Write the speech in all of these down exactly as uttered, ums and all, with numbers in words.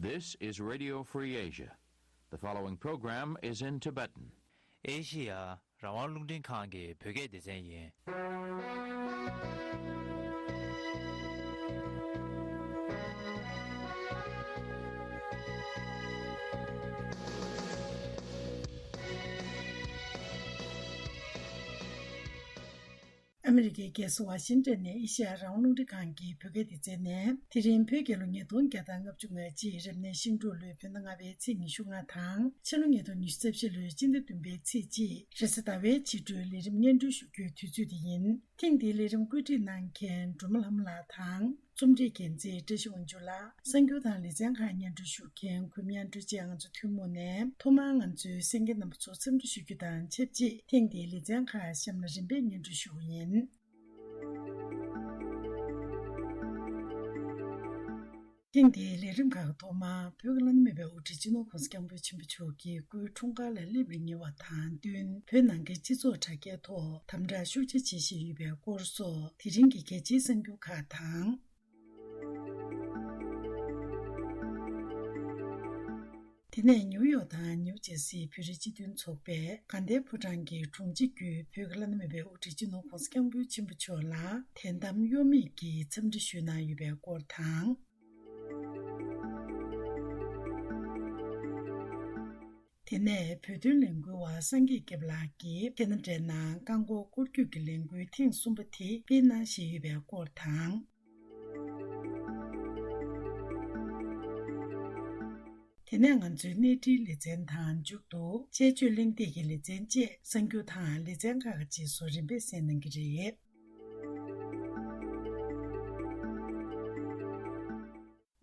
This is Radio Free Asia. The following program is in Tibetan. ཨེ་ཤི་ཡ་རང་དབང་རླུང་འཕྲིན་ཁང་གི་བོད་སྐད་སྡེ་ཚན་ཡིན། ཨ་མི་རི་ཀའི་རྒྱལ་ས་ཝ་ཤིང་ཏོན་ནས་ཨེ་ཤེ་ཡ་རང་དབང་རླུང་འཕྲིན་ཁང་གི་བོད་སྐད་སྡེ་ཚན་ནས། དེ་རིང་བོད་རྒྱལ་ལོ་ཉིས་སྟོང་བརྒྱ་དང་ལྔ་བཅུ་ང་གཅིག་རབ་གནས་ཤིང་འབྲུག་ལོའི་བོད་ཟླ་ལྔ་པའི་ཚེས་ཉི་ཤུ་ལྔ་དང་། ཕྱི་ལོ་ཉིས་སྟོང་ཉི་ཤུ་རྩ་བཞི་ལོའི་སྤྱི་ཟླ་བདུན་པའི་ཚེས་གཅིག་རེས་གཟའ་ཟླ་བའི་ཕྱི་དྲོའི་ལས་རིམ་སྙན་སྒྲོན་ཞུ་རྒྱུའི་དུས་ཚོད་དེ་ཡིན། ཐེངས་འདིའི་ལས་རིམ་བཀོད་སྒྲིག་གནང་མཁན་སྒྲོལ་མ་ལྷ་མོ་ལགས་དང་། རྩོམ་སྒྲིག་འགན་འཛིན་བཀྲ་ཤིས་དབང་ཕྱུག་ལགས། གསར་འགྱུར་དང་ལེ་ཚན་ཁག་སྙན་སྒྲོན་ཞུ་མཁན་གུས་མཉམ་སྤྲོ་སྐྱིད། ང་ཚོ་ཐུན་མོང་ནས་ཐོག་མར་ང་ཚོའི་གསན་མཁན་རྣམ་པ་ཚོ་འཚམས་འདྲི་ཞུ་རྒྱུ་དང་ཆབས་ཅིག་ཐེངས་འདིའི་ལེ་ཚན་ཁག་གཤམ་ལ་རིམ་པས་སྙན་སྒྲོན་ཞུ་གི་ཡིན། ཐེངས་འདིའི་ལས་རིམ་ཁག་ཐོག་མར་བོད་ཀྱི་བླ་ན་མེད་པའི་དབུ་ཁྲིད་སྤྱི་ནོར་༸གོང་ས་༸སྐྱབས་མགོན་ཆེན་པོ་མཆོག་གི་སྐུའི་འཁྲུངས་སྐར་ལ་སླེབས་ལ་ཉེ་བ་དང་བསྟུན། བོད་ནང་གི་སྤྱི་ཚོགས་དྲ་རྒྱའི་ཐོག་དམ་དྲག་ཤུགས་ཆེ་བྱེད་བཞིན་ཡོད་པའི་སྐོར་སོགས། དེ་རིང་གི་གལ་ཆེའི་གསར་འགྱུར་ཁག་དང་། དེ་ནས་ནིའུ་ཡོག་དང་ནིའུ་ཇེར་སིའི་བོད་རིགས་སྤྱི་མཐུན་ཚོགས་པས་དགའ་ལྡན་ཕོ་བྲང་གི་དྲུང་ཆེ་བརྒྱུད་བོད་ཀྱི་བླ་ན་མེད་པའི་དབུ་ཁྲིད་སྤྱི་ནོར་༸གོང་ས་༸སྐྱབས་མགོན་ཆེན་པོ་མཆོག་ལ་དད་དམ་གཡོ་མེད་ཀྱིས་འཚམས་འདྲི་ཞུས་གནང་ཡོད་པའི་སྐོར་དང་། དེ་ནས་བོད་དོན་ལས་འགུལ་བ་སངས་རྒྱས་སྐྱབས་ལགས་ཀྱིས་ཁེ་ན་ཌའི་ནང་རྐང་འཁོར་སྐོར་སྐྱོད་ཀྱི་ལས་འགུལ་ཐེངས་གསུམ་པ་དེ་སྤེལ་གནང་བཞིན་ཡོད་པའི་སྐོར་དང་། དེ་ནས་ང་ཚོའི་གནས་འབྲེལ་ལེ་ཚན་དང་མཇུག་ཏུ་དཔྱད་བརྗོད་གླེང་སྟེགས་ཀྱི་ལེ་ཚན་བཅས་གསར་འགྱུར་དང་ལེ་ཚན་ཁག་ཅིག་སོགས་རིམ་པས་གསན་གནང་གི་རེད།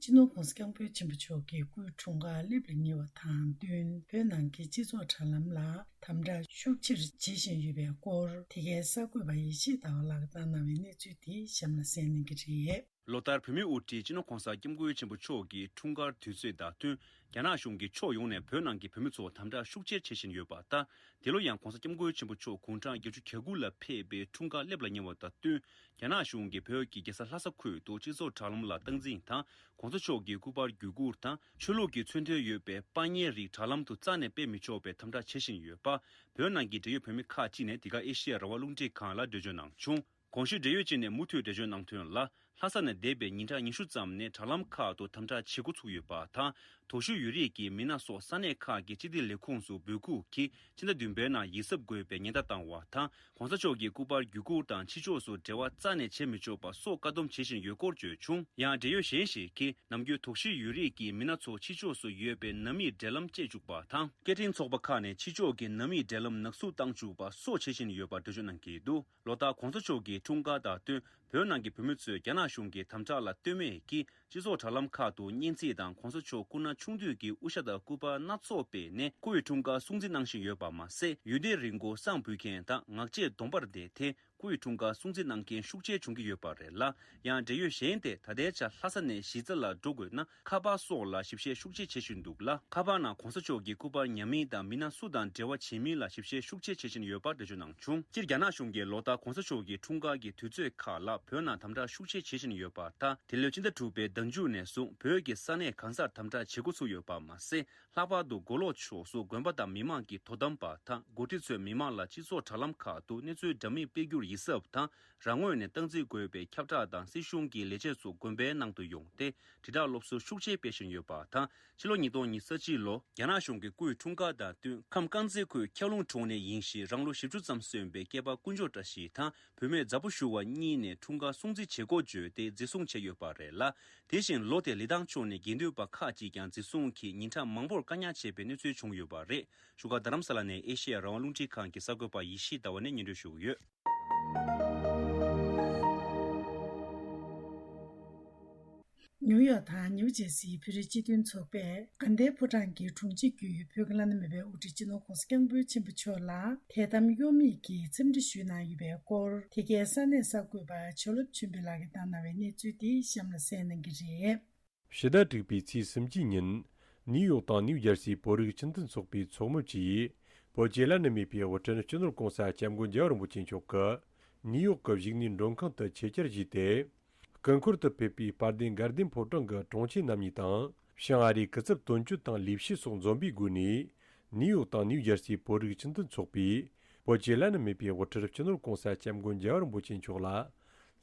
སྤྱི་ནོར་༸གོང་ས་༸སྐྱབས་མགོན་ཆེན་པོ་མཆོག་གི་སྐུའི་འཁྲུངས་སྐར་སླེབས་ལ་ཉེ་བ་དང་བསྟུན། བོད་ནང་གི་སྤྱི་ཚོགས་དྲ་ལམ་ལ་དམ་དྲག་ཤུགས་ཆེར་བྱེད་བཞིན་ཡོད་པའི་སྐོར། དེ་གའི་གསར་འགོད་པ་ཡེ་ཤེས་ཟླ་བ་ལགས་ཀྱིས་བཏང་གནང་བའི་གནས་ཚུལ་དེ་གཤམ་ལ་གསན་གནང་གི་རེད། ལོ་ལྟར་བོད་མིའི་དབུ་ཁྲིད་སྤྱི་ནོར་༸གོང་ས་༸སྐྱབས་མགོན་ཆེན་པོ་མཆོག་གི་འཁྲུངས་སྐར་དུས་ཚོད་དང་བསྟུན། རྒྱ་ནག་གཞུང་གིས་ཕྱོགས་ཡོངས་ནས་བོད་ནང་གི་བོད་མི་ཚོ་དམ་དྲག་ཤུགས་ཆེར་བྱེད་བཞིན་ཡོད་པ་དང་། འདི་ལོ་ཡང་༸གོང་ས་༸སྐྱབས་མགོན་ཆེན་པོ་མཆོག་དགུང་གྲངས་བརྒྱད་ཅུ་གྱ་དགུ་ལ་ཕེབས་པའི་འཁྲུངས་སྐར་སླེབས་ལ་ཉེ་བ་དང་བསྟུན། རྒྱ་ནག་གཞུང་གིས་བོད་ཀྱི་རྒྱལ་ས་ལྷ་ས་ཁུལ་དུ་སྤྱི་ཚོགས་དྲ་ལམ་ལ་སྟངས་འཛིན་དང་། ༸གོང་ས་མཆོག་གི་སྐུ་པར་བརྒྱུད་བསྐུར་དང་། ཆོས་ལུགས་ཀྱི་མཚོན་དོན་ཡོད་པའི་པར་ཉན་རིགས་དྲ་ལམ་དུ་རྩ་ནས་སྤེལ་མི་ཆོག་པའི་དམ་དྲག་བྱེད་བཞིན་ཡོད་པ། བོད་ནང་གི་འབྲེལ་ཡོད་བོད་མི་ཁག་ཅིག་ནས་འདི་ག་ཨེ་ཤེ་ཡ་རང་དབང་རླུང་འཕྲིན་ཁང་ལ་འགྲེལ་བརྗོད་གནང་བྱུང་། གོང་ཞུས་འབྲེལ་ཡོད་ཅིག་ནས་མུ་མཐུད་འགྲེལ་བརྗོད་གནང་དོན་ལ། ལྷ་ས་ནས་འདས་པའི་ཉིན་གྲངས་ཉི་ཤུ་ཙམ་ནས་དྲ་ལམ་ཁག་ཏུ་དམ་དྲག་བྱེད་འགོ་ཚུགས་ཡོད་པ་དང་། དོགས་གཞི་ཡོད་རིགས་ཀྱི་མི་སྣ་སོགས་ས་གནས་ཁག་གི་སྤྱི་བདེ་ལས་ཁུངས་སུ་འབོད་འགུག་གིས་ཕྱི་ཟླ་བདུན་པའི་ནང་ཡིད་གཟབ་དགོས་པའི་ཉེན་བརྡ་བཏང་བ་དང་། ༸གོང་ས་མཆོག་གི་སྐུ་པར་བརྒྱུད་བསྐུར་དང་ཕྱི་ཕྱོགས་སུ་འབྲེལ་བ་རྩ་ནས་བྱེད་མི་ཆོག་པ་སོགས་བཀག་སྡོམ་བྱེད་བཞིན་ཡོད་སྐོར་བརྗོད་བྱུང་། ཡང་འབྲེལ་ཡོད་གཞན་ཞིག་གིས་ནམ་རྒྱུན་དོགས་གཞི་ཡོད་རིགས་ཀྱི་མི་སྣ་ཚོ་ཕྱི་ཕྱོགས་སུ་ཡོད་པའི་ནང་མིའི་འབྲེལ་ལམ་བཅད་བཅུག་པ་དང་། སྐད་འཕྲིན་ཚོགས་པ་ཁག་ནས་ཕྱི་ཕྱོགས་ཀྱི་ནང་མིའི་འབྲེལ་ལམ་ནག་བསུབ་བཏང་བཅུག་པ་སོགས་བྱེད་བཞིན་ཡོད་པར་འགྲེལ་བརྗོད་གནང་གི་འདུག་ལོ་ལྟར་༸གོང་ས་མཆོག་གི་འཁྲུངས་སྐར་དང་བསྟུན། བོད་ནང་གི་བོད་མི་ཚོས་རྒྱ་ནག་གཞུང་གི་དམ་དྲག་ལ་ལྟོས་མེད་ཀྱིས་སྤྱི་ཚོགས་དྲ་ལམ་ཁག་ཏུ་སྙན་ཚིག་དང་༸གོང་ས་མཆོག་སྐུ་ན་ཆུང་དུས་ཀྱི་དབུ་ཞྭ་དང་སྐུ་པར་སྣ་ཚོགས་སྤེལ་ནས་སྐུ་ཡི་འཁྲུངས་སྐར་སྲུང་བརྩི་གནང་བཞིན་ཡོད་པ་མ་ཟད། ཡུལ་དེའི་རི་མགོར་སྲང་འབུད་མཁན་དང་ངག་བཅད་སྡོམ་པར་བསྡད་དེ། སྐུ་ཡི་འཁྲུངས་སྐར་སྲུང་བརྩི་གནང་མཁན་ཤུགས་ཆེ་བྱུང་གི་ཡོད་པ་རེད་ལ། ཡང་འབྲེལ་ཡོད་གཞན་དེ་ད་ལྟའི་ཆར་ལྷ་ས་ནས་གཞིས་རྩེ་ལ་འགྲོ་དགོས་ན་ཁ་པར་སོགས་ལ་ཞིབ་བཤེར་ཤུགས་ཆེ་བྱེད་བཞིན་འདུག་ལ། ཁ་པར་ནང་༸གོང་ས་མཆོག་གི་སྐུ་པར་ཉར་མིན་དང་མི་སྣ་སུ་དང་འབྲེལ་བ་བྱེད་མིན་ལ་ཞིབ་བཤེར་ཤུགས་ཆེ་བྱེད་བཞིན་ཡོད་པ་འགྲེལ་བརྗོད་གནང་བྱུང་། སྤྱིར་རྒྱ་ནག་གཞུང་གིས་ལོ་ལྟར་༸གོང་ས་མཆོག་གི་འཁྲུངས་སྐར་གྱི་དུས་ཚོད་ཁག་ལ་བོད་ནང་དམ་དྲག་ཤུགས་ཆེ་བྱེད་བཞིན་ཡོད་པ་དང་། འདི་ལོའི་སྤྱི་ཟླ་དྲུག་པའི་ཟླ་མཇུག་ནས་བཟུང་བོད་ཀྱི་ས་གནས་གང་སར་དམ་དྲག་བྱེད་འགོ་ཚུགས་ཡོད་པ་མ་ཟད། ལྷག་པར་དུ་མགོ་ལོག་ཕྱོགས་སུ་དགོན་པ་དང་མི་མང་གི་དོ་དམ་པ་དང་འགོ་ཁྲིད་ཚོས་མི་མང་ལ་སྤྱི་ཚོགས་དྲ་ལམ་ཁག་ཏུ་གནས་ཚུལ་འདྲ་མིན་སྤེལ་རྒྱུར་ཡིད་གཟབ་དང་། རང་ངོས་ནས་སྟངས་འཛིན་དགོས་པའི་ཁྱབ་བསྒྲགས་དང་སྲིད་གཞུང་གི་ལས་བྱེད་ཚོ་དགོན་པའི་ནང་དུ་ཡོང་སྟེ་དྲིལ་བསྒྲགས་སློབ་གསོ་ཤུགས་ཆེ་སྤེལ་བཞིན་ཡོད་པ་དང་། ཕྱི་ལོ་ཉིས་སྟོང་ཉི་ཤུ་རྩ་གཅིག་ལོ་རྒྱ་ནག་གཞུང་གི་སྐུའི་འཁྲུངས་སྐར་དང་བསྟུན་ཁམས་དཀར་མཛེས་ཁུལ་འཁྱག་ལུང་གྲོང་ནས་ཡིན་ཞིང་རང་ལོ་བཞི་བཅུ་ཙམ་སོན་པའི་སྐྱེས་པ་དཀོན་མཆོག་བཀྲ་ཤིས་དང་། བུད་མེད་རྫ་པོ་ཞུ་བ་གཉིས་ནས་འཁྲུངས་སྐར་སྲུང་བརྩི་བྱེད་སྒོ་བརྗོད་དེ་འཛིན་བཟུང་བྱས་ཡོད་པ་རེད་ལ། དེ་བཞིན་ལོ་དེར་ལི་ཐང་ཕྱོགས་ནས་དགེ་འདུན་པ་ཁག་ཅིག་ཀྱང་འཛིན་བཟུང་གིས་ཉིན་གྲངས་མང་པོར་བཀག་ཉར་བྱས་པའི་གནས་ཚུལ་བྱུང་ཡོད་པ་རེད། བཞུགས་སྒར་རྡ་རམ་ས་ལ་ནས་ཨེ་ཤེ་ཡ་རང་དབང་རླུང་འཕྲིན་ཁང་གི་གསར་འགོད་པ་ཡེ་ཤེས་ཟླ་བ་ནས་སྙན་སྒྲོན་ཞུ་གི་ཡོད། ནིའུ་ཡོག་དང་ནིའུ་ཇེར་སིའི་བོད་རིགས་སྤྱི་མཐུན་ཚོགས་པས་དགའ་ལྡན་ཕོ་བྲང་གི་དྲུང་ཆེ་བརྒྱུད་བོད་ཀྱི་བླ་ན་མེད་པའི་དབུ་ཁྲིད་སྤྱི་ནོར་༸གོང་ས་༸སྐྱབས་མགོན་ཆེན་པོ་མཆོག་ལ་དད་དམ་གཡོ་མེད་ཀྱིས་འཚམས་འདྲི་ཞུས་གནང་ཡོད་པའི་སྐོར། དེ་གའི་ས་གནས་གསར་འགོད་པ་ཇོ་ལེབ་ཆོས་འཕེལ་ལགས་ཀྱིས་བཏང་གནང་བའི་གནས་ཚུལ་དེ་གཤམ་ལ་གསན་གནང་གི་རེད། ཕྱི་ཟླ་དྲུག་པའི་ཚེས་སུམ་ཅུ་ཉིན། ནིའུ་ཡོག་དང་ནིའུ་ཇར་སིའི་བོད་རིགས་སྤྱི་མཐུན་ཚོགས་པའི་ཚོགས་མི་བཅས་བོད་ཀྱི་བླ་ན་མེད་པའི་དབུ་ཁྲིད་སྤྱི་ནོར་༸གོང་ས་༸སྐྱབས་མགོན་རྒྱལ་བ་རིན་པོ་ཆེ་མཆོག་གིས་ནིའུ་ཡོག་གི་བཞུགས་གནས་མགྲོན་ཁང་དུ་ཆེད་བཅར་ཞུས་ཏེ། སྐུ་འཁོར་དུ་ཕེབས་པའི་དཔལ་ལྡན་དགའ་ལྡན་ཕོ་བྲང་གི་དྲུང་ཆེ་རྣམ་གཉིས་དང་ བྱང་ཨ་རིའི་སྐུ་ཚབ་དོན་གཅོད་དང་ལས་བྱེད་སོགས་འཛོམས་པའི་སྒོ་ནས། ནིའུ་ཡོག་དང་ནིའུ་ཇར་སིའི་བོད་རིགས་སྤྱི་མཐུན་ཚོགས་པས། བོད་ཀྱི་བླ་ན་མེད་པའི་དབུ་ཁྲིད་སྤྱི་ནོར་༸གོང་ས་༸སྐྱབས་མགོན་རྒྱལ་བ་རིན་པོ་ཆེ་མཆོག་ལ།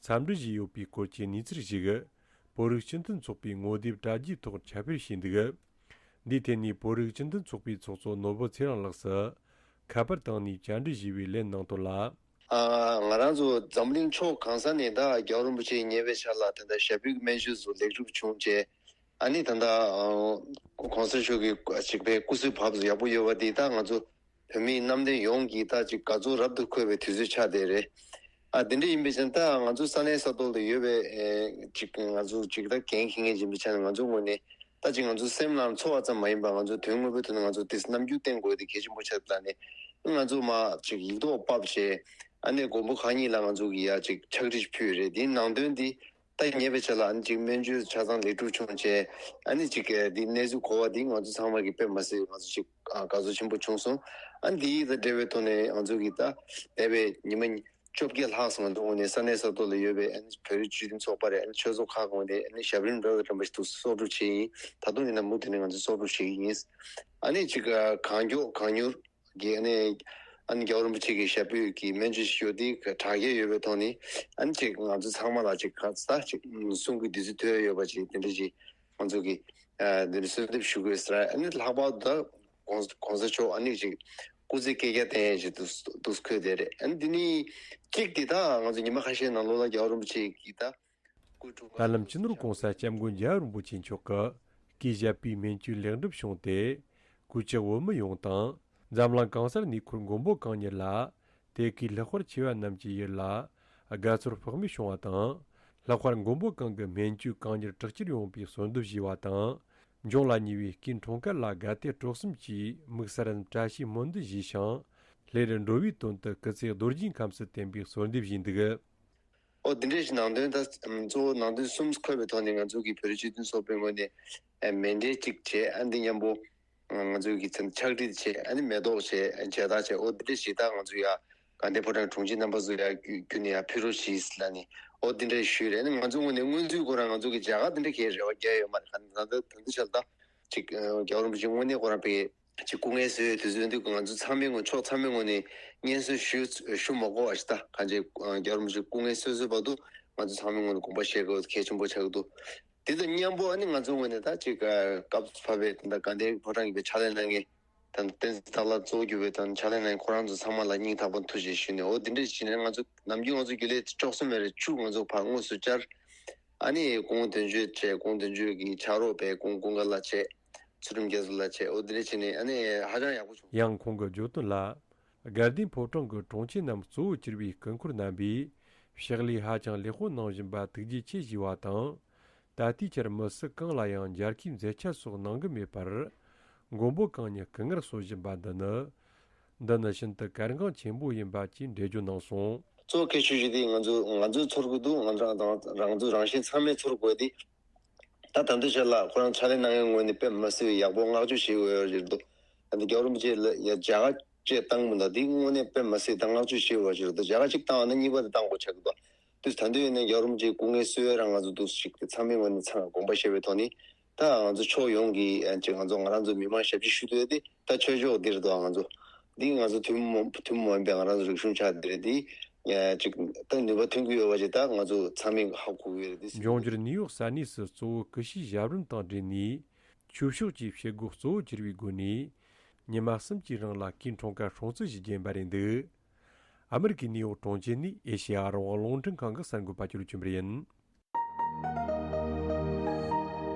འཚམས་འདྲི་ཞུས་ཡོད་པའི་སྐོར་གྱི་གནས་ཚུལ་ཞིག་བོད་རིགས་སྤྱི་མཐུན་ཚོགས་པའི་ངོ་དེབ་དྲ་རྒྱའི་ཐོག་ཁྱབ་སྤེལ་བྱས་འདུག་འདིའི་ཐད་ནས་བོད་རིགས་སྤྱི་མཐུན་ཚོགས་པའི་ཚོགས་གཙོ་ནོར་བུ་ཚེ་རིང་ལགས་སུ་ཁ་པར་བཏང་ནས་བཅར་འདྲི་ཞུས་པའི་ལན་གནང་དོན་ལ། ཨ། ང་རང་ཚོ་འཛམ་གླིང་ཕྱོགས་གང་ས་ནས་ད་རྒྱལ་བ་རིན་པོ་ཆེ་མཉེས་པའི་ཆ་ལ་ད་ལྟ་ཞབས་པུས་སྨན་བཅོས་སུ་ལེགས་གྲུབ་བྱུང་བྱས། ཨ་ནི་ད་ལྟ་༸གོང་ས་མཆོག་གི་ཅིག་པའི་སྐུ་གཟུགས་བབས་སུ་ཡག་པོ་ཡོད་པ་འདི་ད་ང་ཚོ་བོད་མི་ནམ་ཟླ་ཡོངས་ཀྱི་ད་ཅིག་དགའ་ཚོར་རབ་ཏུ་འཁོལ་བའི་དུས་ཚོད་ཆགས་བསྡད་རེད། ཨ། དེ་འདྲ་ཡིན་པའི་ཕྱིར་ད་ང་ཚོ་ས་གནས་ས་ཐོག་ཏུ་ཡོད་པའི་ཅིག་ང་ཚོ་ཅིག་ད་འགན་འཁྱེར་མཁན་ཡིན་པའི་ཆ་ནས་ང་ཚོ་ངོས་ནས་ད་ཅིག་ང་ཚོ་སེམས་ལ་ཚོར་བ་ཙམ་མ་ཡིན་པར་ང་ཚོ་དོན་དངོས་པོའི་ཐོག་ནས་ང་ཚོ་དེ་རྣམ་འགྱུར་བསྟན་དགོས་དེ་གལ་ཆེན་པོ་ཆགས་ལ་ནས་ང་ཚོ་མ་ཅིག་ཡིག་ཐོག་ཕབ་བྱས། ཨ་ནི་མགོན་པོ་གང་ཉིད་ལ་ང་ཚོ་གི་ཡ་ཅིག་ཕྱག་བྲིས་ཕུལ་རེད། དེའི་ནང་དོན་འདི་ད་ཉེ་བའི་ཆར་ལ་ཨ་ནི་ཅིག་སྨན་བཅོས་ཆ་ཚང་ལེགས་གྲུབ་བྱུང་བྱས། ཨ་ནི་ཅིག་འདི་གནས་ཚུལ་གོ་བ་འདི་ང་ཚོ་ཚང་མ་གི་དཔེ་མ་སྲིད་ང་ཚོ་ཅིག་དགའ་ཚོར་ཆེན་པོ་བྱུང་སོང་། ཨ་ནི་འདི་ཡིས་ད་འབྲེལ་བའི་ཐོག་ནས་ང་ཚོ་གི་ད་འདས་པའི་ཉི་མ་བཅོ་བརྒྱད་ལྷག་སོང་། ང་ཚོ་ངོས་ནས་ས་གནས་ས་ཐོག་ལ་ཡོད་པའི་ཨ་ནི་བོད་རིགས་སྤྱི་མཐུན་ཚོགས་པ་རེད། ཨ་ནི་ཆོས་ཚོགས་ཁག་ངོས་ནས་ཨ་ནི་ཞབས་རིམ་འདྲ་བ་འདྲ་བ་ཞིག་ཏུ་གསོག་སྒྲུབ་བྱས་ཡིན། ད་དུང་ཡིན་ན་མུ་མཐུད་ནས་ང་ཚོ་གསོག་སྒྲུབ་བྱེད་ཀྱི་ཡིན། ཨ་ནི་ཅིག་གང་མགྱོགས་གང་མྱུར་གི་ཨ་ནི་ཨ་ནི་རྒྱལ་བ་རིན་པོ་ཆེ་གི་ཞབས་པུས་ཀྱི་སྨན་བཅོས་ཤིག་ཡོད་དེ་དྲག་སྐྱེད་ཡོད་པའི་ཐོག་ནས་ཨ་ནི་ཅིག་ང་ཚོ་ཚང་མ་ལ་ཅིག་ག་ས་ཅིག་གསུང་གི་དུས་ཚོད་ཐོན་ཡོད་པ་ཅིག་དེ་འདྲ་ཅིག་ང་ཚོ་གི་འདི་ནས་གསོལ་འདེབས་ཞུ་དགོས་ཟེར། ཨ་ནི་ལྷག་པར་དུ་གོང་གོང་ས་མཆོག་ཨ་ནི་ཅིག་སྐུ་ཚེ་བསྐལ་བརྒྱར་བརྟན་ཡས་ཅིག་ཏུ་ཏུ་འཁོད་བསྡད་རེད། ཨ་ནི་འདི་ནི་གཅིག་དེ་ད་ང་ཚོ་ཉི་མ་ཁ་ཤས་ནང་ལོགས་ལ་རྒྱལ་བ་རིན་པོ་ཆེ་གིས་ད་སྐུའི་འཁྲུངས་སྐར་ད་ལམ་སྤྱི་ནོར་༸གོང་ས་༸སྐྱབས་མགོན་རྒྱལ་བ་རིན་པོ་ཆེ་མཆོག་གི་སྐུའི་ཞབས་པུས་སྨན་བཅོས་ལེགས་འགྲུབ་བྱུང་སྟེ། སྐུ་ཕྱོགས་བོད་མི་ཡོངས་དང་། འཛམ་གླིང་གང་སར་གནས་འཁོད་མགོན་པོ་གང་ཉིད་ལ། དེ་གའི་ལྷག་པར་ཆེ་བ་རྣམས་ཀྱི་ཡིད་ལ་དགའ་ཚོར་དཔག་མེད་བྱུང་བ་དང་། ལྷག་པར་མགོན་པོ་གང་གི་སྨན་བཅོས་གང་མྱུར་དྲག་སྐྱེད་ཡོང་བའི་གསོལ་འདེབས་ཞུས་པ་དང་། འབྱུང་ལ་ཉེ་བའི་སྐུའི་འཁྲུངས་སྐར་ལ་དགའ་དད་སྤྲོ་གསུམ་གྱིས་དམིགས་བསལ་བཀྲ་ཤིས་སྨོན་འདུན་ཞུས་ཤིང་། སླེབས་འགྲོ་བའི་དོན་དུ་སྐུ་ཚེ་རྡོ་རྗེའི་ཁམས་སུ་བརྟན་པའི་གསོལ་འདེབས་ཞུས་འདུག། ཨོ་དེ་འདྲ་ཞིག་ནང་དོན་ད་གཙོ་བོ་ནང་དོན་གསུམ་འཁོད་པའི་ཐོག་ནས་ང་ཚོ་གི་བོད་རིགས་སྤྱི་མཐུན་ཚོགས་པའི་ངོས་ནས་མཎྜལ་གཅིག་བྱས། ཨ་འདི་མཉམ་པོ་ང་ཚོ་གི་ཕྱག་བྲིས་བྱས། ཨ་ནི་མེ་ཏོག་བྱས། མཇལ་དར་བྱས། ཨོ་འདི་འདྲ་ཞིག་ད་ང་ཚོ་ཡ་དགའ་ལྡན་ཕོ་བྲང་དྲུང་ཆེ་རྣམ་པ་ཚོ་ཡ་བརྒྱུད་ནས་ཡ་ཕུལ་རོགས་གྱིས་ལབ་ནས་ཨོ་འདི་འདྲ་ཞུས་རེད། ཨ་ནི་ང་ཚོ་ངོས་ནས་སྔོན་ཚུད་ཁོ་རང་ང་ཚོ་གི་མཇལ་ཁ་འདི་འདྲ་གས་རེ་བ་རྒྱག་ཡོད་མ་རེད། ག་ད་ད་ད་འདི་ཆར་ད་ཅིག་རྒྱལ་བ་རིན་པོ་ཆེ་དངོས་གནས་ཁོ་རང་པའི་ཅིག་སྐུ་ངལ་གསོ་ཡས་དུས་ཚོད་འདི་ང་ཚོ་ཚང་མའི་ངོས་ཕྱོགས་ཚང་མའི་ངོས་ནས་སྙན་སེང་ཞུ་ཞུ་མ་དགོས་པ་ཞིག་ད་གང་ཅི་རྒྱལ་བ་རིན་པོ་ཆེ་སྐུ་ངལ་གསོ་གསོ་བར་དུ་ང་ཚོ་ཚང་མའི་ངོས་ནས་དགོངས་པ་བཞེས་དགོས་གལ་ཆེན་པོ་ཆགས་ཀྱི་འདུག་དེ་དང་མཉམ་པོ་ཨ་ནི་ང་ཚོའི་ངོས་ནས་ད་ཅིག་སྐབས་བབས་པའི་ད་དགའ་ལྡན་ཕོ་བྲང་གི་ཕྱག་ལས་གནང་མཁན་ད་བསྟན་འཛིན་སྟག་ལྷ་གཙོ་བོ་གྱུར་པའི་ད་ཕྱག་ལས་གནང་མཁན་ཁོ་རང་ཚོ་ཚང་མ་ལ་སྙིང་ཐག་པ་ཐུགས་རྗེ་ཞུ་ནས། འོ་དེ་འདྲ་བྱས་ནས་ང་ཚོ་ནམ་རྒྱུན་ང་ཚོ་རྒྱུན་ལས་བཅུ་གསུམ་མེད་རེད། བཅུ་ང་ཚོ་ཕར་དངོས་སུ་བཅར། ཨ་ནི་སྐུ་ངོ་དོན་གཅོད་བྱས། སྐུ་ངོ་དོན་གཅོད་ཀྱི་ཕྱག་རོགས་པས་སྐུ་ངོ་ཀུན་དགའ་ལགས་བྱས། ཚུལ་ཁྲིམས་རྒྱ་མཚོ་ལགས་བྱས། འོ་དེ་འདྲ་བྱས་ནས་ཨ་ནི་ཧ་ཅང་ཡག་པོ་བྱུང་། ཡང་ཁོང་གི་བརྗོད་དོན་ལ། དགའ་ལྡན་ཕོ་བྲང་གི་དྲུང་ཆེ་རྣམས་གཙོ་བོ་གྱུར་པའི་སྐུ་འཁོར་རྣམ་པས་ཕྱག་ལས་ཧ་ཅང་ལེགས་པོ་གནང་བཞིན་པ་ཐུགས་རྗེ་ཆེ་ཞུས་པ་དང་། ད་ལྟའི་ཆར་མི་སུ་གང་ལ་ཡང་མཇལ་ཁའི་མཛད་འཆར་སོགས་གནང་གི་མེད་པར། མགོན་པོ་གང་ཉིད་སྐུ་ངལ་གསོ་བཞིན་པ་འདི་ནི། འདི་ནི་ཤིན་ཏུ་གལ་འགངས་ཆེན་པོ་ཡིན་པ་བཅས་འགྲེལ་བརྗོད་གནང་སོང་། གཙོ་གལ་ཆེ་ཤོས་དེ་ང་ཚོ་ང་ཚོས་ཚོར་གྱི་འདུག་ང་ཚོ་རང་རང་ཚོ་རང་བཞིན་ཚང་མས་ཚོར་དགོས་ཏེ། ད་ད་ལྟའི་ཆར་ལ་ཁོ་རང་ཕྱག་ལས་གནང་མཁན་ངོས་ནས་དཔེ་མ་སྲིད་ཡག་པོ་བསྔགས་བརྗོད་བྱེད་འོས་ཡོད་རེད་འདུག་ད་ལྟ་རྒྱལ་བ་རིན་པོ་ཆེ་ལ་ཡ་མཇལ་ཁ་བཅས་བཏང་མི་འདུག་འདི་དངོས་གནས་དཔེ་མ་སྲིད་ད་བསྔགས་བརྗོད་བྱེད་འོས་ཡོད་རེད་འདུག་མཇལ་ཁ་གཅིག་བཏང་བ་ན་གཉིས་པ་དེ་བཏང་དགོས་ཆགས་ཀྱི་འདུག་དུས་ད་དུས་ཡིན་ན་རྒྱལ་བ་རིན་པོ་ཆེའི་སྐུ་ངལ་གསོ་ཡས་རང་ང་ཚོ་འདུག་ཞིག་དེ་ཚང་མའི་ངོས་ནས་ཚང་དགོངས་པ་བཞེས་པའི་ཐོག་ནས་ད་ང་ཚོ་ཕྱོགས་ཡོངས་ཀྱི་ཨ་ཅིག་ང་ཚོ་ང་རང་ཚོ་མི་མང་ཞབས་ཕྱི་ཞུ་འདོད་དེ་ད་ཆོས་ཕྱོགས་འདིར་འདུག་ང་ཚོ་འདི་ང་ཚོ་ཐུན་མོང་ཐུན་མོང་མིན་པའི་ང་རང་ཚོ་རིག་གཞུང་ཆགས་འདི་རེད། འདི་ཨ་ཅིག་ད་ནུས་པ་ཐོན་གྱི་ཡོད་པ་ཅིག་ད་ང་ཚོ་ཚང་མས་ཧ་གོ་གི་ཡོད་རེད། འདི་འབྱུང་འགྱུར་ནིའུ་ཡོག་ས་གནས་སུ་གཙོ་བོ་ཀུ་ཤུའི་ཞབས་རིམ་དང་འབྲེལ་ནས་ཆོས་ཕྱོགས་ཀྱི་བྱེད་སྒོ་གཙོ་བོ་གྱུར་བའི་སྒོ་ནས་ཉི་མ་གསུམ་གྱི་རིང་ལ་སྐུའི་འཁྲུངས་སྐར་སྲུང་བརྩི་ཞིག་བརྒྱབ་པ་རེད་འདུག་ཨ་མེ་རི་ཀའི་ནིའུ་ཡོག་གྲོང་ཁྱེར་ནས་ཨེ་ཤེ་ཡ་རང་དབང་རླུང་འཕྲིན་ཁང་གི་གསར་འགོད་པ་ཅོ་ལི་ཆོས་འཕེལ་ཡིན།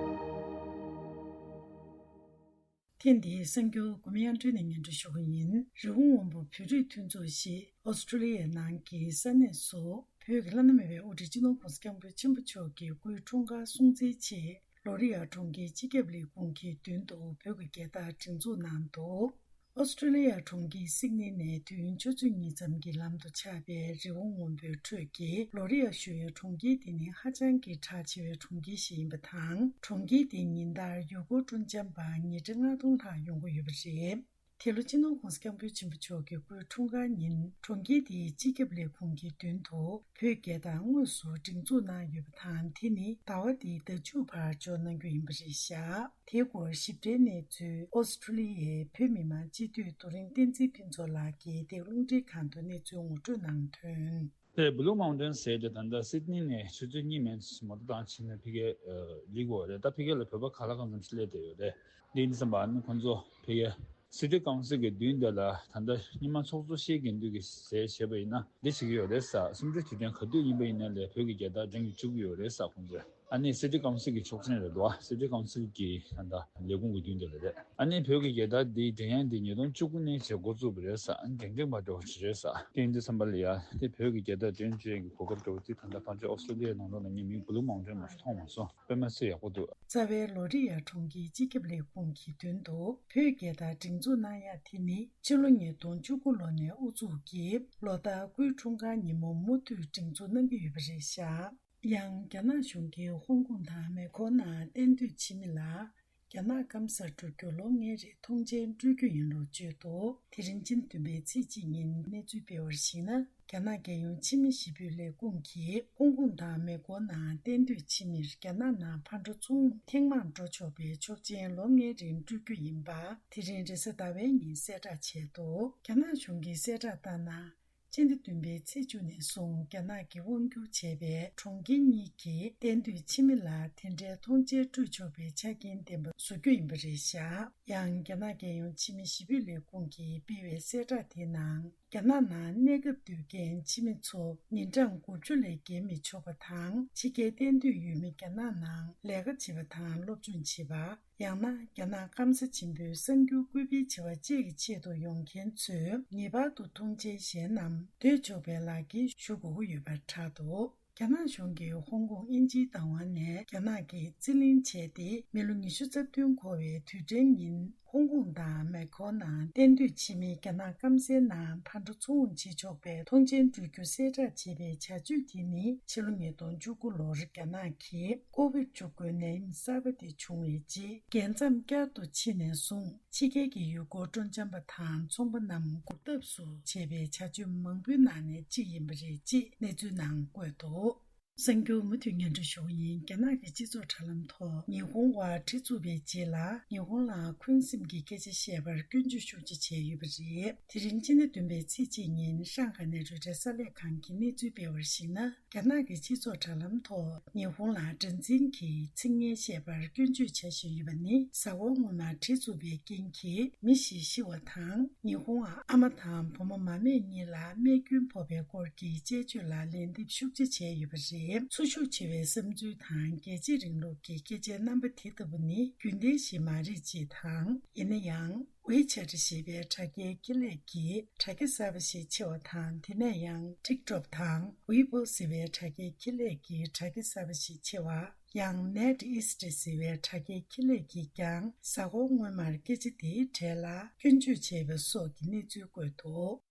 ཐེངས་འདིའི་གསར་འགྱུར་འགོ་མེ་ཨན་ཏྲོ་ནས་སྙན་སྒྲོན་ཞུ་གི་ཡིན། རི་བོ་སྔོན་པོ་བོད་རིགས་མཐུན་ཚོགས་ཞེས་ཨོ་སི་ཀྲོ་ལི་ཡའི་ནང་གི་ས་གནས་སུ་བོད་ཀྱི་བླ་ན་མེད་པའི་དབུ་ཁྲིད་སྤྱི་ནོར་༸གོང་ས་༸སྐྱབས་མགོན་ཆེན་པོ་མཆོག་གི་སྐུའི་འཁྲུངས་སྐར་སྲུང་བརྩིའི་ཆེད། ལོ་རི་ཡ་གྲོང་ཁྱེར་སྤྱི་ཁྱབ་ལས་ཁུངས་ཀྱི་མདུན་དུ་བོད་ཀྱི་རྒྱལ་དར་སྒྲེང་འཛུགས་གནང་འདུག་ཨོ་སི་ཀྲོ་ལི་ཡ་གྲོང་ཁྱེར་སིད་ནི་ནས་དུས་ཡུན་ཆུ་ཚོད་གཉིས་ཙམ་གྱི་ལམ་དུ་ཆགས་པའི་རི་བོ་སྔོན་པོའི་ཁྲོད་ཀྱི་ལོ་རི་ཡ་ཞུ་བའི་གྲོང་ཁྱེར་དེ་ནི་ཧ་ཅང་གི་གྲགས་ཆེ་བའི་གྲོང་ཁྱེར་ཞིག་ཡིན་པ་དང་། གྲོང་ཁྱེར་དེའི་ཉིན་ལྟར་ཡུལ་སྐོར་སྤྲོ་འཆམ་པ་ཉིས་ཁྲི་ལྔ་སྟོང་ལྷག་ཡོང་གི་ཡོད་པ་རེད། འདི་ལོ་སྤྱི་ནོར་༸གོང་ས་༸སྐྱབས་མགོན་ཆེན་པོ་མཆོག་གི་སྐུའི་འཁྲུངས་སྐར་ཉིན་གྲོང་ཁྱེར་དེའི་སྤྱི་ཁྱབ་ལས་ཁུངས་ཀྱི་མདུན་དུ་བོད་རྒྱལ་དར་དངོས་སུ་སྒྲེང་འཛུགས་གནང་ཡོད་པ་དང་། དེ་ནི་ཟླ་བ་འདིའི་ཟླ་མཇུག་བར་འཇོག་གནང་རྒྱུ་ཡིན་པ་རེད་བཞག་དེའི་སྐོར་ཞིབ་ཕྲའི་གནས་ཚུལ་ཨོ་སི་ཁྲུ་ལི་ཡའི་བོད་མི་མང་སྤྱི་འཐུས་རྡོ་རིང་བསྟན་འཛིན་ཕུན་ཚོགས་ལགས་ཀྱིས་འདི་ག་རླུང་འཕྲིན་ཁང་དུ་གནས་ཚུལ་ངོ་སྤྲོད་གནང་དོན། དེ་བུ་ལུག་མའུན་ཊེན་ཟེར་ཏེ་ད་ལྟ་སིད་ནི་ནས་ཆུ་ཚོད་གཉིས་མིན་མོ་ཊ་བཏང་ཕྱིན་ནས་ཕ་གིར་སླེབས་ཡོད་རེད། ད་ཕ་གི་ལ་བོད་པ་ག་ལ་གང་འཚམ་ཞིག་སླེབས་བསྡད་ཡོད་རེད། འདི་ཡིན་དུས་ཙམ་པ་ཨ་ནི་ཁོང་ཚོ་ཕ་གིར་སི་ཊི་ཀའུན་སིལ་གྱི་མདུན་དེ་ལ་ད་ལྟ་སྔོན་མ་ཚོགས་གཙོ་ཤེས་རྒྱ་མདུད་ཀྱིས་ཟས་བྱས་པ་ཡིན་ན་འདི་བྱེད་ཀྱི་ཡོད་རེད་ཟེར། གསུམ་བཅུའི་དུས་དྲན་ག་དུས་ཡིན་པ་ཡིན་ན་ལས་བོད་ཀྱི་རྒྱལ་དར་སྒྲེང་གི་བཅུག་གི་ཡོད་རེད་ཟེར། ཁོང་ཚོས་ཨ་ནི་སི་ཊི་ཀའུན་སིལ་གྱི་ཆོག་མཆན་རེད་འདུག་ཨ། སི་ཊི་ཀའུན་སིལ་གྱི་ད་ལྟ་ལས་ཁུངས་ཀྱི་མདུན་དེ་ལ་རེད། ཨ་ནི་བོད་ཀྱི་རྒྱལ་དར་འདི་སྒྲེང་ཡག་འདི་ཉིས་སྟོང་བཅུ་དགུ་ནས་བྱས་འགོ་བཙུགས་པ་རེད་ཟེར། ཨ་ནི་སྒྲེང་སྒྲེང་བར་འགྲོ་བ་ཞིག་རེད་ཟེར། དེ་ཡིན་དུས་ཙམ་པ་ལ་ཡ་དེ་བོད་ཀྱི་རྒྱལ་དར་སྒྲེང་བཅུག་ཡག་གི་གོ་སྐབས་འདྲ་བོ་དེ་ད་ལྟ་ཕལ་ཆེར་ཨོ་སི་ཀྲུ་ལི་ཡའི་ནང་ལོགས་ལ་ངས་མིང་བུ་ལུག་མའུན་ཊེན་མ་ཞིག་མཐོང་མ་སོང་། དཔེ་མ་སྲིད་ཡག་པོ་འདུག་རྩ་བའི་ལོ་རི་ཡ་གྲོང་ཁྱེར་སྤྱི་ཁྱབ་ལས་ཁུངས་ཀྱི་མདུན་དུ་བོད་རྒྱལ་དར་སྒྲེང་འཛུགས་གནང་ཡག་དེ་ནི་ཕྱི་ལོ་ཉིས་སྟོང་བཅུ་དགུ་ལོ་ནས་དབུ་འཛུགས་ཀྱིས་ལོ་ལྟར་སྐུའི་འཁྲུངས་སྐར་ཉིན་མོ་མུ་མཐུད་སྒྲེང་འཛུགས་གནང་གི་ཡོད་པ་རེད་བཞག་ཡང་རྒྱ་ནག་གཞུང་གིས་ཧོང་ཀོང་དང་མེ་ཁོ་ནང་གཏན་སྡོད་ཕྱི་མི་ལ་རྒྱ་ནག་སྐམ་སར་འགྲོ་རྒྱུར་ལོ་ལྔའི་རིང་ཐོངས་མཆན་སྤྲོད་རྒྱུ་ཡིན་ལུགས་བརྗོད་འདུག་དེ་རིང་སྤྱི་ཟླ་བདུན་པའི་ཚེས་གཅིག་ཉིན་གནས་ཚུལ་སྤེལ་བར་གཞིགས་ན། རྒྱ་ནག་རྒྱལ་ཡོངས་ཕྱི་མི་ཞི་གྲོས་ལས་ཁུངས་ཀྱིས་ཧོང་ཀོང་དང་མེ་ཀོ་ནང་གཏན་སྡོད་ཕྱི་མིར་རྒྱ་ནག་ནང་ཕར་འགྲོ་ཚུར་འོང་ཐེངས་མང་འགྲོ་ཆོག་པའི་ཆོག་མཆན་ལོ་ལྔའི་རིང་སྤྲོད་རྒྱུ་ཡིན་པ་དེ་རིང་རེས་གཟའ་ཟླ་བའི་ཉིན་གསལ་བསྒྲགས་བྱས་འདུག་རྒྱ་ནག་གཞུང་གིས་གསལ་བསྒྲགས་ལྟར་ན། སྤྱི་ཟླ་བདུན་པའི་ཚེས་བཅུ་ནས་བཟུང་རྒྱ་ནག་གིས་དབང་བསྒྱུར་བྱས་པའི་གྲོང་ཁྱེར་གཉིས་ཀྱི་གཏན་སྡོད་ཕྱི་མི་ལ་དེ་འདྲའི་ཐོངས་མཆན་སྤྲོད་ཆོག་པའི་ཆ་རྐྱེན་ལྡན་པ་བཟོ་རྒྱུ་ཡིན་པ་རེད་བཞག་ཡང་རྒྱ་ནག་རྒྱལ་ཡོངས་ཕྱི་མི་ཞི་གྲོས་ལས་ཁུངས་ཀྱིས་སྤེལ་བའི་གསལ་བསྒྲགས་དེའི་ནང་། རྒྱ་ནག་ནང་གནས་སྐབས་སྡོད་མཁན་ཕྱི་མི་ཚོ་ཉིན་གྲངས་དགུ་བཅུ་ལས་བརྒལ་མི་ཆོག་པ་དང་། ཕྱི་རྒྱལ་གཏན་སྡོད་ཡུལ་མི་རྒྱ་ནག་ནང་ལས་ཀ་བྱེད་པ་དང་སློབ་སྦྱོང་བྱེད་པ། ཡང་ན་རྒྱ་ནག་སྐམ་ས་ཆེན་པོའི་གསར་འགྱུར་སྐུལ་སྤེལ་བྱ་བ་བཅས་ཀྱི་ཆེད་དུ་ཡོང་མཁན་ཚོས་ངེས་པར་དུ་ཐོངས་མཆན་གཞན་རྣམས་སྡོད་ཆོག་པའི་ལག་འཁྱེར་ཞུ་དགོས་ཀྱི་ཡོད་པར་བསྒྲགས་འདུག་རྒྱ་ནག་གཞུང་གིས་ཧོང་ཀོང་དབྱིན་ཇིའི་བདག་དབང་ནས་རྒྱ་ནག་གིས་རྩིས་ལེན་བྱས་ཏེ། མི་ལོ་ཉི་ཤུ་རྩ་བདུན་འཁོར་བའི་དུས་དྲན་ཉིན་ཧོང་ཀོང་དང་མེ་ཁོ་ནང་གཏན་སྡོད་ཕྱི་མི་རྒྱ་ནག་སྐམ་སའི་ནང་ཕར་འགྲོ་ཚུར་འོང་བྱེད་ཆོག་པའི་ཐོངས་མཆན་སྤྲོད་རྒྱུ་གསལ་བསྒྲགས་བྱས་པའི་བྱ་སྤྱོད་དེ་ནི་ཕྱི་ལོ་ཉིས་སྟོང་བཅུ་དགུ་ལོར་རྒྱ་ནག་གིས་ཀོ་བིད་བཅུ་དགུ་ནད་ཡམས་གསར་པ་དེ་བྱུང་བའི་རྗེས་རྒྱལ་མཚམས་བསྐྱར་དུ་ཕྱེ་ནས་བཟུང་། ཕྱི་རྒྱལ་གྱི་ཡུལ་སྐོར་སྤྲོ་འཆམ་པ་དང་ཚོང་པ་རྣམས་སྒུག་ཐབས་སུ་བྱས་པའི་བྱ་སྤྱོད་མང་པོའི་ནང་ནས་གཅིག་ཡིན་པ་རེད་ཅེས་གནས་ཚུལ་ནང་བཀོད་འདུག་གསར་འགྱུར་མུ་མཐུད་སྙན་སྒྲོན་ཞུ་བ་ཡིན། རྒྱ་ནག་གི་སྤྱི་ཚོགས་དྲ་ལམ་ཐོག་ཉི་ཧོང་བར་གྲི་བཙུགས་པའི་རྗེས་ལ། ཉི་ཧོང་ལ་འཁོན་སེམས་ཀྱི་སྐད་ཆ་བཤད་པར་སྐྱོན་བརྗོད་ཤུགས་ཆེ་བྱས་ཡོད་པ་རེད། དེ་རིང་སྤྱི་ཟླ་བདུན་པའི་ཚེས་གཅིག་ཉིན་ཧྲང་ཧའེ་ནས་རོའི་ཊར་གསར་ལས་ཁང་གིས་གནས་ཚུལ་སྤེལ་བར་གཞིགས་ན། རྒྱ་ནག་གི་སྤྱི་ཚོགས་དྲ་ལམ་ཐོག་ཉི་ཧོང་ལ་དགྲར་འཛིན་གྱི་ཚིག་ངན་བཤད་པར་སྐྱོན་བརྗོད་བྱ་བཞིན་ཡོད་པ་ནི། གཟའ་འཁོར་སྔོན་མར་གྲི་བཙུགས་པའི་རྐྱེན་གྱིས་མི་བཞི་ཤི་བ་དང་། ཉི་ཧོང་ཨ་མ་དང་བུ་མོ་མ་སྨད་གཉིས་ལ་རྨས་སྐྱོན་ཕོག་པའི་སྐོར་གྱི་དཔྱད་བརྗོད་ལ་ལན་འདེབས་ཤུགས་ཆེ་བྱས་ཡོད་པ་རེད། ཚུར་ཤུགས་ཆེ་བའི་བསམ་ཚུལ་དང་རྒྱལ་གཅེས་རིང་ལུགས་ཀྱི་སྐད་ཆའི་རྣམ་པ་དེ་ལྟ་བུ་ནི་རྒྱུན་ལྡན་ཞིག་མ་རེད་ཅེས་དང་། ཡིན་ན་ཡང་། ཝེ་ཆེ་ཊི་ཞེས་པའི་དྲ་རྒྱའི་ཁེ་ལས་ཀྱིས་དྲ་རྒྱ་གསར་པ་ཞིག་ཕྱེ་བ་དང་། དེ་ནས་ཡང་ཊིག་ཊོག་དང་ཝེ་པོ་ཟེར་བའི་དྲ་རྒྱའི་ཁེ་ལས་ཀྱིས་དྲ་རྒྱ་གསར་པ་ཞིག་ཕྱེ་བ། ཡང་ནེཊ་ཨིསྟ་ཟེར་བའི་དྲ་རྒྱའི་ཁེ་ལས་ཀྱིས་ཀྱང་གཟའ་འཁོར་སྔོན་མར་སྐད་ཆ་དེའི་གྲས་ལ་སྐྱོན་བརྗོད་བྱས་པ་སོགས་ཀྱི་གནས་ཚུལ་བཀོད་འདུག་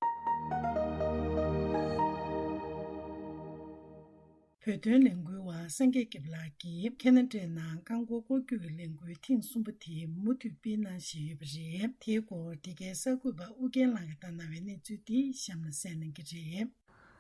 བོད་དོན་ལས་འགུལ་བ་སངས་རྒྱས་སྐྱབས་ལགས་ཀྱིས་ཁེ་ན་ཌའི་ནང་རྐང་འཁོར་སྐོར་སྐྱོད་ཀྱི་ལས་འགུལ་ཐེངས་གསུམ་པ་དེ་མུ་མཐུད་སྤེལ་གནང་བཞིན་ཡོད་པ་རེད། དེའི་སྐོར་འདི་གའི་གསར་འགོད་པ་ཨུ་རྒྱན་ལགས་ཀྱིས་བཏང་གནང་བའི་གནས་ཚུལ་འདི་གཤམ་ལ་གསན་གནང་གི་རེད།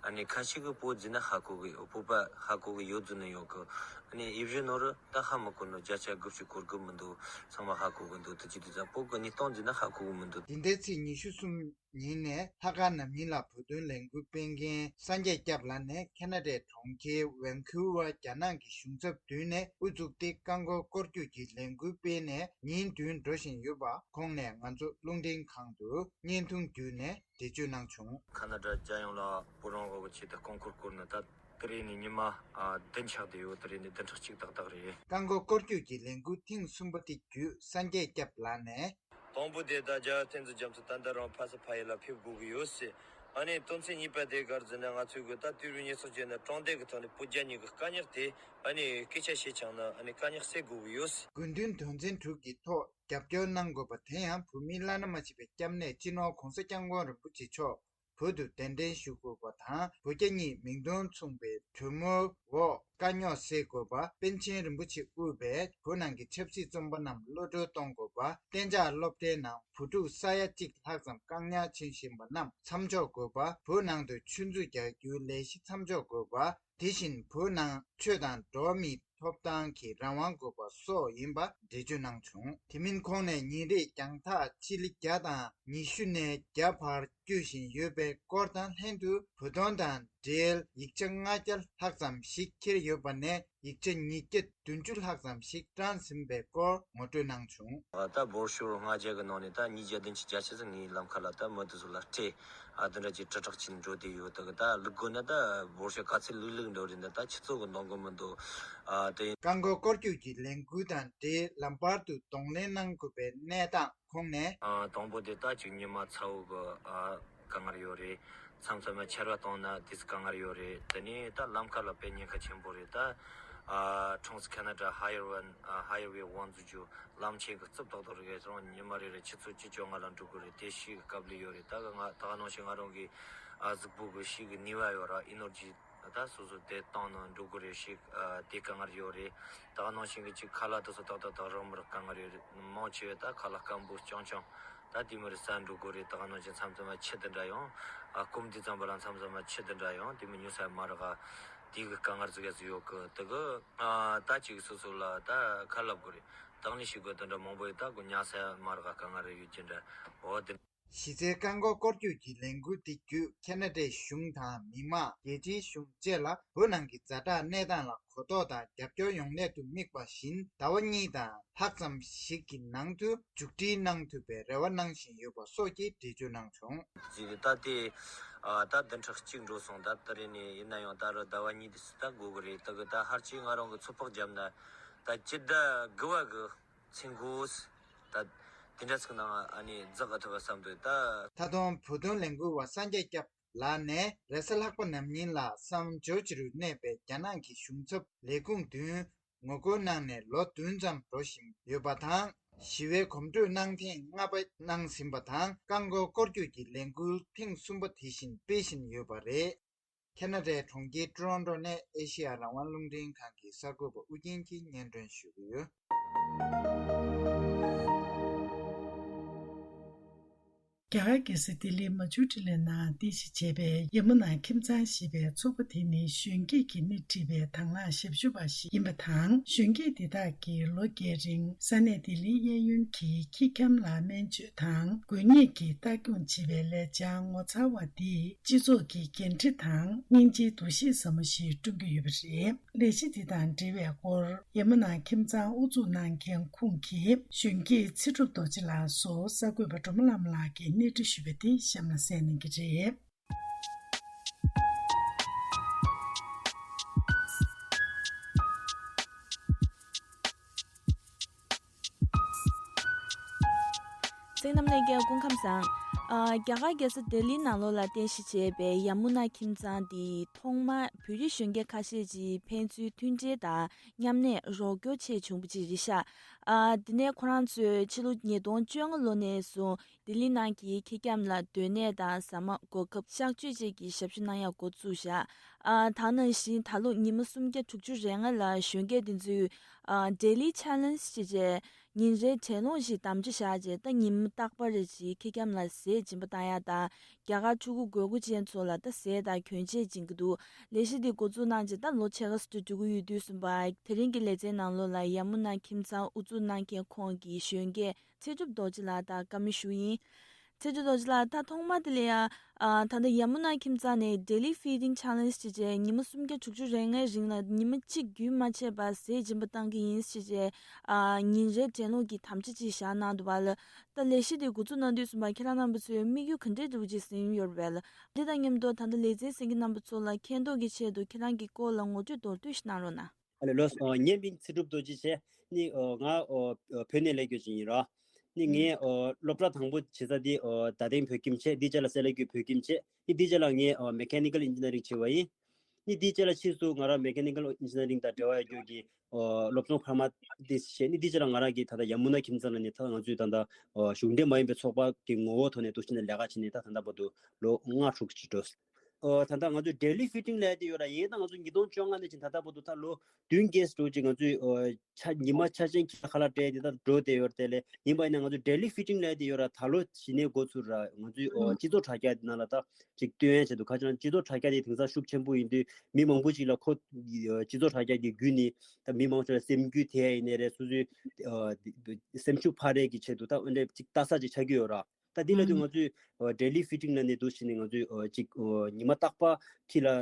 ཨ་ནི་ཁ་ཤས་ཀྱིས་བོད་ཟེར་ན་ཧ་གོ་གི་ཡོད། བོད་པ་ཧ་གོ་གི་ཡོད་ཟེར་ནི་ཡོད་གི། ཨ་ནི་ཡིད་བཞིན་ནོར་ད་ཧ་མི་གོ་ནོ་བརྒྱ་ཆ་དགུ་བཅུ་གོ་དགུ་མི་འདུག་ཚང་མ་ཧ་གོ་གི་འདུག་དེ་ཅི་དུས་ཙམ་བོད་ཀྱི་གནས་སྟངས་ཟེར་ན་ཧ་གོ་གི་མི་འདུག་འདི་ཟླའི་ཚེས་ཉི་ཤུ་གསུམ་ཉིན་ནས་ལྷག་དཀར་ནམ་ཡིན་ལ་བོད་དོན་ལས་འགུལ་སྤེལ་མཁན་སངས་རྒྱས་སྐྱབས་ལགས་ནས་ཁེ་ན་ཌའི་གྲོང་ཁྱེར་ཝན་ཁུ་ཝར་རྒྱ་ནག་གི་གཞུང་ཚབ་མདུན་ནས་དབུ་བཙུགས་ཏེ་རྐང་འཁོར་སྐོར་སྐྱོད་ཀྱི་ལས་འགུལ་སྤེལ་ནས་ཉིན་བདུན་འགྲོ་བཞིན་ཡོད་པ་ཁོང་ནས་ང་ཚོ་རླུང་འཕྲིན་ཁང་དུ་བརྙན་ཐུང་བརྒྱུད་ནས་འགྲེལ་བརྗོད་གནང་བྱུང་། ཁ་ན་ཌ་རྒྱལ་ཡོངས་ལ་བོད་རང་དབང་གི་ཆེད་དུ་རྐང་འཁོར་བསྐོར་ནས་ད་དེ་རིང་ནས་ཉི་མ་ཨ་བདུན་ཆགས་བསྡད་ཡོད། དེ་རིང་ནས་བདུན་ཕྲག་གཅིག་ཏག་ཏག་རེད། རྐང་འཁོར་སྐོར་སྐྱོད་ཀྱི་ལས་འགུལ་ཐེངས་གསུམ་པ་དེ་བརྒྱུད་སངས་རྒྱས་སྐྱབས་ལགས་ནས། དང་པོ་དེ་ད་རྒྱལ་བ་བསྟན་འཛིན་རྒྱ་མཚོ་ད་ལྟ་རང་ཕ་ས་ཕ་ཡུལ་ལ་ཕེབས་དགོས་ཀྱི་ཡོད་ཟེར། ཨ་ནི་དོན་ཚན་གཉིས་པ་དེ་ག་རེ་ཟེར་ན་ང་ཚོས་གི་ད་དུས་རབས་ཉི་ཤུ་རྩ་གཅིག་ནས་དྲང་བདེན་གྱི་ཐོག་ནས་བོད་རྒྱ་གཉིས་ཀྱི་དཀའ་རྙོག་དེ་ཨ་ནི་སྐད་ཆ་བཤད་ཆོག་ན་ཨ་ནི་དཀའ་རྙོག་སེལ་དགོས་ཀྱི་ཡོད་ཟེར། དགོས་འདུན་དོན་ཚན་དྲུག་གི་ཐོག་རྒྱབ་སྐྱོར་གནང་དགོས་པ་དེ་ཡང་བོད་མིའི་བླ་ན་མ་མཆིས་པའི་སྐྱབས་གནས་སྤྱི་ནོར་༸གོང་ས་༸སྐྱབས་མགོན་རིན་པོ་ཆེ་མཆོག་བོད་དུ་གདན་འདྲེན་ཞུ་དགོས་པ་དང་། བོད་རྒྱ་གཉིས་མིང་དོན་མཚུངས་པའི་གྲོས་མོལ་འོག་ དཀའ་རྙོག་སེལ་དགོས་པ། པཎ་ཆེན་རིན་པོ་ཆེས་དབུས་པའི་བོད་ནང་གི་ཆབ་སྲིད་བཙོན་པ་རྣམས་གློད་བཀྲོལ་གཏོང་དགོས་པ། གཏན་འཇགས་སློབ་གྲྭའི་ནང་བུ་ཕྲུག་ས་ཡ་གཅིག་ལྷག་ཙམ་བཀག་ཉར་བྱེད་བཞིན་པ་རྣམས་མཚམས་འཇོག་དགོས་པ། བོད་ནང་དུ་ཆུ་མཛོད་རྒྱག་རྒྱུའི་ལས་གཞི་མཚམས་འཇོག་དགོས་པ། དེ་བཞིན་བོད་ནང་ཆོས་དང་འགྲོ་བ་མིའི་ཐོབ་ཐང་གི་རང་དབང་དགོས་པ་སོགས་ཡིན་པ་འགྲེལ་བརྗོད་གནང་བྱུང་། དེ་མིན་ཁོང་ནས་ཉིན་རེར་རྒྱང་ཐག་སྤྱི་ལེ་བརྒྱ་དང་ཉི་ཤུ་ནས་བརྒྱ་བར་སྐྱོད་བཞིན་ཡོད་པའི་སྐོར་དང་ལྷན་དུ། བོད་དོན་དང་འབྲེལ་ཡིག་ཆ་ལྔ་བརྒྱ་ལྷག་ཙམ་ཞིག་ཁྱེར་ཡོད་པ་ནས། ཡིག་ཆ་ཉིས་བརྒྱ་བདུན་ཅུ་ལྷག་ཙམ་ཞིག་བཀྲམ་ཟིན་པའི་སྐོར་ངོ་སྤྲོད་གནང་བྱུང་། ད་སྦོར་ཤོར་ལྔ་བརྒྱ་གི་ནང་ནས་ད་ཉིས་བརྒྱ་བདུན་ཅུ་བརྒྱད་ཅུ་ཙམ་ངའི་ལམ་ཁ་ལ་ད་མི་དེ་ཚོ་ལ་སྤྲད། ཨ་དེ་འདྲ་ཅིག་དྲིལ་བསྒྲགས་ཅིག་འགྲོ་བསྡད་ཡོད། ད་གི་ད་ལུག་དགོས་ན་ད་སྦོར་ཤོར་ག་ཚད་ལུག་ལུག་འགྲོ་རེད། འདི་ད་ཆུ་ཚོད་གི་འདང་གི་མི་འདུག་ཨ་དེ་རྐང་འཁོར་སྐོར་སྐྱོད་ཀྱི་ལས་འགུལ་དང་འབྲེལ་ལམ་བར་དུ་གདོང་ལེན་གནང་དགོས་པའི་གནས་སྟངས་ཁོང་ནས། ཨ་དང་པོ་དེ་ད་ཅིག་ཉི་མ་ཚ་བོ་གི་ཨ་དཀའ་ངལ་ཡོད་རེད། མཚམས་མཚམས་མ་ཆར་པ་བཏང་ན་དེ་ཚོ་དཀའ་ངལ་ཡོད་རེད། དེ་ནས་ད་ལམ་ཁ་ལ་དཔེ་ཉེན་ཁ་ཆེན་པོ་རེད། ད་ཨ་Trans Canada Highway ཨ་Highway One འཛུགས་རྒྱུ་ལམ་ཆེན་གི་རྩིབ་ཏོག་ཏོག་རེད། རང་ཉི་མ་རེ་རེ་ཆུ་ཚོད་བཅུ་བཅོ་ལྔ་ལ་འགྲོ་དགོས་རེད། དེ་ཤི་གི་སྐབས་ལ་ཡོད་རེད། ད་གི་ང་ད་ག་ནང་བཞིན་ང་རང་གི་ཨ་གཟུགས་པོ་གི་ཤི་གི་ནུས་པ་ཡོད་ར། Energy ད་སོ་སོ་དེ་བཏང་ནས་འགྲོ་དགོས་རེད། ཤི་ཨ་དེ་དཀའ་ངལ་ཡོད་རེད། ད་ག་ནང་བཞིན་གི་ཅིག་ཁ་ལག་དེ་ཚོ་ཏག་ཏག་ཏག་རག་མི་རག་དཀའ་ངལ་ཡོད་རེད། མང་ཆེ་བས་ད་ཁ་ལག་སྐམ་པོ་རྐྱང་རྐྱང་ད་དེ་མོ་རེ་ཟ་འགྲོ་དགོས་རེད། ད་ག་ནང་བཞིན་མཚམས་མཚམས་མ་ཆུ་དེ་འདྲ་ཡང་ཨ་སྐོམ་དུས་ཙམ་པ་ལ་མཚམས་མཚམས་མ་ཆུ་དེ་འདྲ་ཡང་དེ་མོ་ཉོ་ས་མ་རག་དེ་གི་དཀའ་ངལ་ཟིག་ག་ཟིག་ཡོད་གི། དེ་གི་ཨ་ད་ཅིག་སོ་སོ་ལ་ད་ཁ་ལབ་དགོས་རེད། དང་ལེན་ཞིག་དགོས། དེ་འདྲ་མང་པོ་ཡོད། ད་གོ་ཉལ་ས་མ་རག་དཀའ་ངལ་རེ་ཡོད་ཀྱི་འདྲ། འོ་དེ། གཞི་རྩའི་རྐང་འཁོར་སྐོར་སྐྱོད་ཀྱི་ལས་འགུལ་འདི་བརྒྱུད་ཁེ་ན་ཌའི་གཞུང་དང་མི་དམངས། རྒྱལ་སྤྱིའི་གཞུང་བཅས་ལ་བོད་ནང་གི་ཛ་དྲག་གནས་སྟངས་ལ་གོ་རྟོགས་དང་རྒྱབ་སྐྱོར་ཡོང་སླད་དུ་དམིགས་པ་བཞིན། ཟླ་བ་གཉིས་དང་ལྷག་ཙམ་ཞིག་གི་ནང་དུ་མཇུག་སྒྲིལ་གནང་ཐུབ་པའི་རེ་བ་གནང་བཞིན་ཡོད་པ་སོགས་ཀྱི་འགྲེལ་བརྗོད་གནང་བྱུང་། ཅིག་ད་ལྟའི་ཨ་ད་བདུན་ཕྲག་གཅིག་འགྲོ་སོང་། ད་ད་རེས་ནས་ཡིན་ན་ཡང་ད་རུང་ཟླ་བ་གཉིས་དེ་ད་འགོར་གི་རེད། ད་གི་ད་ཧར་ཅིག་ང་རང་གི་ཚོད་དཔག་བརྒྱབ་ན་ད་སྤྱི་ཟླ་དགུ་བ་གི་ཚེ་འགོ་ད་དེ་འདྲ་ཚིག་ནང་ཨ་ནི་འཛེག་ག་ཐུབ་པ་བསམ་འདུག་ད། ད་དུང་བོད་དོན་ལས་འགུལ་བ་སངས་རྒྱས་སྐྱབས་ལགས་ནས་རེས་གཟའ་ལྷག་པ་ནམ་ཉིན་ལ་སམ་ཇོར་ཇི་རུ་གནས་པའི་རྒྱ་ནག་གི་གཞུང་ཚབ་ལས་ཁུངས་མདུན་ངོ་རྒོལ་གནང་ནས་ལོ་བདུན་ཙམ་འགྲོ་བཞིན་ཡོད་པ་དང་། ཞི་བའི་གོམ་བགྲོད་གནང་ཐེངས་ལྔ་པ་གནང་ཟིན་པ་དང་། རྐང་འཁོར་སྐོར་སྐྱོད་ཀྱི་ལས་འགུལ་ཐེངས་གསུམ་པ་དེ་བཞིན་སྤེལ་བཞིན་ཡོད་པ་རེད། ཁེ་ན་ཌའི་གྲོང་ཁྱེར་ཀྲོ་རོན་ཀྲོ་ནས་ཨེ་ཤེ་ཡ་རང་དབང་རླུང་འཕྲིན་ཁང་གི་གསར་འགོད་པ་ཨུ་རྒྱན་གྱིས་སྙན་སྒྲོན་ཞུ་གི་ཡོད། རྒྱ་གར་རྒྱལ་ས་ལྡི་ལིའི་མ་ཆུ་ཊི་ལའི་ནང་རྟེན་གཞི་བྱས་པའི་ཡ་མུ་ན་ཁྱིམ་ཚང་ཞེས་པའི་ཚོགས་པ་དེ་ནི་གཞོན་སྐྱེས་ཀྱིས་སྣེ་ཁྲིད་པའི་དང་བླངས་ཞབས་ཞུ་བ་ཞིག་ཡིན་པ་དང་། གཞོན་སྐྱེས་འདི་དག་གིས་ལོ་བརྒྱད་རིང་ས་གནས་ལྡི་ལིའི་གཡས་གཡོན་གྱི་ཁྱི་འཁྱམ་ལ་སྨན་བཅོས་དང་། འགོས་ནད་ཀྱི་ལྟ་སྐྱོང་བྱེད་པའི་ལས་འཆར་ངོ་མཚར་བ་འདིས་སྤྱི་ཚོགས་ཀྱི་འགན་འཁྲི་དང་སྙིང་རྗེའི་འདུ་ཤེས་ཟབ་མོ་ཞིག་བསྐྲུན་གྱི་ཡོད་པ་རེད། ལས་གཞི་འདི་དང་འབྲེལ་བའི་སྐོར་ཡ་མུ་ན་ཁྱིམ་ཚང་དབུ་འཛུགས་གནང་མཁན་ཁོངས་ཀྱི་གཞོན་སྐྱེས་ཚེ་སྒྲུབ་རྡོ་རྗེ་ལགས་སུ་གསར་འགོད་པ་སྒྲོལ་མ་ལྷ་མོ་ལགས་ཀྱིས་སྣེ་ཁྲིད་ཞུས་པ་དེ་གཤམ་ལ་གསན་གནང་གི་རེད། གསན་མཁན་རྣམ་པ་ལྷན་རྒྱས་སྐུ་ཁམས་བཟང་། ཨ། རྒྱ་གར་རྒྱལ་ས་ལྡི་ལི་ནང་ལོགས་ལ་རྟེན་གཞི་བྱས་པའི་ཡ་མུ་ན་ཁྱིམ་ཚང་འདི་ཐོག་མར་བོད་རིགས་གཞོན་སྐྱེས་ཁ་ཤས་ཀྱིས་ཕན་ཚུན་མཐུན་འབྲེལ་དང་མཉམ་གནས་རོགས་སྐྱོར་ཆེད་བྱུང་བ་ཅིག་རེད་ཤག་ཨ། དེ་ནས་ཁོ་རང་ཚོས་ཕྱི་ལོ་ཉིས་སྟོང་བཅོ་ལྔ་ལོ་ནས་བཟུང་ལྡི་ལི་ནང་གི་ཁྱི་འཁྱམ་ལ་སྡོད་གནས་དང་ཟ་མ་གོ་སྐབས་གཤགས་བཅོས་བཅས་ཀྱི་ཞབས་ཞུ་གནང་ཡག་འགོ་བཙུགས་ཤག་ཨ། ད་ནང་བཞིན་ད་ལོ་ཉི་མ་སུམ་བརྒྱ་དྲུག་ཅུ་རེ་ལྔ་ལ་གཞོན་སྐྱེས་དེ་ཚོས་ཨ། Daily Challenge ཞེས་བྱས། ཉིན་རེའི་འགྲན་སློང་ཞིག་དམ་བཅའ་བཞག་རྗེས། ད་ཉིན་མོ་རྟག་པར་རེ་བཞིན་ཁྱི་འཁྱམ་ལ་ཟས་སྦྱིན་པ་བཏང་ཡག་དང་། རྒྱ་གར་ཕྲུ་གུ་དགོས་མཁོ་ཅན་ཚོ་ལ་ད་ཟས་དང་གྱོན་ཆས་སྦྱིན་གྱི་འདུག་ལས་གཞི་འདི་འགོ་འཛུགས་གནང་རྗེས་ད་ལོ་ཕྱེད་ཀ་ཙམ་འགྲོ་གི་ཡོད་དུས་ཙམ་པ། དེ་རིང་གི་ལེ་ཚན་ནང་ལོགས་ལ་ཡ་མུ་ན་ཁྱིམ་ཚང་དབུ་འཛུགས་གནང་མཁན་ཁོངས་ཀྱི་གཞོན་སྐྱེས་ཚེ་སྒྲུབ་རྡོ་རྗེ་ལགས་དང་བཀའ་མོལ་ཞུ་ཡིན། ཚེ་སྒྲུབ་རྡོ་རྗེ་ལགས། ད་ཐོག་མ་དེ་ལ་ཡ། ཨ། ད་ལྟ་ཡ་མུ་ན་ཁྱིམ་ཚང་ནས་Daily Feeding Challenge ཞེས་བྱས་ཉི་མ་སུམ་བརྒྱ་དྲུག་ཅུ་རེ་ལྔའི་རིང་ལ་ཉི་མ་གཅིག་རྒྱུན་མ་ཆད་པར་ཟས་སྦྱིན་པ་བཏང་གི་ཡིན་ཞེས་བྱས། ཨ། ཉིན་རེའི་འགྲན་སློང་གི་དམ་བཅའ་ཅིག་བཞག་གནང་འདུག་པ་ལ། ད་ལས་གཞི་དེ་འགོ་འཛུགས་གནང་དུས་ཙམ་པ་ཁྱེད་རང་རྣམ་པ་ཚོས་དམིགས་ཡུལ་ག་འདྲའི་འདྲ་བོ་ཅིག་ཟིན་ཡོད་རེད་པས། འདི་དང་མཉམ་དུ་ད་ལྟ་ལེ་ཚན་གསན་མཁན་རྣམ་པ་ཚོ་ལ་མཁྱེན་རྟོགས་ཀྱི་ཆེད་དུ་ཁྱེད་རང་གི་སྐོར་ལ་ངོ་སྤྲོད་མདོར་བསྡུས་ཤིག་གནང་རོགས་གནང་། ཨ་ལེ་ལོ། ཨོ། ངའི་མིང་ཚེ་སྒྲུབ་རྡོ་རྗེ་བྱས། ནི་ཨོ་ང་ཨོ་བོད་ནས་སླེབས་ཡོད་ཅིག་ཡིན་ར། ནི་ངའི་ཨོ་སློབ་གྲྭ་དང་པོ་བྱེད་ས་དེ་ཨོ་རྡ་སྟེང་བོད་ཁྱིམ་བྱས། དེའི་རྗེས་ལ་སེ་ལ་ཀུའི་བོད་ཁྱིམ་བྱས། ནི་དེའི་རྗེས་ལ་ངས་ཨོ་Mechanical Engineering བྱས་པ་ཡིན། ནི་དེའི་རྗེས་ལ་ཕྱིས་སུ་ང་རང་Mechanical Engineering དང་འབྲེལ་བ་ཡོད་རྒྱུ་གི་ཨོ་སློབ་སྦྱོང་འཕར་མ་དེ་བྱས། ནི་དེའི་རྗེས་ལ་ང་རང་གིས་ད་ལྟ་ཡ་མུ་ན་ཁྱིམ་ཚང་ལ་ནི་ད་ལྟ་ང་ཚོའི་ད་ལྟ་ཨོ་གཞུང་འབྲེལ་མ་ཡིན་པའི་ཚོགས་པ་གི་ངོ་བོ་ཐོག་ནས་འདུག་སེ་ནས་ལས་ཀ་བྱས་ནས་ད་ད་ལྟ་བར་དུ་ལོ་ལྔ་དྲུག་ཅིག་འགྲོ། ཨ་ད་ལྟ་ང་ཚོས་daily fitting་ལབ་ཡ་དེ་ཡོད་ར། ཡིན་ད་ང་ཚོ་ཉིས་སྟོང་བཅོ་ལྔ་ནས་ཕྱིན་ད་ལྟ་བར་དུ་ད་ལོ་བདུན་བརྒྱད་འགྲོ་ཅིག་ང་ཚོས་ཨ་ཆ་ཉི་མ་ཆ་ཆེན་ཁྱི་ལ་ཁ་ལག་སྤྲད་དེ་ད་འགྲོ་བསྡད་ཡོད་རེད་དེ་ལས། ཡིན་པ་ཡིན་ན་ང་ཚོ་daily fitting་ལབ་ཡ་དེ་ཡོད་ར། ད་ལོ་གཞི་ནས་འགོ་ཚུགས་ར། ང་ཚོའི་ཨ་སྤྱི་ཚོགས་དྲ་རྒྱ་ནང་ལ་ད་ཅིག་སྟོན་ཡ་ཆེད་དུ་ཁ་ཆེ་ན་སྤྱི་ཚོགས་དྲ་རྒྱ་དེ་དེང་སང་ཤུགས་ཆེན་པོ་ཡིན་དུས་མི་མང་པོ་ཅིག་ལ་ཁོ་ཨ་སྤྱི་ཚོགས་དྲ་རྒྱ་གི་བརྒྱུད་ནས་ད་མི་མང་ཚོ་ལ་སེམས་འགུལ་ཐེབས་ཡ་ཡིན་ནའི་རེད། སོ་སོའི་ཨ་སེམས་ཤུགས་འཕར་ཡ་གི་ཆེད་དུ་ད་འོན་ཏེ་ཅིག་ལྟ་ས་ཅིག་ཆགས་ཀྱི་ཡོད་ར། ད་འདི་ལ་དུས་ང་ཚོས་ཨ་daily fitting་ལ་ནས་འདུག་བྱས་ནས་ང་ཚོས་ཨ་ཅིག་ཨ་ཉི་མ་རྟག་པར་ཁྱི་ལ་ཨ་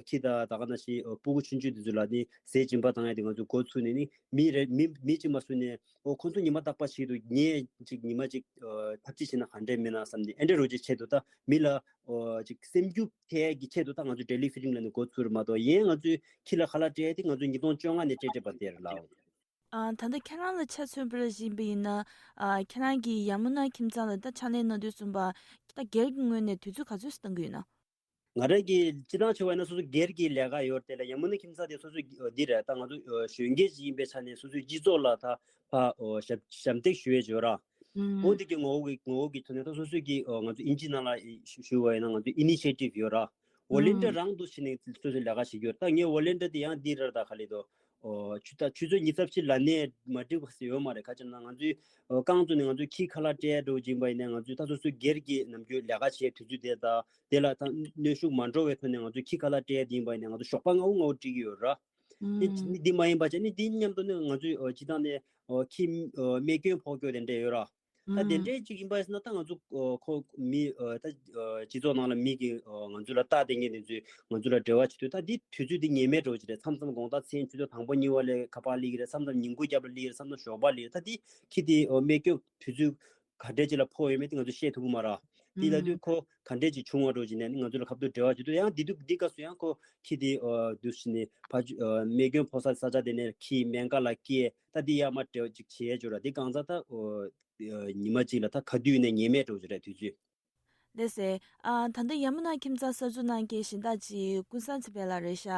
ཁྱི་དང་ད་ག་ནང་བཞིན་ཨ་སྤུ་གུ་ཆུང་ཆུང་དེ་ཚོ་ལ་ནི་ཟས་སྦྱིན་པ་བཏང་ཡ་དེ་ང་ཚོས་འགོ་ཚུགས་ནས་ནི་མི་རེ་མི་མི་གཅིག་མ་གསོས་ནས་ཨོ་ཁོ་ཚོ་ཉི་མ་རྟག་པར་བྱེད་དུས་ངས་ཅིག་ཉི་མ་ཅིག་ཨ་ཐབས་ཅིག་བྱས་ན་ག་འདྲས་མིན་ན་བསམ་ནས་ཨེ་འདྲས་རོ་ཅིག་ཆེད་དུ་ད་མི་ལ་ཨོ་ཅིག་སེམས་འགུལ་ཐེབས་ཡ་གི་ཆེད་དུ་ད་ང་ཚོས་daily fitting་ལ་ནི་འགོ་ཚུགས་རེད་མ་གཏོགས། ཡིན་ང་ཚོས་ཁྱི་ལ་ཁ་ལག་སྤྲད་ཡ་དེ་ང་ཚོས་ཉིས་སྟོང་བཅོ་ལྔ་ནས་སྤྲད་སྤྲད་པ་དེ་རེད་ལགས། ཨ། ད་ལྟ་ཁྱེད་རང་ལ་ཆ་མཚོན་པར་བཞིན་པ་ཡིན་ན། ཨ། ཁྱེད་རང་གིས་ཡ་མུ་ན་ཁྱིམ་ཚང་ལ་ད་ཕྱག་ལས་གནང་དུས་ཙམ་པ། ད་སྒེར་གྱི་ངོས་ནས་དུས་ཚོད་ག་ཚོད་ཙམ་གཏང་གི་ཡོད་ན། ང་རང་གིས་སྤྱིར་བཏང་བྱས་པ་ཡིན་ན་སོ་སོ་སྒེར་གྱི་ལས་ཀ་ཡོད་དེ་ལ་ཡ་མུ་ན་ཁྱིམ་ཚང་དེ་སོ་སོ་འདི་རེད། ད་ང་ཚོ་གཞོན་སྐྱེས་ཅིག་ཡིན་པའི་ཆ་ནས་སོ་སོའི་སྤྱི་ཚོགས་ལ་ད་ཕར་ཞབས་ཞབས་འདེགས་ཞུ་ཡས་ཅིག་ཡོད་ར། འོ་འདི་གི་ངོ་བོ་གི་ངོ་བོ་གི་ཐོག་ནས་ད་སོ་སོ་གི་ང་ཚོ་ཨིན་ཇི་ནང་ལ་ཞུ་བ་ཡིན་ན་ང་ཚོ་initiative་ཡོད་ར། ཝོ་ལན་ཊི་ཡར་རང་དུ་ཕྱིན་ནས་སོ་སོའི་ལས་ཀ་བྱེད་ཀྱི་ཡོད། ད་ངས་ཝོ་ལན་ཊི་ཡར་དེ་ཡང་འདི་རེད། ད་ག་ལེ་དོ། ཨོ། ཆུ་ད་ཆུ་ཚོད་ཉི་ཤུ་རྩ་བཞི་ལ་ནས་མ་འགྲིག་པ་ཟེར་ཡོད་མ་རེད། ག་ཅི་ན་ང་ཚོའི་ཨོ་རྐང་བཙུགས་ནས་ང་ཚོའི་ཁྱི་ཁ་ལག་སྤྲད་འགྲོ་བཞིན་པ་ཡིན་ན་ང་ཚོའི་ད་སོ་སོའི་སྒེར་གྱི་ནམ་རྒྱུན་ལས་ཀ་བྱེད་དུས་ཚོད་དེ་དང་དེ་ལ་ད་གནོན་ཤུགས་མ་འགྲོ་བའི་ཐོག་ནས་ང་ཚོའི་ཁྱི་ཁ་ལག་སྤྲད་ཡིན་པ་ཡིན་ན་ང་ཚོ་ཞོགས་པ་སྔ་པོ་སྔ་པོ་སྤྲད་ཀྱི་ཡོད་ར། ཨ་ནི་འདི་མ་ཡིན་པ་བྱས་ནི་འདི་མཉམ་དུ་ནི་ང་ཚོའི་ཨོ་སྤྱི་བཏང་ནས་ཨོ་ཁྱི་ཨོ་རྨས་སྐྱོན་ཕོག་རྒྱུ་དེ་འདྲ་ཡོད་ར། ད་དེ་འདྲའི་ཅིག་ཡིན་པ་ཡིན་ན་ད་ང་ཚོ་ཨོ་ཁོ་མི་ཨོ་ད་ཨོ་སྤྱི་ཚོགས་ནང་ལ་མི་གི་ཨོ་ང་ཚོ་ལ་ལྟ་བསྡད་མཁན་དེ་ཚོས་ང་ཚོ་ལ་འབྲེལ་བ་བྱེད་དུས་ད་འདི་དུས་ཚོད་འདི་ངེས་མེད་འགྲོ་གི་རེད། མཚམས་མཚམས་དགོང་དག་མཚན་ཆུ་ཚོད་དང་པོ་གཉིས་པ་ལ་ཁ་པར་སླེབས་ཀྱི་རེད། མཚམས་མཚམས་ཉིན་གུང་རྒྱབ་ལ་སླེབས་ཀྱི་རེད། མཚམས་མཚམས་ཞོགས་པ་སླེབས་ཀྱི་རེད། ད་འདི་ཁྱི་དེ་ཨོ་རྨས་སྐྱོན་དུས་ཚོད་ག་འདྲས་ཅིག་ལ་ཕོག་ཡོད་མེད་དེ་ང་ཚོ་ཤེས་ཐུབ་ཀྱི་མ་རེད། དེ་ལ་དུས་ཁོ་ག་འདྲས་ཅིག་བྱུང་བ་འགྲོ་གི་ནས་ང་ཚོ་ལ་ཁ་ཐུག་འབྲེལ་བ་བྱེད་དུས་ཡང་འདི་དུས་འདི་སྐབས་སུ་ཡང་ཁོ་ཁྱི་དེ་ཨོ་འདུག་བྱས་ནས་ཕ་ཆུ་ཨོ་རྨས་སྐྱོན་ཕོག་ས་ས་ཆ་དེ་ནས་ཁྱི་སྨན་ཁང་ལ་སྐྱེལ། ད་འདི་ཡར་མར་འབྲེལ་བ་ཅིག་བྱེད་ཡས་ཅིག་ཡོད་ར། འདི་གང་ཚ་ད་ཨོ་ཉི་མ་གཅིག་ལ་ད་ག་དུས་ནས་ངེས་མེད་འགྲོ་གི་རེད་དུས་ཚོད། ལགས་སེ། ཨ། ད་ལྟ་ཡ་མུ་ན་ཁྱིམ་ཚང་གསར་འཛུགས་གནང་མཁན་གཞན་དག་ཅིག་ཀུན་བཟང་ཚེ་འཕེལ་ལགས་རེད་ཤག་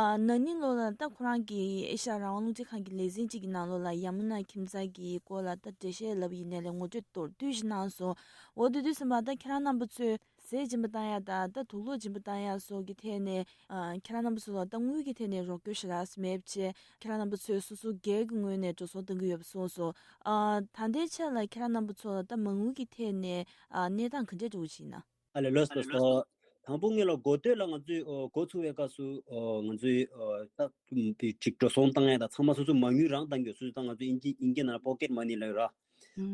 ཨ། ན་ནིང་ལོ་ལ་ད་ཁོ་རང་གིས་ཨེ་ཤ་ཡ་རང་དབང་རླུང་འཕྲིན་ཁང་གི་ལས་འཛིན་ཅིག་གི་ནང་ལོགས་ལ་ཡ་མུ་ན་ཁྱིམ་ཚང་གི་སྐོར་ལ་ད་འགྲེལ་བཤད་ལབ་ཡིན་ནའི་ལས་ངོ་སྤྲོད་མདོར་བསྡུས་ཤིག་གནང་སོང་། འོ་དེ་དུས་ཙམ་པ་ད་ཁྱེད་རང་རྣམ་པ་ཚོས་ཟས་སྦྱིན་པ་བཏང་ཡ་དང་ད་དུག་ལོག་སྦྱིན་པ་བཏང་ཡ་སོགས་ཀྱི་ཐད་ནས། ཨ། ཁྱེད་རང་རྣམ་པ་ཚོ་ལ་ད་དངུལ་གྱི་ཐད་ནས་རོགས་སྐྱོར་ཞེ་དྲག་མེད་པ་བྱས། ཁྱེད་རང་རྣམ་པ་ཚོས་སོ་སོ་སྒེར་གྱི་ངོས་ནས་འགྲོ་སོང་གཏང་གི་ཡོད་པ་གསུངས་སོང་། ཨ། ད་ལྟའི་ཆ་ལ་ཁྱེད་རང་རྣམ་པ་ཚོ་ལ་ད་མ་དངུལ་གྱི་ཐད་ནས། ཨ། གནས་སྟངས་ག་འདྲས་འགྲོ་གི་ཡིན་ན། ཨ་ལས་ལགས་སོ། དང་པོ་ངེད་ལ་འགོ་སྟོད་ལ་ང་ཚོས་ཨོ་འགོ་ཚུགས་པའི་སྐབས་སུ་ཨོ་ང་ཚོས་ཨོ་ད་ཅིག་འགྲོ་སོང་བཏང་ཡ་དང་ཚང་མ་སོ་སོ་མ་དངུལ་རང་བཏང་གི་ཡོད། སོ་སོ་ད་ང་ཚོ་དབྱིན་ཇི་དབྱིན་སྐད་ནང་ལ་པོ་ཀེཊ་མ་ནི་ལབ་ཡོད་ར།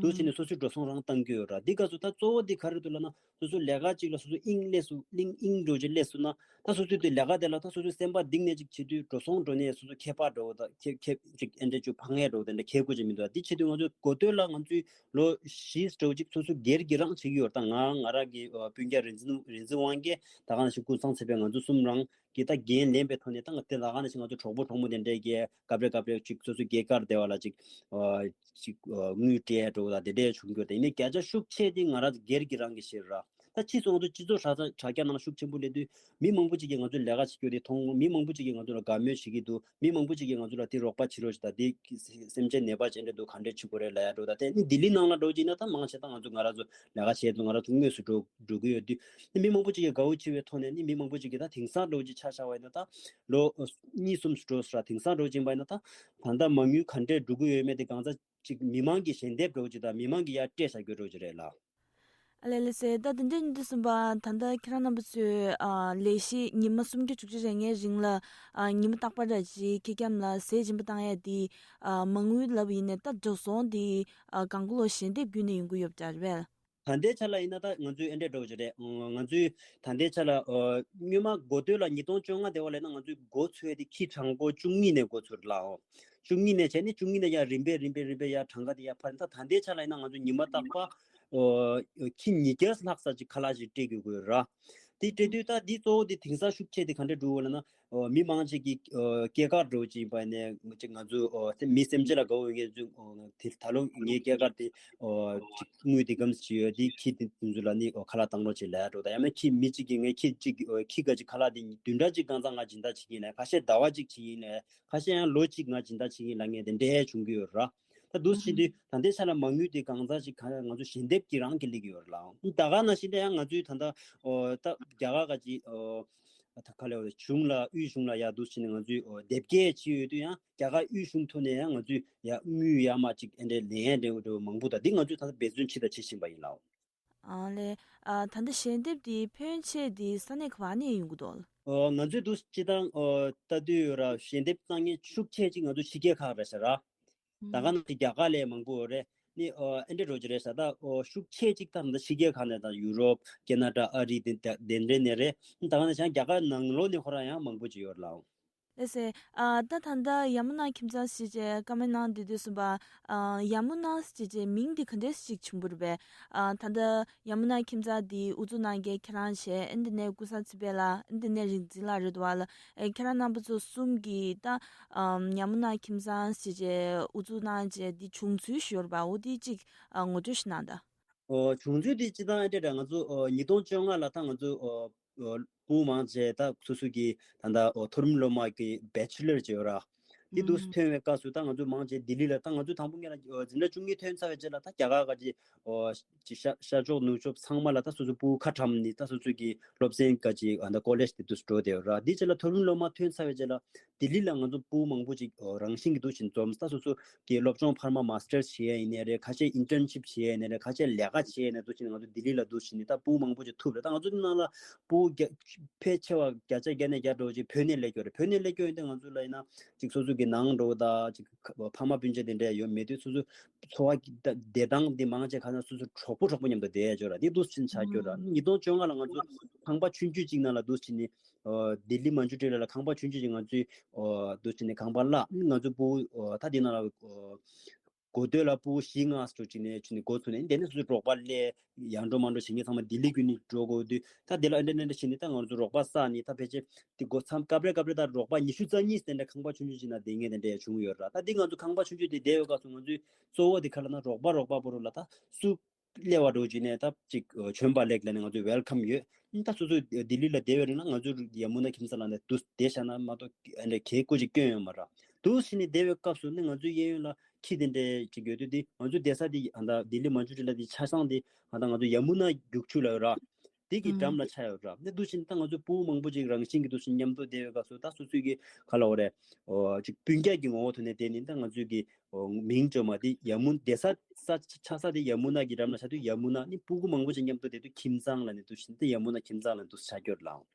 འདུག་བྱས་ནས་སོ་སོས་འགྲོ་སོང་རང་བཏང་གི་ཡོད་ར། འདི་སྐབས་སུ་ད་གཙོ་བོ་འདི་ག་རེ་འདུག་ལབ་ན་སོ་སོ་ལས་ཀ་གཅིག་ལ་སོ་སོ་དབྱིངས་སླེབས་སུ་དབྱིངས་དབྱིངས་འགྲོ་ཅིག་སླེབས་སོང་ན་ད་སོ་སོའི་དེ་ལས་ཀ་དེ་ལ་ད་སོ་སོའི་སེམས་པ་གཏིང་ནས་ཅིག་བྱེད་དུས་འགྲོ་སོང་འགྲོ་ནས་སོ་སོ་ཁྱད་པར་འགྲོ་ད་ཁྱད་ཁྱད་ཅིག་ཨེ་འདྲ་ཅིག་ཕངས་ཡས་འགྲོ་དེ་འདྲ་ཁྱད་དགོས་ཅིག་མི་འདུག་འདི་བྱེད་དུས་ང་ཚོས་འགོ་སྟོད་ལ་ང་ཚོའི་ལོ་བཞི་འགྲོ་ཅིག་སོ་སོ་སྒེར་གྱི་རང་བྱེད་ཀྱི་ཡོད། ད་ང་ང་རང་གི་ཨ་སྤུན་ཀྱག་རིག་འཛིན་རིག་འཛིན་དབང་རྒྱལ་ད་ག་ནང་བཞིན་ཀུན་བཟང་ཚེ་འཕེལ་ང་ཚོ་གསུམ་རང་གི་ད་འགན་ལེན་པའི་ཐོག་ནས་ད་ང་དེ་ད་ག་ནང་བཞིན་ང་ཚོ་གྲོགས་པོ་གྲོགས་མོ་དེ་འདྲས་ཀྱིས་སྐབས་རེ་སྐབས་རེ་ཅིག་སོ་སོའི་སྐྱེས་སྐར་དེ་བ་ལ་ཅིག་ཨ་ཅིག་ཨ་དངུལ་སྤྲད་འགྲོ་ད་དེ་འདྲས་བྱུང་རྒྱུ་དེ་ཡིན་ནའི་བརྒྱ་ཆ་ཤུགས་ཆེ་དེ་ང་རང་སྒེར་གྱི་རང་གི་ཞིག་ར། ད་ཕྱིས་སུ་ང་ཚོ་སྤྱི་ཚོགས་དྲ་དྲ་རྒྱ་ནང་ལ་ཤུགས་ཆེན་པོ་སླེབས་དུས་མི་མང་པོ་ཅིག་གིས་ང་ཚོའི་ལས་ཀ་བྱེད་རྒྱུ་དེ་མཐོང་། མི་མང་པོ་ཅིག་གིས་ང་ཚོ་ལ་དགའ་མོས་བྱེད་ཀྱི་འདུག་མི་མང་པོ་ཅིག་གིས་ང་ཚོ་ལ་དེ་རོགས་པ་བྱེད་རོགས་བྱེད་ད་དེ་སེམས་ཅན་ནད་པ་ཅན་འདྲ་འདུག་ག་འདྲས་བྱེད་དགོས་རེད་ལབ་ཡ་འགྲོ། ད་དེ་ནི་ལྡི་ལི་ནང་ལ་འགྲོ་ཅིག་ན་ད་མང་ཆེ་ད་ང་ཚོ་ང་རང་ཚོ་ལས་ཀ་བྱེད་དུས་ང་རང་ཚོ་དངོས་སུ་འགྲོ་འགྲོ་གི་ཡོད་དུས་ནི་མི་མང་པོ་ཅིག་གིས་དགའ་བོ་བྱེད་པའི་ཐོག་ནས་ནི་མི་མང་པོ་ཅིག་གིས་ད་དེང་སང་འགྲོ་ཅིག་ཆ་བཞག་པ་ཡིན་ན་ད་ལོ་གཉིས་གསུམ་འགྲོ་ས་དེང་སང་འགྲོ་ཅིག་ཡིན་པ་ཡིན་ན་ད་ད་ལྟ་མ་དངུལ་ག་འདྲས་འགྲོ་གི་ཡོད་མེད་དེ་གང་ཚ་ཅིག་མི་མང་གིས་ཞལ་འདེབས་འགྲོ་ཅིག་དང་མི་མང་གིས་ཡར་སྤྲད་བཞག་རྒྱུ་འགྲོ་ཅིག་རེད་ལ། ཨ་ལས་ལགས་སེ། ད་དེ་འདྲ་ཡིན་དུས་ཙམ་པ་ད་ལྟ་ཁྱེད་རང་རྣམ་པ་ཚོས་ཨ་ལས་གཞི་ཉི་མ་སུམ་བརྒྱ་དྲུག་ཅུ་རེ་ལྔའི་རིང་ལ་ཨ་ཉི་མ་རྟག་པར་ར་ཅིག་ཁྱེད་རྒྱམ་ལ་ཟས་སྦྱིན་པ་བཏང་ཡ་དེ་ཨ་མ་དངུལ་ལབ་ཡིན་ནའི་ད་འགྲོ་སོང་དེ་ཨ་གང་ག་ལོ་ཞལ་འདེབས་བརྒྱུད་ནས་ཡོང་གི་ཡོད་པ་འདྲ་རེད་པས། ད་ལྟའི་ཆ་ལ་ཡིན་ན་ད་ང་ཚོའི་ཨེ་འདྲས་འགྲོ་གི་རེད། ང་ཚོའི་ད་ལྟའི་ཆ་ལ་ཨ་སྔོན་མ་འགོ་སྟོད་ལ་ཉིས་སྟོང་བཅོ་ལྔ་དེ་བ་ལས་ན་ང་ཚོའི་འགོ་ཚུགས་ཡ་དེ་ཁྱི་གྲངས་འབོར་བཅུ་གཉིས་ནས་འགོ་ཚུགས་རེད་ལགས། བཅུ་གཉིས་ནས་བྱས་ནས་བཅུ་གཉིས་ནས་ཡར་རིམ་པས་རིམ་པས་རིམ་པས་ཡར་གྲངས་ཀ་དེ་ཡར་འཕར། ད་ད་ལྟའི་ཆ་ལ་ཡིན་ན་ང་ཚོ་ཉི་མ་རྟག་པར་ཨོ་ཁྱི་ཉིས་བརྒྱ་ལྷག་ཙམ་ཅིག་ཁ་ལག་ཅིག་སྤྲད་དགོས་དགོས་ར། དེ་སྤྲད་དུས་ད་འདི་གཙོ་བོ་དེ་དེང་སང་ཤུགས་ཆེ་དེ་ག་འདྲས་འགྲོ་གི་ལབ་ན་ཨོ་མི་མང་ཅིག་གིས་ཨོ་སྐྱེས་སྐར་འགྲོ་ཅིག་ཡིན་པ་ནས་ཅིག་ང་ཚོ་ཨོ་མི་སེམས་ཅན་ལ་དགའ་བོ་ཡོད་མཁན་ཚོས་ཨོ་དེ་ད་ལོ་ངའི་སྐྱེས་སྐར་དེ་ཨོ་ཅིག་དངུལ་དེ་གམ་ཅིག་ཡོད་དེ་ཁྱི་དེ་ཚོ་ལ་ནི་ཨོ་ཁ་ལག་བཏང་རོགས་ཅིག་ལབ་ཡ་འགྲོ། ད་ཡང་ན་ཁྱི་མི་གཅིག་གིས་ངའི་ཁྱི་གཅིག་ཨོ་ཁྱི་ག་ཅིག་ཁ་ལག་དེ་བདུན་ཕྲག་གཅིག་གང་ཚང་ང་སྦྱིན་བདག་བྱེད་ཀྱི་ཡིན་ལབ། ཁ་ཤས་ཟླ་བ་གཅིག་བྱེད་ཀྱི་ཡིན་ལབ། ཁ་ཤས་ཡང་ལོ་གཅིག་ང་སྦྱིན་བདག་བྱེད་ཀྱི་ཡིན་ལབ་མཁན་དེ་འདྲས་བྱུང་གི་ཡོད་ར། ད་འདུག་སེ་བྱེད་དུས་ད་ལྟའི་ཆ་ལ་མ་དངུལ་དེ་གང་ཙམ་ཞིག་ག་ང་ཚོ་ཞལ་འདེབས་ཀྱི་རང་གི་སླེབས་ཀྱི་ཡོད་རེད་ལགས། ད་ག་ནང་བཞིན་དེ་ཡང་ང་ཚོའི་ད་ལྟ་ཨོ་ད་རྒྱ་གར་ག་ཅིག་ཨོ་ད་ག་ལས་འོ་གཞུང་ལ་དབུས་གཞུང་ལ་ཡ་འདུག་སེ་བྱས་ནས་ང་ཚོས་ཨོ་དེབ་སྐྱེལ་བྱས་ཡོད་དུས་ཡང་རྒྱ་གར་དབུས་གཞུང་ཐོག་ནས་ཡང་ང་ཚོས་ཡ་དངུལ་ཡར་མར་ཅིག་ཨེ་འདྲའི་ལེན་ཡ་འདྲ་བོ་འདྲ་བོ་མང་པོ་དང་འདི་ང་ཚོས་ད་ལྟ་འབད་བརྩོན་བྱས་དང་བྱེད་བཞིན་པ་ཡིན་ལགས། ཨ་ལས། ཨ་ད་ལྟ་ཞལ་འདེབས་འདི་ཕོན་ཆེ་འདི་ས་གནས་ག་བ་ནས་ཡོང་གི་འདུག་ཨོ་ང་ཚོས་འདུག་སྤྱི་བཏང་ཨོ་ལྟ་དུས་ཡོད་ར་ཞལ་འདེབས་གནང་མཁན་ཤུགས་ཆེ་ཅིག་ང་ཚོ་ཕྱི་རྒྱལ་ཁག་རེད་ཤག་ར། ད་ག་ནང་བཞིན་རྒྱ་གར་ལས་མང་པོ་ཡོད་རེད། ནི་ཨོ་ཨེ་འདྲ་འགྲོ་གི་རེད་ཤག་ད་ཨོ་ཤུགས་ཆེ་ཅིག་ད་ད་ཕྱི་རྒྱལ་ཁག་ནས་ད་ཡུ་རོབ་ཁེ་ན་ཌ་ཨ་རི་དེ་དེ་འདྲ་ནས་རེད། ད་ག་ནང་བཞིན་རྒྱ་གར་ནང་ལོགས་ནས་ཁོ་རང་ཡང་མང་པོ་ཅིག་ཡོད་རེད་ལགས། ལགས་སེ། ཨ་ད་ད་ལྟ་ཡ་མུ་ན་ཁྱིམ་ཚང་ཞེས་བྱས་བཀའ་མོལ་གནང་བསྡད་དུས་གསུངས་པ། ཨ་ཡ་མུ་ན་ཞེས་བྱས་མིང་འདི་ག་འདྲས་ཞིག་བྱུང་བ་རེད་པས། ཨ་ད་ལྟ་ཡ་མུ་ན་ཁྱིམ་ཚང་འདི་དབུ་འཛུགས་གནང་མཁན་ཁྱེད་རང་བྱས། ཨ་འདི་ནས་ཀུན་བཟང་ཚེ་འཕེལ་ལགས། ཨ་འདི་ནས་རིག་འཛིན་ལགས་རེད་འདུག་བ་ལགས། ཨེ་ཁྱེད་རང་རྣམ་པ་ཚོ་གསུམ་གྱིས་ད་ཨམ་ཡ་མུ་ན་ཁྱིམ་ཚང་ཞེས་བྱས་དབུ་འཛུགས་གནང་བྱས་འདི་བྱུང་ཚུལ་ཞིག་ཡོད་རེད་པ། འོ་འདི་གཅིག་ཨ་ངོ་སྤྲོད་ཞིག་གནང་དང་། ཨོ་བྱུང་ཚུལ་དེ་སྤྱི་བཏང་ཨེ་འདྲ་རེད། ང་ཚོ་ཨོ་ཉིས་སྟོང་བཅོ་ལྔ་ལ་ད་ང་ཚོ་ཨོ་ཨོ་ཕྲུ་གུ་མང་ཆེ་ད་སོ་སོ་གི་ད་ལྟ་ཨོ་མཐོ་རིམ་སློབ་མ་གི་བེ་ཆི་ལར་ཅིག་ཡོད་ར། དེ་འདུག་སེ་ཐོན་པའི་སྐབས་སུ་ད་ང་ཚོ་མང་ཆེ་ལྡི་ལི་ལ་ད་ང་ཚོ་དང་པོ་སྔོན་ལ་ཨོ་འཛིན་གྲྭ་བཅུ་གཉིས་ཐོན་ཚར་བའི་རྗེས་ལ་ད་རྒྱ་གར་ག་ཅིག་ཨོ་ཅིག་ཤར་ཤར་ཕྱོགས་ནུབ་ཕྱོགས་ཚང་མ་ལ་ད་སོ་སོ་ཕྲུ་གུ་ཁ་གྲམ་ནས་ད་སོ་སོ་གི་སློབ་ཚན་ག་ཅིག་ཨ་ད་ཀོ་ལེཇ་དེ་འདུག་སེ་འགྲོ་བསྡད་ཡོད་ར། དེ་རྗེས་ལ་མཐོ་རིམ་སློབ་མ་ཐོན་ཚར་བའི་རྗེས་ལ་ལྡི་ལི་ལ་ང་ཚོ་ཕྲུ་གུ་མང་པོ་ཅིག་ཨོ་རང་བཞིན་གྱི་འདུག་སེ་འཛོམས། ད་སོ་སོ་གི་སློབ་སྦྱོང་འཕར་མ་མ་སི་ཊར་བྱེད་ཡ་ཡིན་ནའི་རེད། ཁ་ཤས་ཨིན་ཊརན་ཤིབ་བྱེད་ཡ་ཡིན་ནའི་རེད། ཁ་ཤས་ལས་ཀ་བྱེད་ཡ་ཡིན་ནའི་འདུག་སེ་ང་ཚོ་ལྡི་ལི་ལ་འདུག་སེ་ནི་ད་ཕྲུ་གུ་མང་པོ་ཅིག་ཐུག་རེད། ད་ང་ཚོ་ནང་ལ་ཕྲུ་གུ་བརྒྱ་ཕལ་ཆེ་བ་བརྒྱ་ཆ་བརྒྱ་ནས་བརྒྱ་འགྲོ་ཅིག་བོད་ནས་སླེབས་ཀྱི་ཡོད་རེད། བོད་ནས་སླེབས་ཀྱི་ཡོད་ཡིན་ཏེ་ང་ཚོ་ལ་ཡིན་ན་ཅིག་སོ་སོ་གི་ནང་འགྲོ་ད་ཅིག་ཕ་མ་སྤུན་མཆེད་དེ་འདྲ་ཡོད་མེད་དུས་སོ་སོ་འཚོ་བ་གི་བདེ་ཐང་འདི་མང་ཆེ་ག་ན་སོ་སོ་གྲོགས་པོ་གྲོགས་པོ་མཉམ་དུ་བསྡད་ཡ་ཅིག་ཡོད་ར། འདི་འདུག་སེ་ཆགས་ཀྱི་ཡོད་ར། ཉིས་སྟོང་བཅོ་ལྔ་ལ་ང་ཚོ་ཁང་པ་ཆུང་ཆུང་ཅིག་ནང་ལ་འདུག་སེ་ནི་ཨོ་ལྡི་ལི་མན་ཇུ་ཊི་ལ་ལ་ཁང་པ་ཆུང་ཆུང་ཅིག་ང་ཚོའི་ཨོ་འདུག་སེ་ནི་ཁང་པ་བརླག་ང་ཚོ་ཕྲུ་གུ་ཨོ་ད་འདི་ནང་ལ་ཨོ་གོ་ཐོས་ལ་ཕྲུ་གུ་བཞི་ལྔ་ཙམ་ཅིག་ནས་ཅིག་ནི་འགོ་ཚུགས་ནས་དེ་ནས་སོ་སོའི་རོགས་པ་སླེབས་ཡར་འགྲོ་མར་འགྲོ་བྱེད་མཁན་ཚང་མ་ལྡི་ལི་ཁུལ་ནས་འགྲོ་དགོས་དུས་ད་དེ་ལ་ཨེ་འདྲ་ཨེ་འདྲ་བྱས་ནས་ད་ང་ཚོ་རོགས་པ་བསགས་ནས་ད་ཕལ་ཆེར་དེ་འགོ་མཚམས་སྐབས་རེ་སྐབས་རེ་ད་རོགས་པ་ཉི་ཤུ་རྩ་གཉིས་དེ་འདྲ་ཁང་པ་ཆུང་ཆུང་ཅིག་ནང་བསྡད་མཁན་དེ་འདྲ་ཡང་བྱུང་ཡོད་ར། ད་འདི་ང་ཚོ་ཁང་པ་ཆུང་ཆུང་དེ་བསྡད་ཡོད་སྐབས་སུ་ང་ཚོའི་གཙོ་བོ་དེ་ག་ལ་ན་རོགས་པ་རོགས་པ་པོ་རུ་ལ་ད་སུ་སླེབས་པ་འགྲོ་བྱས་ནས་ད་ཅིག་བྱོན་པ་ལེགས་ལ་ནས་ང་ཚོའི་ཝེལ་ཁམ་ཡོད། ད་སོ་སོ་ལྡི་ལི་ལ་བསྡད་པའི་རིང་ལ་ང་ཚོ་ཡ་མུ་ན་ཁྱིམ་ཚང་ལ་ནས་དུ་བསྡད་བཞག་ན་མ་གཏོགས་ཨ་འདྲ་གས་སྐུ་ཅིག་སྐྱོན་ཡོད་མ་རེད། དུ་ཕྱིན་ནས་བསྡད་པའི་སྐབས་སུ་ནི་ང་ཚོའི་གཡས་གཡོན་ལ་ཁྱི་དེ་འདྲ་ཅིག་ཡོད་དུས་དེ་ང་ཚོའི་བསྡད་ས་དེ་ཨ་ད་ལྡི་ལི་མན་ཇུ་ཊི་ལ་དེ་ཆ་ཚང་དེ་ཨ་ད་ང་ཚོ་ཡ་མུ་ན་རྒྱུག་ཆུ་ལ་ཡོད་ར། དེ་གི་འགྲམ་ལ་ཆགས་ཡོད་ར། ནི་དུ་ཕྱིན་ད་ང་ཚོ་ཕྲུ་གུ་མང་པོ་ཅིག་རང་བཞིན་གྱི་དུ་ཕྱིན་མཉམ་དུ་བསྡད་པའི་སྐབས་སུ་ད་སོ་སོའི་གི་ག་ལ་འོ་རེད། ཨོ་ཅིག་སྤུན་ཀྱག་གི་ངོ་བོ་ཐོག་ནས་བསྡད་ནི་ད་ང་ཚོའི་གི་ཨོ་མིང་བཅོས་མ་དེ་ཡ་མུ་བསྡད་ས་ས་ཆགས་ས་དེ་ཡ་མུ་ན་གི་འགྲམ་ལ་ཆགས་དུས་ཡ་མུ་ན་ནི་ཕྲུ་གུ་མང་པོ་ཅིག་མཉམ་དུ་བསྡད་དུས་ཁྱིམ་ཚང་ལ་ནི་དུ་ཕྱིན་ད་ཡ་མུ་ན་ཁྱིམ་ཚང་ལ་དུ་ཆགས་ཀྱི་ཡོད་ར་ལགས།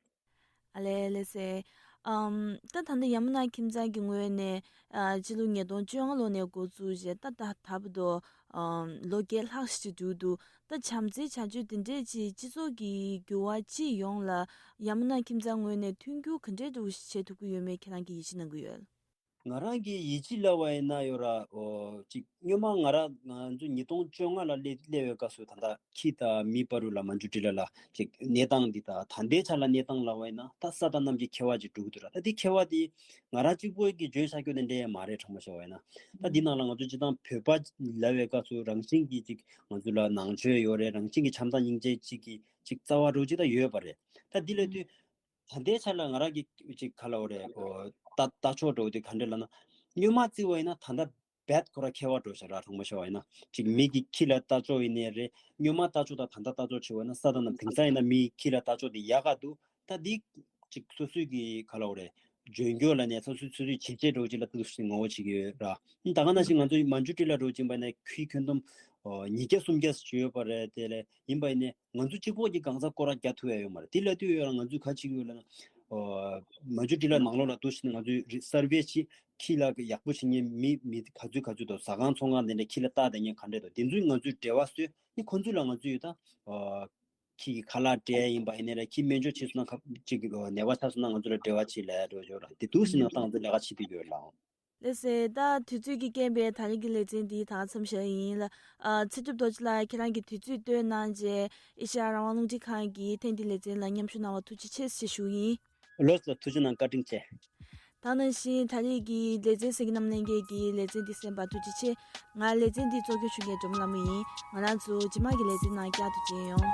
ཨ་ལེ་ལེ་སེ། ཨམ། ད་ད་ལྟ་ཡ་མུ་ན་ཁྱིམ་ཚང་གི་ངོས་ནས་ཨ་སྤྱི་ལོ་ཉིས་སྟོང་བཅོ་ལྔ་ལོ་ནས་འགོ་བཙུགས་བྱས་ད་ད་ད་བར་དུ་ཨམ་ལོ་བརྒྱད་ལྷག་ཞིག་འགྲོ་འདུག་ད་བྱམས་བརྩེའི་བྱ་སྤྱོད་འདི་འདྲས་ཀྱིས་སྤྱི་ཚོགས་ཀྱི་འགྱུར་བ་ཅི་ཡོང་ལ་ཡ་མུ་ན་ཁྱིམ་ཚང་ངོས་ནས་མཐུན་འགྱུར་ག་འདྲས་འདུག་བྱེད་ཐུབ་ཀྱི་ཡོད་མེད་ཁྱེད་རང་གིས་ཡིད་ཆེས་གནང་གི་ཡོད། ང་རང་གིས་ཡིད་ཆེས་ལབ་པ་ཡིན་ན་ཡོད་ར། ཨོ་ཅིག་སྔོན་མ་ང་རང་ང་ཚོ་ཉིས་སྟོང་བཅོ་ལྔ་ལ་སླེབས་སླེབས་པའི་སྐབས་སུ་ད་ལྟ་ཁྱི་དང་མི་བར་དུ་ལ་མན་ཇུ་ཊི་ལ་ལ་ཅིག་གནས་སྟངས་འདི་དང་ད་ལྟའི་ཆ་ལ་གནས་སྟངས་ལབ་པ་ཡིན་ན་ད་ས་དང་གནམ་གྱི་ཁྱད་པར་ཅིག་འགྲོ་གི་འདུག་ར། ད་འདི་ཁྱད་པར་འདི་ང་རང་གཅིག་པོ་གིས་བརྗོད་བྱ་རྒྱུ་དེ་འདྲ་ཡང་མ་རེད་དྲང་པོ་བཤད་པ་ཡིན་ན། ད་འདི་ནང་ལ་ང་ཚོ་སྤྱི་བཏང་བོད་པ་ལབ་པའི་སྐབས་སུ་རང་བཞིན་གྱིས་ཅིག་ང་ཚོ་ལ་ནང་ཆོས་ཡོད་རེད། རང་བཞིན་གྱིས་བྱམས་དང་སྙིང་རྗེ་ཅིག་གི་ཅིག་རྩ་བ་འགྲོ་ཅིག་ད་ཡོད་པ་རེད། ད་འདི་ལབ་དུས། ད་ལྟའི་ཆ་ལ་ང་རང་གི་ཅིག་ག་ལ་འོ་རེད། ཨོ་ལྟ་ལྟ་ཕྱོགས་འགྲོ་དུས་ག་འདྲ་ལབ་ན། སྔོན་མ་བརྩི་བ་ཡིན་ན་ད་ལྟ་རྦད་ཁོ་ར་ཁྱད་པར་འགྲོ་ཤག་ར། དྲང་པོ་བཤད་པ་ཡིན་ན་ཅིག་མི་གི་ཁྱི་ལ་ལྟ་ཕྱོགས་ཡིན་ནའི་རེད། སྔོན་མ་ལྟ་ཕྱོགས་དང་ད་ལྟ་ལྟ་ཕྱོགས་བྱས་པ་ཡིན་ན་ས་དང་གནམ། དེང་སང་ཡིན་ན་མི་གི་ཁྱི་ལ་ལྟ་ཕྱོགས་དེ་ཡག་ག་འདུག་ད་འདི་ཅིག་སོ་སོའི་གི་ག་ལ་འོ་རེད། འཇོན་སྐྱོར་ལ་ནས་སོ་སོའི་སོ་སོའི་བྱས་རྗེས་འགྲོ་ཅིག་ལ་ཏོག་ཙམ་ངོ་བོ་བྱེད་ཀྱི་ཡོད་ར། ད་ག་ནང་བཞིན་ང་ཚོ་མན་ཇུ་ཊི་ལ་འགྲོ་ཅིག་ཡིན་པ་ཡིན་ན་ཁྱི་ཁྱོན་བསྡོམས་ཨོ་ཉིས་བརྒྱ་སུམ་བརྒྱ་ཞིག་ཡོད་པ་རེད། དེ་ལས་ཡིན་པ་ཡིན་ནའི། ང་ཚོ་གཅིག་པོ་གིས་གང་ཟག་སྐོར་ར་རྒྱག་ཐུབ་ཡ་ཡོད་མ་རེད། དེ་ལབ་དུས་ཡོད་ལ་ང་ཚོས་ག་བྱེད་ཀྱི་ཡོད་ལབ་ན། ཨོ་མན་ཇུ་ཊི་ལ་ནང་ལོགས་ལ་འདུག་སེ་ང་ཚོས་རི་སར་ཝེ་བྱེད། ཁྱི་ལ་ཡག་པོ་བྱེད་མཁན་མི་མི་ག་ཚོད་ག་ཚོད་དང་ཟ་ཁང་ཚོང་ཁང་དེ་འདྲ་ཁྱི་ལ་ལྟ་བསྡད་མཁན་ག་འདྲ་དང་དེ་ཚོས་ང་ཚོས་འབྲེལ་བ་བཟོས་ནི་ཁོང་ཚོས་ལ་ང་ཚོས་ད་ཨོ་ཁྱི་གི་ཁ་ལག་སྤྲད་ཡ་ཡིན་པ་ཡིན་ནའི་ར་ཁྱི་སྨན་བཅོས་བྱས་སོང་ན་ཁ་ཅིག་ནད་པ་ཆགས་སོང་ན་ང་ཚོ་ལ་འབྲེལ་བ་བྱེད་ལབ་ཡ་འགྲོ་ཡོད་ར། དེ་འདུག་སེ་ནང་ཏང་ཚོས་ལས་ཀ་བྱེད་དུས་ཡོད་ལ། ལགས་སེ། ད་དུས་ཚོད་ཀྱི་རྐྱེན་པས་ད་རེས་ཀྱི་ལེ་ཚན་འདི་ད་ག་མཚམས་བཞག་ཡིན་ལ། ཨ་ཚེ་སྒྲུབ་རྡོ་རྗེ་ལགས་ཁྱེད་རང་གིས་དུས་ཚོད་བཏོན་གནང་རྗེས་ཨེ་ཤ་ཡ་རང་དབང་རླུང་འཕྲིན་ཁང་གི་ཐེངས་འདིའི་ལེ་ཚན་ལ་མཉམ་ཞུགས་གནང་བར་ཐུགས་རྗེ་ཆེ་ཞེས་ཞུ་ཡིན། ལགས་སོ། ཐུགས་རྗེ་གནང་། བཀའ་དྲིན་ཆེ། ད་ནང་བཞིན་ད་རེས་ཀྱི་ལེ་ཚན་གསན་མཁན་རྣམས་ལྷན་རྒྱས་ཀྱིས་ལེ་ཚན་འདི་གསན་པར་ཐུགས་རྗེ་ཆེ། ང་ལེ་ཚན་འདི་གཙོ་སྐྱོང་ཞུ་མཁན་སྒྲོལ་མ་ལྷ་མོ་ཡིན། ང་རང་ཚོ་རྗེས་མ་གི་ལེ་ཚན་ནང་བསྐྱར་དུ་མཇལ་ཡོང་།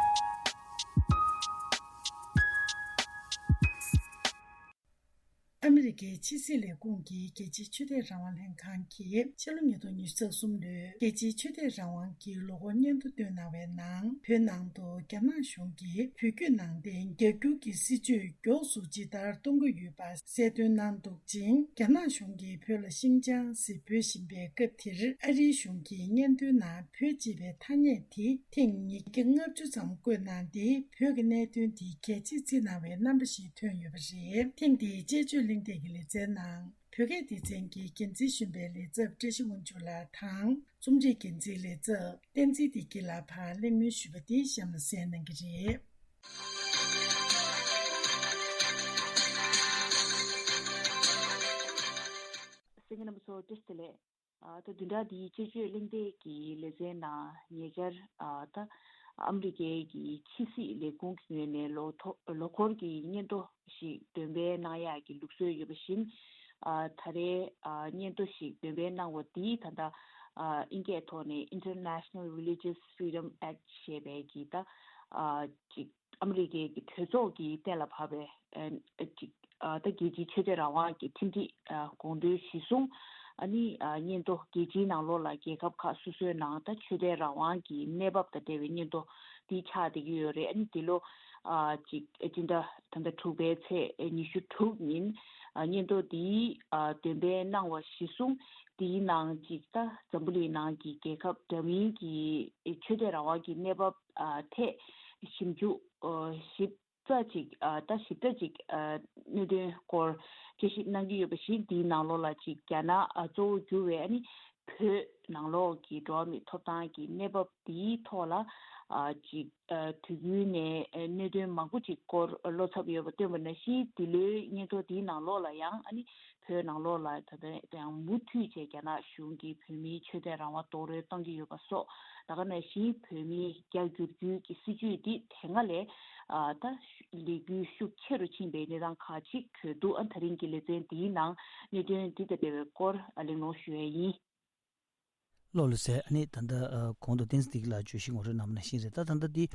ཨ་མི་རི་ཀའི་ཕྱི་སྲིད་ལས་ཁུངས་ཀྱི་རྒྱལ་སྤྱིའི་ཆོས་དད་རང་དབང་ལྷན་ཁང་གིས་ཕྱི་ལོ་ཉིས་སྟོང་ཉི་ཤུ་རྩ་གསུམ་ལོའི་རྒྱལ་སྤྱིའི་ཆོས་དད་རང་དབང་གི་ལོ་འཁོར་སྙན་ཐོ་བཏོན་གནང་བའི་ནང་། བོད་ནང་དུ་རྒྱ་ནག་གཞུང་གིས་བོད་བརྒྱུད་ནང་བསྟན་རྒྱ་བསྒྱུར་གྱི་སྲིད་བྱུས་མགྱོགས་སུ་ཇི་ལྟར་གཏོང་གི་ཡོད་པ་གསལ་སྟོན་གནང་འདུག་ཅིང་། རྒྱ་ནག་གཞུང་གིས་བོད་ལ་ཤིང་ཅང་ཟེར་འབོད་བཞིན་པའི་སྐབས་དེར་ཨ་རིའི་གཞུང་གིས་སྙན་ཐོའི་ནང་བོད་ཅེས་པའི་ཐ་སྙད་དེ་ཐེངས་ཉིས་བརྒྱ་ལྔ་བཅུ་ཙམ་བཀོད་གནང་སྟེ། བོད་ཀྱི་གནད་དོན་དེ་གལ་ཆེ་བརྩིས་གནང་བའི་རྣམ་པ་ཞིག་ཐོན་ཡོད་པ་རེད། ཐེངས་འདིའི་དཔྱད་བརྗོད་གླེང་སྟེགས་ཀྱི་ལེ་ཚན་ནང་། བོད་སྐད་སྡེ་ཚན་གྱི་འགན་འཛིན་གཞོན་པའི་ལས་ཚབ་བཀྲ་ཤིས་དབང་ཕྱུག་ལགས་དང་། རྩོམ་སྒྲིག་འགན་འཛིན་ལས་ཚབ་བསྟན་འཛིན་བདེ་སྐྱིད་ལགས་ཕར་གླེང་མོལ་ཞུས་པ་དེ་གཤམ་ལ་གསན་གནང་གི་རེད། གསན་མཁན་རྣམ་པ་ཚོ་བཀྲ་ཤིས་བདེ་ལེགས། ཨ། ད་བདུན་ཕྲག་འདིའི་དཔྱད་བརྗོད་གླེང་སྟེགས་ཀྱི་ལེ་ཚན་ནང་ཉེ་ཆར། ཨ། ད་ཨ་མི་རི་ཀའི་གི་ཕྱི་སྲིད་ལས་ཁུངས་ཀྱི་ངོས་ནས་ལོ་ཐོ་ལོ་འཁོར་གྱི་སྙན་ཐོ་ཞིག་འདོན་སྤེལ་གནང་ཡག་གི་ལུགས་སྲོལ་ཡོད་པ་བཞིན། ཨ། ད་རེས། ཨ། སྙན་ཐོ་ཞིག་འདོན་སྤེལ་གནང་བ་འདིས་ད་ལྟ། ཨ། ཨིན་སྐད་ཐོག་ནས་International Religious Freedom Act ཞེས་པའི་གི་ད། ཨ། ཅིག་ཨ་མི་རི་ཀའི་གི་གྲོས་ཚོགས་ཀྱིས་གཏན་ལ་ཕབ་པའི། ཨ། ཅིག་ཨ། ད་རྒྱལ་སྤྱིའི་ཆོས་དད་རང་དབང་གི་ཁྲིམས་སྒྲིག་ཨ། དགོངས་དོན་གཞིར་བཟུང་། ཨ་ནི། ཨ། སྙན་ཐོ་རྒྱལ་སྤྱིའི་ནང་ལོགས་ལ་རྒྱལ་ཁབ་ཁག་སོ་སོའི་ནང་ད་ཆོས་དད་རང་དབང་གི་གནས་བབ་དང་འབྲེལ་བའི་སྙན་ཐོ་འདི་ཆགས་བསྡད་ཀྱི་ཡོད་རེད། ཨ་ནི་འདི་ལོ། ཨ། ཅིག་སྤྱི་ཟླ་ད་ལྟ་དྲུག་པའི་ཚེས་ཉི་ཤུ་དྲུག་ཉིན། ཨ། སྙན་ཐོ་འདི། ཨ། འདོན་སྤེལ་གནང་བ་གཞིར་བཟུང་། འདིའི་ནང་ཅིག་ད་འཛམ་བུ་གླིང་ནང་གི་རྒྱལ་ཁབ་འདྲ་མིན་གྱི་ཆོས་དད་རང་དབང་གི་གནས་བབ། ཨ། ཐད་ཞིབ་འཇུག་ཨ། ཞིབ་ཙམ་ཅིག་ཨ། ད་ཞིབ་ཕྲ་ཅིག་ཨ། གནད་དོན་སྐོར་དཔྱད་ཞིབ་གནང་གི་ཡོད་པ་བཞིན། འདིའི་ནང་ལོགས་ལ་ཅིག་རྒྱ་ནག་ཨ། གཙོ་བོ་གྱུར་བའི་ཨ་ནི་བོད་ནང་ལོགས་ཀྱི་འགྲོ་བ་མིའི་ཐོབ་ཐང་གི་གནས་བབ་འདིའི་ཐོག་ལ། ཨ། ཅིག་ཨ། དུས་རྒྱུན་ནས་ཨ། གནད་དོན་མང་པོ་ཅིག་སྐོར་བློ་འཚབ་ཡོད་པ་བཏོན་པ་ནང་བཞིན། འདི་ལོའི་སྙན་ཐོ་འདིའི་ནང་ལོགས་ལ་ཡང་ཨ་ནི་བོད་ནང་ལོགས་ལ་ད་ལྟ་ཡང་མུ་མཐུད་བྱས་རྒྱ་ནག་གཞུང་གིས་བོད་མིའི་ཆོས་དད་རང་དབང་རྡོག་རོལ་གཏོང་གི་ཡོད་པ་སོགས། ད་ག་ནང་བཞིན་བོད་མིའི་རྒྱ་བསྒྱུར་རྒྱུའི་གི་སྲིད་བྱུས་འདི་དེ་སྔ་ལས། ཨ། ད་ལས་འགུལ་ཤུགས་ཆེ་རུ་ཕྱིན་པའི་གནས་སྟངས་ཁག་ཅིག་གྲོལ་འདུག་ཨ། ད་རིང་གི་ལེ་ཚན་འདིའི་ནང་གནད་དོན་འདི་དང་འབྲེལ་བའི་སྐོར་ཨ། གླེང་སློང་ཞུ་ཡ་ཡིན། ལགས་ལགས་སེ། ཨ་ནི་ད་ལྟ་ཨ། གོང་དུ་བསྟན་འཛིན་བདེ་སྐྱིད་ལགས་བརྗོད་གཞི་ངོ་སྤྲོད་གནང་བ་ནང་བཞིན་རེད། ད་ད་ལྟ་འདི།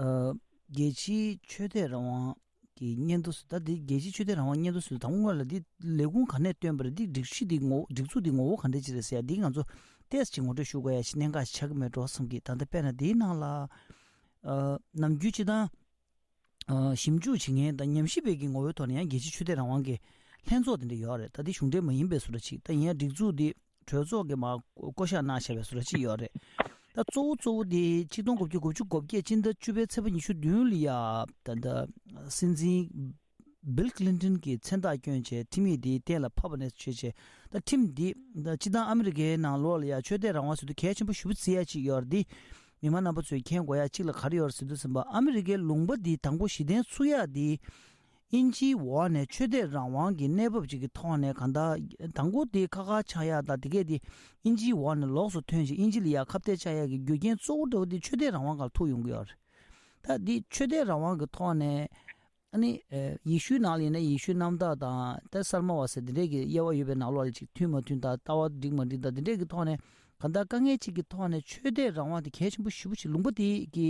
ཨ། རྒྱལ་སྤྱིའི་ཆོས་དད་རང་དབང་གི་སྙན་ཐོ་ཟེར། ད་འདི་རྒྱལ་སྤྱིའི་ཆོས་དད་རང་དབང་སྙན་ཐོ་ཟེར། དང་པོ་ལ་འདི་ལས་ཁུངས་ག་ནས་བཏོན་པ་རེད། འདི་སྒྲིག་གཞི་འདི་ངོ་སྒྲིག་འཛུགས་འདི་ངོ་བོ་ག་འདྲ་ཅིག་རེད་ཟེར་ཡ་འདི་ང་ཚོ་ཏོག་ཙམ་ཅིག་ངོ་སྤྲོད་ཞུ་དགོས་ཡ་ཞིག་གནད་འགག་ཆགས་ཀྱི་མེད་འགྲོ་བསམ་གི། ད་ལྟ་དཔེར་ན་འདིའི་ནང་ལ། ཨ། ནམ་རྒྱུན་སྤྱི་བཏང་། ཨ། ཞིབ་འཇུག་བྱེད་མཁན་དང་ཉམས་ཞིབ་པའི་གི་ངོ་བོའི་ཐོག་ནས་ཡང་རྒྱལ་སྤྱིའི་ཆོས་དད་རང་དབང་གི་ལྷན་ཚོགས་དེ་འདྲ་ཡོད་རེད། ད་འདི་གཞུང་འབྲེལ་མ་ཡིན་པའི་བཟོ་འདྲ་ཅིག་ད་ཡིན་ཡང་སྒྲིག་འཛུགས་འདི་གྲོས་ཚོགས་ཀྱིས་མར་བསྐོ་བཞག་གནང་བཞག་པའི་བཟོ་འདྲ་ཅིག་ཡོད་རེད། ད་གཙོ་བོ་གཙོ་བོ་དེ་ཆིག་སྟོང་དགུ་བརྒྱ་དགུ་བཅུ་གོ་བརྒྱད་སྤྱི་ཟླ་བཅུ་པའི་ཚེས་པ་ཉི་ཤུ་བདུན་ལ་ཡ། ད་ད་སྲིད་འཛིན་བིལ་ཀི་ལིན་ཏོན་གྱིས་མཚན་རྟགས་བསྐྱོན་བྱས་ཁྲིམས་ཡིག་འདི་གཏན་ལ་ཕབ་པ་ནས་བྱས་བྱས། ད་ཁྲིམས་འདི་ད་སྤྱི་བཏང་ཨ་མི་རི་ཀའི་ནང་ལོགས་ལ་ཡ་ཆོས་དད་རང་དབང་ཟེར་དུས་གལ་ཆེན་པོ་ཞེ་པོ་བརྩི་ཡ་ཅིག་ཡོད་རེད། འདི་མི་མང་རྣམ་པ་ཚོས་མཁྱེན་དགོས་ཡ་གཅིག་ལ་ག་རེ་ཡོད་རེད་ཟེར་དུས་ཙམ་པ། ཨ་མི་རི་ཀའི་ལུང་པ་འདི་དང་པོ་གཞི་རྟེན་ཚུགས་ཡ་འདི་དབྱིན་ཇིའི་འོག་ནས་ཆོས་དད་རང་དབང་གི་གནས་བབ་ཅིག་གི་ཐོག་ནས་གང་ལྟར་དང་པོ་དེ་ཁ་ཁ་ཆགས་ཡག་དང་། དེ་གས་དེ་དབྱིན་ཇིའི་འོག་ནས་ལོགས་སུ་ཐོན་ཞིང་དབྱིན་ཇི་ལ་ཡ་ཁ་གཏད་བཅག་ཡག་གི་རྒྱུ་རྐྱེན་གཙོ་བོ་འདྲ་བོ་དེ་ཆོས་དད་རང་དབང་སྒང་ལ་ཐུག་ཡོང་གི་ཡོད་རེད། ད་འདི་ཆོས་དད་རང་དབང་གི་ཐོག་ནས་ཨ་ནི་ཨེ་ཡེ་ཤུའི་ནང་ལ་ཡིན་ན་ཡེ་ཤུའི་རྣམ་ཐར་དང་། ད་གསར་མ་བ་ཟེར་འདི་འདྲས་ཀྱི་དབྱེ་བ་ཡོད་པའི་ནང་ལོགས་ལ་ཅིག་མཐུན་མ་མཐུན་དང་། ལྟ་བ་འགྲིག་མ་འགྲིག་དང་། འདི་འདྲས་ཀྱི་ཐོག་ནས་གང་ལྟར་དཀའ་ངལ་ཅིག་གི་ཐོག་ནས་ཆོས་དད་རང་དབང་དེ་གལ་ཆེན་པོ་ཞེ་པོ་ཅིག་ལུང་པ་དེ་གི་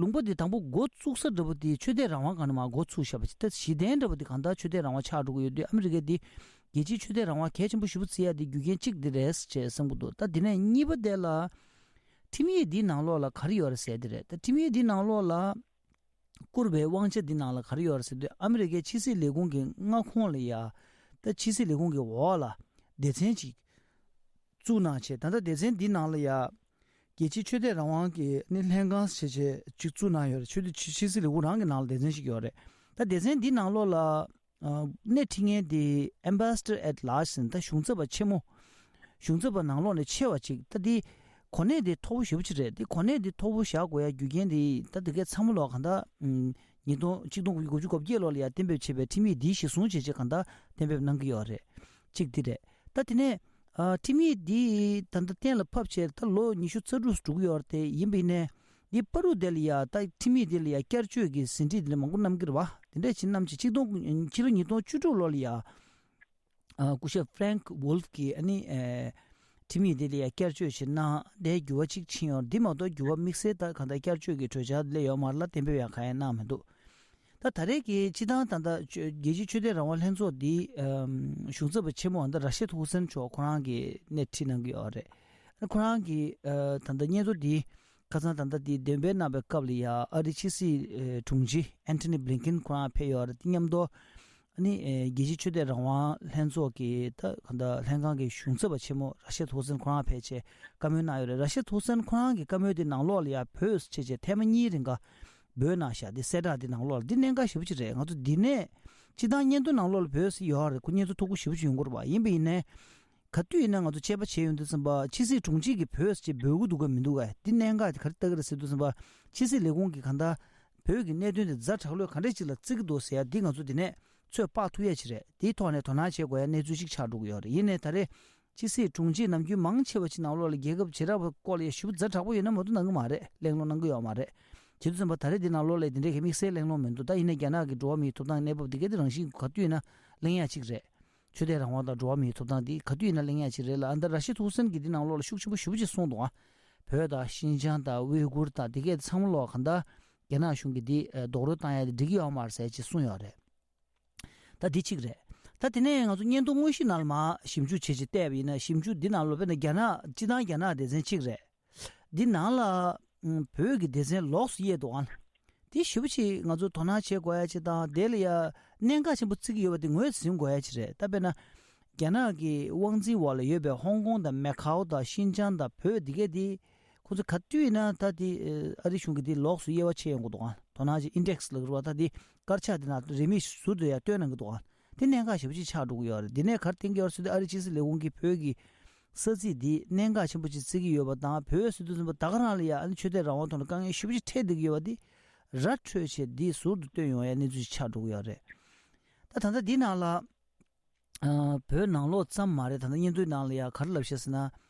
ལུང་པ་དེ་དང་པོ་འགོ་བཙུགས་ས་འདྲ་པོ་དེ་ཆོས་དད་རང་དབང་སྒང་ནས་མར་འགོ་ཚུགས་བཞག་པ་ཅིག་ད་གཞི་རྟེན་འདྲ་པོ་དེ་གང་ལྟར་ཆོས་དད་རང་དབང་ཆགས་འགྲོ་གི་ཡོད་དུས། ཨ་མི་རི་ཀས་འདི་རྒྱལ་སྤྱིའི་ཆོས་དད་རང་དབང་གལ་ཆེན་པོ་ཞེ་པོ་བརྩི་ཡ་དེ་རྒྱུ་རྐྱེན་གཅིག་འདི་རེད་ཅེས་བསམ་གྱི་འདུག་ད་དེ་ནས་གཉིས་པ་དེ་ལ་ཁྲིམས་ཡིག་འདིའི་ནང་ལོགས་ལ་ག་རེ་ཡོད་རེད་ཟེར་དེ་རེད། ད་ཁྲིམས་ཡིག་འདིའི་ནང་ལོགས་ལ་བསྐུར་བའི་དབང་ཆ་འདི་ནང་ལ་ག་རེ་ཡོད་རེད་ཟེར་དུས། ཨ་མི་རི་ཀའི་ཕྱི་སྲིད་ལས་ཁུངས་ཀྱི་མངའ་ཁོངས་ལ་ཡ། ད་ཕྱི་སྲིད་ལས་ཁུངས་ཀྱི་འོག་ལ་སྡེ་ཚན་ཅིག་བཙུགས་གནང་བྱས། ད་ལྟ་སྡེ་ཚན་འདི་ནང་ལ་ཡ་རྒྱལ་སྤྱིའི་ཆོས་དད་རང་དབང་གི་ནི་ལྷན་ཁང་ཞེས་བྱས་ཅིག་བཙུགས་གནང་ཡོད་རེད། ཆོས་དད་ཕྱི་སྲིད་ལས་ཁུངས་རང་གི་ནང་ལ་སྡེ་ཚན་ཞིག་ཡོད་རེད། ད་སྡེ་ཚན་འདི་ནང་ལོགས་ལ་ཨ། སྣེ་ཁྲིད་མཁན་དེ་Ambassador at Large ཟེར་ན། ད་གཞུང་ཚབ་པ་ཆེན་མོ། གཞུང་ཚབ་པ་ནང་ལོགས་ནས་ཆེ་བ་ཅིག་ད་འདི་གོ་གནས་དེ་མཐོ་པོ་ཞེ་པོ་ཅིག་རེད། འདི་གོ་གནས་དེ་མཐོ་པོ་བཞག་དགོས་ཡ་རྒྱུ་རྐྱེན་དེ་ད་འདི་གའི་ཚང་མ་ལོག་གང་ལྟར། ཨུམ། ཉིས་སྟོང་ཆིག་སྟོང་དགུ་བརྒྱ་དགུ་བཅུ་གོ་བརྒྱད་ལོ་ལ་ཡ་གཏན་འབེབས་བྱས་པའི་ཁྲིམས་ཡིག་འདི་གཞི་བཟུང་བྱས་བྱས་གང་ལྟར་གཏན་འབེབས་གནང་གི་ཡོད་རེད། གཅིག་འདི་རེད། ད་དེ་ནས་ཨ། ཁྲིམས་ཡིག་འདི་ད་ལྟ་གཏན་ལ་ཕབ་བྱས་ད་ལོ་ཉི་ཤུ་རྩ་དྲུག་འགྲོ་གི་ཡོད་རེད་དེ། ཡིན་པ་ཡིན་ནའི་འདི་བར་དུ་དེ་ལ་ཡ། ད་ཁྲིམས་ཡིག་འདི་ལ་ཡ་བསྐྱར་བཅོས་ཀྱི་ཟིན་བྲིས་འདི་ལ་མང་པོ་བསྣམས་ཀྱི་རེད་པ། དེ་འདྲ་ཅིག་བསྣམས་བྱས་ཆིག་སྟོང་ཕྱི་ལོ་ཉིས་སྟོང་བཅུ་དྲུག་ལོ་ལ་ཡ། ཨ། སྐུ་ཞབས་Frank Wolf གིས་ཨ་ནི་ཨེ། ཁྲིམས་ཡིག་འདི་ལ་ཡ་བསྐྱར་བཅོས་ཤིག་གནང་། དེ་འགྱུར་བ་གཅིག་ཕྱིན་ཡོད། འདི་མ་གཏོགས་འགྱུར་བ་དམིགས་བསལ་ད་གང་ལྟར་བསྐྱར་བཅོས་ཀྱི་གྲོས་འཆར་སླེབས་ཡོད་མ་རེད་ལ། གཏན་འབེབས་ཡང་གང་ཡང་གནང་མི་འདུག་ད་ད་རེས་ཀྱི་སྤྱི་བཏང་ད་ལྟ་ཆོས་རྒྱལ་སྤྱིའི་ཆོས་དད་རང་དབང་ལྷན་ཚོགས་འདི་ཨམ་གཞུང་ཚབ་པ་ཆེན་མོ་ཨ་ད་ར་ཤད་ཧུ་སན་མཆོག་ཁོ་རང་གིས་སྣེ་ཁྲིད་གནང་གི་ཡོད་རེད། ཁོ་རང་གིས་ཨ་ད་ལྟ་སྙན་ཐོ་འདི་ཁ་སང་ད་ལྟ་འདི་འདོན་སྤེལ་གནང་བའི་སྐབས་ལ་ཡ་ཨ་རིའི་ཕྱི་སྲིད་ཨ་དྲུང་ཆེ་ཨན་ཐོ་ནི་བྷི་ལིན་ཀིན་ཁོ་རང་ཕེབས་ཡོད་རེད། དེ་མཉམ་དུ་ཨ་ནི་ཨ་རྒྱལ་སྤྱིའི་ཆོས་དད་རང་དབང་ལྷན་ཚོགས་ཀྱི་ད་ག་ད་ལྷན་ཁང་གི་གཞུང་ཚབ་པ་ཆེན་མོ་ར་ཤད་ཧུ་སན་ཁོ་རང་ཕེབས་བྱས་བཀའ་མོལ་གནང་ཡོད་རེད། ར་ཤད་ཧུ་སན་ཁོ་རང་གི་བཀའ་མོལ་དེ་ནང་ལོགས་ལ་ཡ་བོད་ཟེར་བྱས་བྱས་ཐེངས་མ་གཉིས་རིང་ག་འབོད་གནང་ཤག་འདི་གསལ་བསྒྲགས་འདི་ནང་ལོགས་ལ་འདི་གནད་འགག་ཞེ་པོ་ཅིག་རེད། ང་ཚོ་འདི་ནས་སྤྱི་བཏང་སྙན་ཐོ་ནང་ལོགས་ལ་བོད་ཟེར་ཡོད་རེད། ཁོ་སྙན་ཐོ་མཐུག་པོ་ཞེ་པོ་ཅིག་ཡོང་གི་རེད་པ། ཡིན་པ་ཡིན་ནའི་ག་དུས་ཡིན་ན་ང་ཚོ་དཔྱད་པ་བྱས་ཡོང་དུས་ཙམ་པ་ཕྱི་སྲིད་དྲུང་ཆེ་གིས་བོད་ཟེར་འབོད་ཀྱི་འདུག་ག་མི་འདུག་ག་འདི་གནད་འགག་དེ་ག་རེ་ལྟ་གི་རེད་ཟེར་དུས་ཙམ་པ་ཕྱི་སྲིད་ལས་ཁུངས་ཀྱིས་གང་ལྟར་བོད་ཀྱི་གནད་དོན་དེ་ཛ་དྲག་ལོས་ག་འདྲས་ཅིག་ལ་བརྩི་གི་འདུག་ཟེར་ཡ་འདི་ང་ཚོ་འདི་ནས་ཚོད་དཔག་ཐུབ་ཡ་ཅིག་རེད། དེའི་ཐོག་ནས་དོ་སྣང་བྱེད་དགོས་ཡ་གནས་ཚུལ་ཅིག་ཆགས་འགྲོ་གི་ཡོད་རེད། ཡིན་ནའི་ད་རེས་ཕྱི་སྲིད་དྲུང་ཆེ་ནམ་རྒྱུན་མང་ཆེ་བ་ཅིག་ནང་ལོགས་ལ་རྒྱལ་ཁབ་བྱེ་བྲག་པ་སྐོར་ལ་ཡ་ཞུ་ཛ་དྲག་པོ་ཡོད་ན་མ་གཏོགས་གནང་གི་མ་རེད། གླེང་སློང་གནང་གི་ཡོད་མ་རེད། བྱེད་དུས་ཙམ་པ་ད་རེས་འདི་ནང་ལོགས་ལ་འདི་འདྲའི་གི་དམིགས་བསལ་གླེང་སློང་མི་འདུག་ད་ཡིན་ནའི་རྒྱ་ནག་གི་འགྲོ་བ་མིའི་ཐོབ་ཐང་གནས་བབ་འདི་ག་དེ་རང་བཞིན་ག་དུས་ཡིན་ན་གླེང་ཡ་ཅིག་རེད། ཆོས་དད་རང་དབང་དང་འགྲོ་བ་མིའི་ཐོབ་ཐང་འདི་ག་དུས་ཡིན་ན་གླེང་ཡ་ཅིག་རེད་ལ། ཨ་ད་ར་ཤི་ཐུའུ་སན་གྱིས་འདི་ནང་ལོགས་ལ་ཤུགས་ཆེན་པོ་ཞེ་པོ་ཅིག་གསུངས་འདུག་ཨ། བོད་དང་ཤིན་ཅང་དང་ཝེ་གུར་དང་འདི་ག་ཚང་མ་ལོག་ག་ད་རྒྱ་ནག་གཞུང་གིས་འདི་རྡོག་རོལ་བཏང་ཡ་དེ་འགྲིག་གི་ཡོད་མ་རེད་ཟེར་ཅིག་གསུངས་ཡོད་རེད། ད་འདི་གཅིག་རེད། ད་དེ་ནས་ང་ཚོ་སྙན་ཐོ་དངོས་གཞི་ནང་ལ་མར་ཞིབ་འཇུག་བྱེད་ཅིག་བལྟས་པ་ཡིན་ན་ཞིབ་འཇུག་འདི་ནང་ལོགས་དཔེར་ན་རྒྱ་ནག་སྤྱི་བཏང་རྒྱ་ནག་སྡེ་ཚན་གཅིག་རེད། འདི་ནང་ལ་ཨུམ་བོད་ཀྱི་སྡེ་ཚན་ལོགས་སུ་དབྱེ་འདུག་ཨང་། འདི་ཞེ་པོ་ཅིག་ང་ཚོ་དོ་སྣང་བྱེད་དགོས་ཡ་ཅིག་དང་དེ་ལ་ཡ་གནད་འགག་ཆེན་པོ་བརྩི་གི་ཡོད་པ་དེ་ངོས་ཟིན་དགོས་ཡ་ཅིག་རེད། ད་དཔེར་ན་རྒྱ་ནག་གི་དབང་འཛིན་འོག་ལ་ཡོད་པའི་ཧོང་ཀོང་དང་མེ་ཁའོ་དང་ཤིན་ཅང་དང་བོད་འདི་གས་འདི་ཁོ་ཚོ་ག་དུས་ཡིན་ན་ད་དེ་ཨ་རི་གཞུང་གིས་དེ་ལོགས་སུ་དབྱེ་བ་ཕྱེ་ཡོང་གི་འདུག་ཨང་། དོ་སྣང་ཅིག་ཨིན་ཌེག་སི་ལབ་ཀྱི་རེད་པ། ད་དེ་དཀར་ཆག་དེ་ནང་རིན་མེད་ཟུར་དུ་ཡ་སྟོན་གནང་གི་འདུག་ཨང་། དེ་གནད་འགག་ཞེ་པོ་ཅིག་ཆགས་འགྲོ་གི་ཡོད་རེད། འདི་ནས་ག་རེ་བསྟན་གྱི་ཡོད་རེད་ཟེར་དུས་ཨ་རི་ཕྱི་སྲིད་ལས་ཁུངས་ཀྱིས་བོད་ཀྱི་ས་ཚིགས་འདི་གནད་འགག་ཆེན་པོ་ཅིག་བརྩི་གི་ཡོད་པ་དང་བོད་ཟེར་དུས་ཙམ་པ་ད་ག་རང་ལ་ཡ་ཨ་ནི་ཆོས་དད་རང་དབང་ཐོག་ལ་དཀའ་ངལ་ཞེ་པོ་ཅིག་འཕྲད་བསྡད་ཀྱི་ཡོད་པ་འདི་ར་འཕྲོད་བྱས་འདི་ཟུར་དུ་སྟོན་ཡོང་ཡ་གནས་ཚུལ་ཅིག་ཆགས་འགྲོ་གི་ཡོད་རེད། ད་ད་ལྟ་འདི་ནང་ལ་ཨ་བོད་ནང་ལོགས་ཙམ་མ་རེད། ད་ལྟ་སྙན་ཐོའི་ནང་ལ་ཡ་ག་རེ་ལབ་ཤག་ཟེར་ན།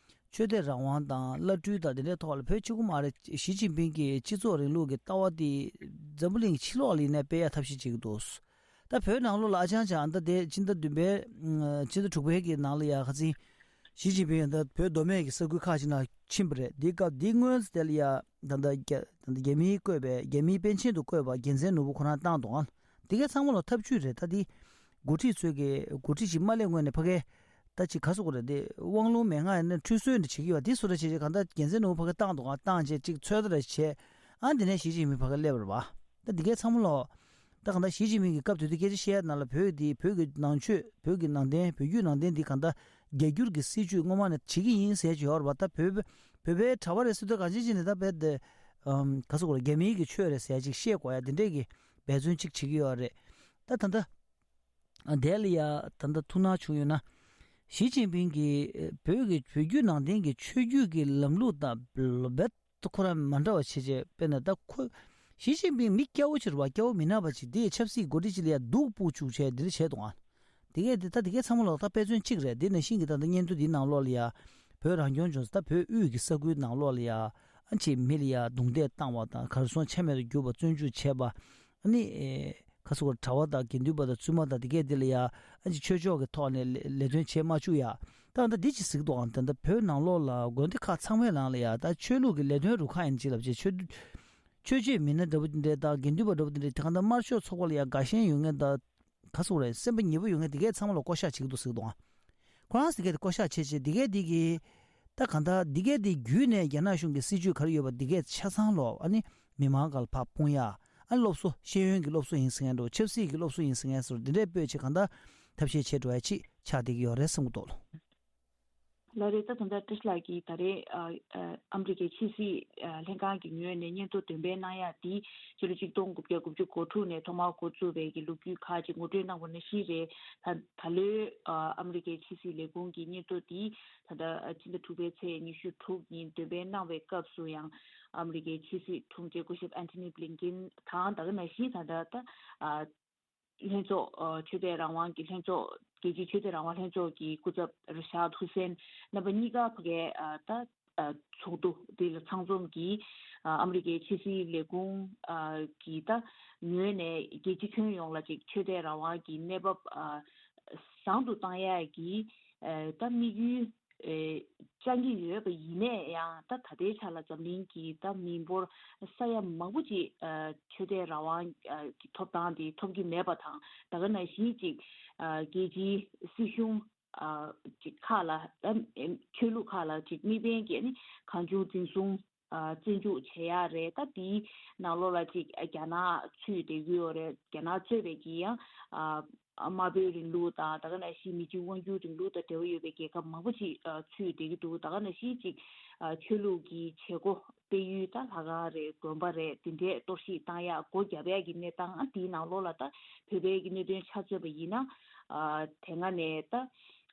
ཆོས་དད་རང་དབང་དང་བླ་སྤྲུལ་དང་དེ་འདྲའི་ཐོག་ལ་བོད་གཅིག་པུ་མ་རེད། ཞི་ཅིན་ཕིང་གིས་སྤྱི་ཚོགས་རིང་ལུགས་ཀྱི་ལྟ་བ་དེ་འཛམ་བུ་གླིང་ཕྱི་ལོགས་ལ་ཡིན་ནའི་སྤེལ་ཡ་ཐབས་ཤེས་བྱེད་ཀྱི་འདུག་ད་བོད་ནང་ལོགས་ལ་ཨ་ཅང་ཅང་ད་དེ་ཕྱི་ཟླ་བདུན་པའི་ཕྱི་ཟླ་དྲུག་པའི་གི་ནང་ལ་ཡ་ཁ་སང་ཞི་ཅིན་ཕིང་ད་བོད་མདོ་སྨད་ཀྱི་ས་ཁུལ་ཁག་ཅིག་ནང་ཕྱིན་པ་རེད། འདི་སྐབས་འདི་སྔོན་དེ་ལ་ཡ་ད་ད་རྒྱ་ད་ད་རྒྱ་མིས་བསྐོས་པའི་རྒྱ་མིའི་པཎ་ཆེན་དུ་བསྐོས་པ་རྒྱལ་མཚན་ནོར་བུ་ཁོ་རང་བཏང་འདུག་ཨང་། འདི་གའི་ཚང་མ་ལ་ཐབས་ཇུས་རེད། ད་འདི་འགོ་ཁྲིད་ཚོས་ཀྱི་འགོ་ཁྲིད་ཅིག་མ་སླེབས་སྔོན་ནས་ཕ་གའི་ད་ཅིག་ག་སོག་རེད། དེ་དབང་ལུང་མན་ངག་ཡིན་ན་ཁྲུས་གསོལ་འདྲ་བྱེད་ཀྱི་ཡོད་པ་འདི་སུ་རེད་བྱས་བྱས་གང་ལྟར་རྒྱལ་མཚན་ནོར་བུ་ཕ་གའི་བཏང་འདུག་ག་བཏང་བྱས་ཅིག་ཚོད་ལྟ་རེ་བྱས། ཨ་འདི་ནས་ཞི་ཅིན་ཕིང་ཕ་གའི་སླེབས་པ་རེད་པ། ད་འདི་གའི་ཚང་མ་ལོ། ད་གང་ལྟར་ཞི་ཅིན་ཕིང་གི་སྐབས་དེ་དུས་སྐད་ཆ་བཤད་ཡ་ནང་ལ་བོད་འདི་བོད་ཀྱི་ནང་ཆོས་བོད་ཀྱི་ནང་བསྟན་བོད་བརྒྱུད་ནང་བསྟན་འདི་གང་ལྟར་རྒྱ་སྒྱུར་གྱི་སྲིད་བྱུས་སྔོན་མ་ནས་བྱེད་ཀྱི་ཡིན་ཟེར་གྱི་ཡོད་རེད་པ། ད་བོད་བོད་པའི་གྲྭ་པ་རེད་ཟེར་དུས་གང་ཅི་ཅི་ནས་ད་བོད་དེ་ཨམ་ག་སོག་རེད། རྒྱ་མིའི་གི་ཆོས་རེད་ཟེར་ཡ་ཅིག་བཤད་དགོས་ཡ་དེ་འདྲས་ཀྱི་འབད་བརྩོན་ཅིག་བྱེད་ཀྱི་ཡོད་རེད། ད་ད་ལྟ་དེ་ལ་ཡ་ད་ལྟ་ཐུགས་སྣང་བྱུང་ཡོད་ན། ཞི་ཅིན་ཕིང་གིས་བོད་ཀྱི་བོད་བརྒྱུད་ནང་བསྟན་གྱི་ཆོས་བརྒྱུད་ཀྱི་ལམ་ལུགས་དང་རྦད་དེ་ཁོ་རང་མ་འདྲ་བ་བྱེད་བྱས། དཔེར་ན་ད་ཁོ་ཞི་ཅིན་ཕིང་མི་སྐྱ་བོ་ཅིག་རེད་པ། སྐྱ་བོ་མི་ནག་པ་ཅིག་དེ་ཆབ་སྲིད་འགོ་ཁྲིད་ཅིག་ལ་ཡ་སྡུག་སྤུ་བཅུག་བྱས་འདི་འདྲ་བྱས་འདུག་ཨ། དེ་གས་དེ་ད་དེ་གས་ཚང་མ་ལོག་ད་དཔེ་མཚོན་གཅིག་རེད། དེ་ནང་བཞིན་གྱི་ད་ལྟ་སྙན་ཐོ་འདིའི་ནང་ལོགས་ལ་ཡ་བོད་རང་སྐྱོང་ལྗོངས་ད་བོད་དབུས་ཀྱི་ས་ཁུལ་ནང་ལོགས་ལ་ཡ་ཨ་ཅིག་མི་ལ་ཡ་རྡུང་རྡེག་བཏང་བ་དང་གར་སོང་ཆ་མེད་དུ་གྱུར་པ་བཙོན་འཇུག་བྱས་པ། ཨ་ནི་ཨེ་ཁ་སོག་གྲྭ་པ་དང་དགེ་འདུན་པ་དང་བཙུན་མ་དང་དེ་གས་དེ་ལ་ཡ་ཨ་ཅིག་ཆོས་ཕྱོགས་ཀྱི་ཐོག་ནས་ལས་ལས་དོན་བྱེད་མ་བཅུག་ཡ། ད་ད་འདི་ཅིག་གཟིགས་འདུག་ཨང་། ད་ད་བོད་ནང་ལོགས་ལ་དགོན་སྡེ་ཁག་ཚང་མའི་ནང་ལ་ཡ་ད་ཆོས་ལུགས་ཀྱི་ལས་དོན་རུ་ཁག་ཡིན་ཅིག་ལབ་བྱས་ཆོས་ཆོས་བྱེད་མི་སྣ་འདྲ་པོ་དེ་འདྲས་དང་དགེ་འདུན་པ་འདྲ་པོ་དེ་འདྲས་དེ་གང་ལྟར་དམར་ཤོག་ཚོགས་པ་ལ་ཡ་དགའ་ཞེན་ཡོད་མཁན་དང་ག་སོག་རེད། སེམས་པ་ཉེ་པོ་ཡོད་མཁན་དེ་གས་ཚང་མ་ལ་བསྐོ་བཞག་བྱེད་ཀྱི་འདུག་ཟེར་གྱི་འདུག་ཨང་། ཁོ་རང་ཟེར་མཁན་དེ་བསྐོ་བཞག་བྱས་བྱས་དེ་གས་དེ་གི་ད་གང་ལྟར་འདི་གས་འདི་བརྒྱུད་ནས་རྒྱ་ནག་གཞུང་གི་སྲིད་བྱུས་ག་རེ་ཡོད་པ་འདི་གས་ཆ་ཚང་ལོ། ཨ་ནི་མི་མང་སྒང་ལ་ཕར་སྤུངས་ཡ། ཨ་སློབ་གསོ་ཤེས་ཡོན་གྱི་སློབ་གསོ་ཡིན་ཟེར་མཁན་འགྲོ། ཆབ་སྲིད་ཀྱི་སློབ་གསོ་ཡིན་ཟེར་མཁན་སོགས་འདི་འདྲས་སྤོས་བྱས་གང་ལྟར་ཐབས་ཤེས་བྱེད་འགྲོ་ཡ་ཅིག་ཆགས་བསྡད་ཀྱི་ཡོད་རེད་བསམ་གྱི་འདུག་ལོ། ལགས་རེད། ད་ད་ལྟ་བཀྲ་ཤིས་ལགས་ཀྱིས་ད་རེས་ཨ་ཨ་ཨ་མི་རི་ཀའི་ཕྱི་སྲིད་ཨ་ལྷན་ཁང་གི་ངོས་ནས་སྙན་ཐོ་འདོན་སྤེལ་གནང་ཡ་འདི་ཕྱི་ལོ་ཆིག་སྟོང་དགུ་བརྒྱ་དགུ་བཅུ་གོ་དྲུག་ནས་ཐོག་མར་འགོ་བཙུགས་པའི་གི་ལོ་རྒྱུས་ཁག་ཅིག་ངོ་སྤྲོད་གནང་བ་ནང་བཞིན་རེད། ད་ད་ལོའི་ཨ་ཨ་མི་རི་ཀའི་ཕྱི་སྲིད་ལས་ཁུངས་ཀྱི་སྙན་ཐོ་འདི་ད་ལྟ་ཨ་ཕྱི་ཟླ་དྲུག་པའི་ཚེས་ཉི་ཤུ་དྲུག་ཉིན་འདོན་སྤེལ་གནང་བའི་སྐབས་སུ་ཡང་ཨ་མི་རི་ཀའི་ཕྱི་སྲིད་དྲུང་ཆེ་སྐུ་ཞབས་ཨན་ཐོ་ནི་བྷི་ལིན་ཀིན་དང་ད་ག་ནང་བཞིན་ད་ལྟ་ད་ཨ་ལྷན་ཚོགས་ཨ་ཆོས་དད་རང་དབང་གི་ལྷན་ཚོགས་རྒྱལ་སྤྱིའི་ཆོས་དད་རང་དབང་ལྷན་ཚོགས་ཀྱི་སྐུ་ཚབ་ར་ཤཱད་ཧུ་སེན་རྣམ་པ་གཉིས་ཀ་ཕ་གའི་ཨ་ད་ཨ་ཚོགས་འདུ་འདི་ལ་ཚང་འཛོམས་ཀྱིས་ཨ་ཨ་མི་རི་ཀའི་ཕྱི་སྲིད་ལས་ཁུངས་ཨ་གི་ད་ངོས་ནས་རྒྱལ་སྤྱི་ཁྱོན་ཡོངས་ལ་ཅིག་ཆོས་དད་རང་དབང་གི་གནས་བབ་ཨ་བཟང་དུ་བཏང་ཡས་ཀྱི་ཨ་ད་དམིགས་ཡུལ་ ཨེ་བཅང་གི་ཡོད་པ་ཡིན་ནའི་ཡང་ད་ད་ལྟའི་ཆ་ལ་འཛམ་གླིང་གི་ད་མི་འབོར་ས་ཡ་མང་པོ་ཅིག་ཨ་ཆོས་དད་རང་དབང་ཨ་གི་ཐོབ་ཐང་དེ་ཐོབ་ཀྱི་མེད་པ་དང་། ད་ག་ནང་བཞིན་ཅིག་ཨ་རྒྱལ་སྤྱིའི་སྲིད་གཞུང་ཨ་ཅིག་ཁག་ལ་ཨ་ཆོས་ལུགས་ཁག་ལ་ཅིག་དམིགས་འབེན་གྱིས་ནི་གང་བྱུང་འཛིན་བཟུང་ཨ་བཙོན་འཇུག་བྱེད་ཡ་རེད། ད་དེའི་ནང་ལོགས་ལ་ཅིག་རྒྱ་ནག་ཚུད་བསྡད་ཀྱི་ཡོད་རེད། རྒྱ་ནག་གཙོས་པའི་གི་ཡང་ཨ་དམར་པོའི་རིང་ལུགས་དང་། ད་ག་ནང་བཞིན་མི་གཅིག་དབང་སྒྱུར་རིང་ལུགས་དང་འབྲེལ་བ་ཡོད་པའི་རྒྱལ་ཁབ་མང་པོ་ཅིག་ཨ་ཚུད་བསྡད་ཀྱི་འདུག་ད་ག་ནང་བཞིན་ཅིག་ཨ་ཆོས་ལུགས་ཀྱི་བྱེད་སྒོ་སྤེལ་ཡུལ་ད་ལྷ་ཁང་རེད། དགོན་པ་རེད། དེ་འདྲས་གཏོར་བཤིག་བཏང་ཡག་སྒོ་བརྒྱབ་ཡག་གི་གནས་སྟངས། ཨ་དེའི་ནང་ལོགས་ལ་ད་བོད་པའི་གི་གནད་དོན་ཆ་མཚོན་པ་ཡིན་ན། ཨ་དེ་སྔ་ནས་ད་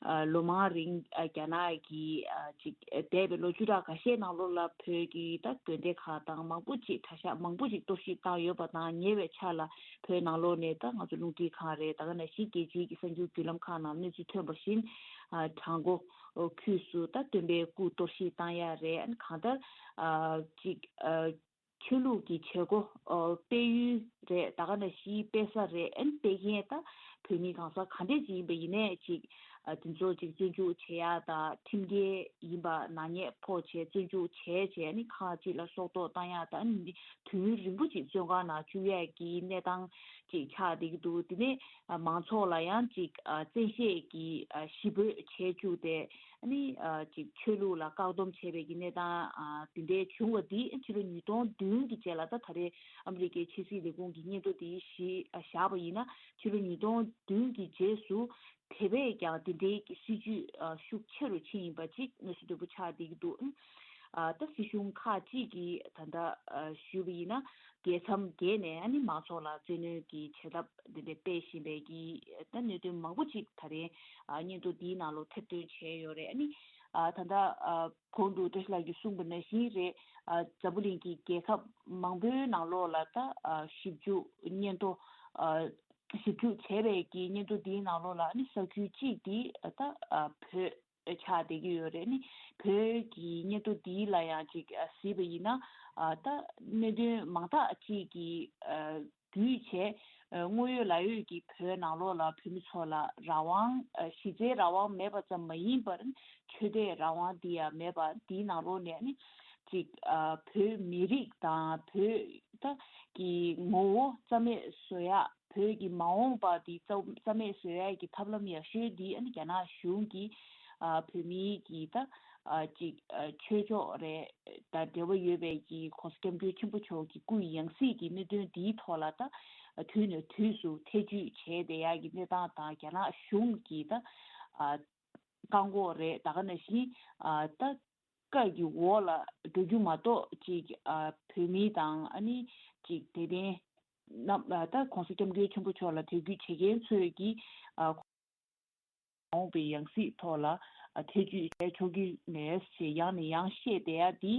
ཨ་ལོ་མང་རིང་ཨ་རྒྱ་ནག་གི་ཨ་ཅིག་འདས་པའི་ལོ་བཅུ་ཕྲག་ཁ་ཤས་ནང་ལོགས་ལ་བོད་ཀྱི་ད་དགོན་སྡེ་ཁག་དང་མང་པོ་ཅིག་གྲྭ་ཤག་མང་པོ་ཅིག་གཏོར་བཤིག་བཏང་ཡོད་པ་དང་། ཉེ་བའི་ཆར་ལ་བོད་ནང་ལོགས་ནས་ད་ང་ཚོ་རླུང་འཕྲིན་ཁང་རེད། ད་ག་ནང་བཞིན་རྒྱལ་སྤྱིའི་གི་གསར་འགྱུར་བརྒྱུད་ལམ་ཁག་ནང་གནས་ཚུལ་ཐོན་པ་བཞིན། ཨ་བྲག་འགོ་ཁུལ་སུ་ད་སྟོན་པའི་སྐུ་གཏོར་བཤིག་བཏང་ཡ་རེད། ཨ་ནི་གང་ལྟར་ཨ་ཅིག་ཨ་ཆོས་ལུགས་ཀྱི་བྱེད་སྒོ་ཨ་སྤེལ་ཡུལ་རེད། ད་ག་ནང་བཞིན་སྤེལ་ས་རེད། ཨ་ནི་སྤེལ་མཁན་ད་བོད་མི་གང་ཟག་ག་འདྲས་ཅིག་ཡིན་པ་ཡིན་ནའི་ཅིག་ཨ་དེ་ཚོ་ཅིག་བཙོན་འཇུག་བྱེད་ཡ་དང་། ཁྲིམས་འགལ་ཡིན་པ་ནག་ཉེས་ཕོག་བྱས་བཙོན་འཇུག་བྱས་བྱས། ཨ་ནི་ཁག་ཅིག་ལ་སྲོག་ཐོག་བཏང་ཡ་དང་། ཨ་ནི་དུས་ཡུན་རིང་པོ་ཅིག་བཙོན་ཁང་ནང་བཅུག་ཡ་གི་གནས་སྟངས་ཅིག་ཆགས་བསྡད་ཀྱི་འདུག་དེ་ནས་ཨ་མང་ཚོགས་ལ་ཡང་ཅིག་ཨ་བཙན་ཤེད་ཀྱིས་ཨ་གཞིས་སྤོས་བྱས་བཅུག་སྟེ། ཨ་ནི་ཨ་ཅིག་ཆོས་ལུགས་ལ་བཀག་སྡོམ་བྱས་པའི་གི་གནས་སྟངས་ཨ་དེ་འདྲའི་བྱུང་བ་འདི་ཕྱི་ལོ་ཉིས་སྟོང་བདུན་གྱི་རྗེས་ལ། ད་ད་རེས་ཨ་མི་རི་ཀའི་ཕྱི་སྲིད་ལས་ཁུངས་ཀྱི་སྙན་ཐོ་འདི་གཞི་ཨ་བཞག་པ་ཡིན་ན། ཕྱི་ལོ་ཉིས་སྟོང་བདུན་གྱི་རྗེས་སུ་དེ་བས་ཀྱང་དེ་འདྲའི་གི་སྲིད་ཇུས་ཨ་ཤུགས་ཆེ་རུ་ཕྱིན་ཡིན་པ་ཅིག་མངོན་གསལ་དོད་པོ་ཆགས་བསྡད་ཀྱི་འདུག་ཨ་ད་སྲིད་གཞུང་ཁག་ཅིག་གིས་ད་ལྟ་ཨ་ཞུས་པ་ཡིན་ན། རྒྱལ་མཚམས་བརྒལ་ནས་ཨ་ནི་མང་ཚོགས་ལ་བཙན་གནོན་གྱི་བྱེད་ཐབས་འདི་འདྲ་སྤེལ་བཞིན་པའི་གི་ད་གནད་དོན་མང་པོ་ཅིག་ད་རེས་ཨ་སྙན་ཐོ་འདིའི་ནང་ལོགས་ཐེར་འདོན་བྱས་ཡོད་རེད། ཨ་ནི་ཨ་ད་ལྟ་ཨ་གོང་དུ་བཀྲ་ཤིས་ལགས་ཀྱིས་གསུངས་པ་ནང་བཞིན་རེད། ཨ་འཛམ་བུ་གླིང་གི་རྒྱལ་ཁབ་མང་པོའི་ནང་ལོགས་ལ་ད་ཨ་ཞིབ་འཇུག་སྙན་ཐོ་ཨ་ཞིབ་འཇུག་བྱས་པའི་གི་སྙན་ཐོ་འདིའི་ནང་ལོགས་ལ་ཨ་ནི་ས་ཁུལ་གཅིག་འདི་ད་ཨ་བོད་ཆགས་བསྡད་ཀྱི་ཡོད་རེད། ནི་བོད་ཀྱི་སྙན་ཐོ་འདི་ལ་ཡང་ཅིག་ཨ་གཟིགས་པ་ཡིན་ན། ཨ་ད་གནད་དོན་མང་དག་ཅིག་གི་ཨ་བརྒྱུད་བྱས། ཨ་དངོས་ཡོད་ལག་ཡོད་ཀྱི་བོད་ནང་ལོགས་ལ་བོད་མི་ཚོ་ལ་རང་དབང་ཨ་གཞི་རྩའི་རང་དབང་མེད་པ་ཙམ་མ་ཡིན་པར། ཆོས་དད་རང་དབང་འདི་ཡང་མེད་པ། འདིའི་ནང་ལོགས་ནས་ནི་ཅིག་ཨ་བོད་མི་རིགས་དང་བོད་ད་ཀྱི་ངོ་བོ་རྩ་མེད་བཟོ་ཡག་བོད་ཀྱི་མ་འོངས་པ་འདི་རྩ་རྩ་མེད་བཟོ་ཡག་གི་ཐབས་ལམ་ཡག་ཤོས་འདི་ཨ་ནི་རྒྱ་ནག་གཞུང་གིས་ཨ་བོད་མིའི་གི་ད་ཨ་ཅིག་ཨ་ཆོས་ཕྱོགས་རེད་དང་འབྲེལ་བ་ཡོད་པའི་གི་༸གོང་ས་༸སྐྱབས་མགོན་ཆེན་པོ་མཆོག་གི་སྐུའི་ཡང་སྲིད་ཀྱི་གནད་དོན་འདིའི་ཐོག་ལ་ད་དུས་ནས་དུས་སུ་ཐེ་ཇུས་བྱས་བསྡད་ཡག་གི་གནས་སྟངས་དང་། རྒྱ་ནག་གཞུང་གིས་ད་ཨ་བཀག་འགོག་རེད། ད་ག་ནང་བཞིན་ཨ་ད་བཀའ་གི་འོག་ལ་འགྲོ་རྒྱུ་མ་གཏོགས་ཅིག་ཨ་བོད་མི་དང་ཨ་ནི་ཅིག་དད་ལྡན་རྣམས་ཨ་ད་༸གོང་ས་༸སྐྱབས་མགོན་ཆེན་པོ་མཆོག་ལ་དད་གུས་བྱེད་མཁན་ཚོས་ཀྱིས་ཨ་མ་འོངས་པའི་ཡང་སྲིད་ཐོག་ལ་ཨ་ཐེ་ཇུས་བྱས་ཆོག་གི་མེད་ཞེས་ཡང་ནས་ཡང་བཤད་བསྡད་ཡ་འདི།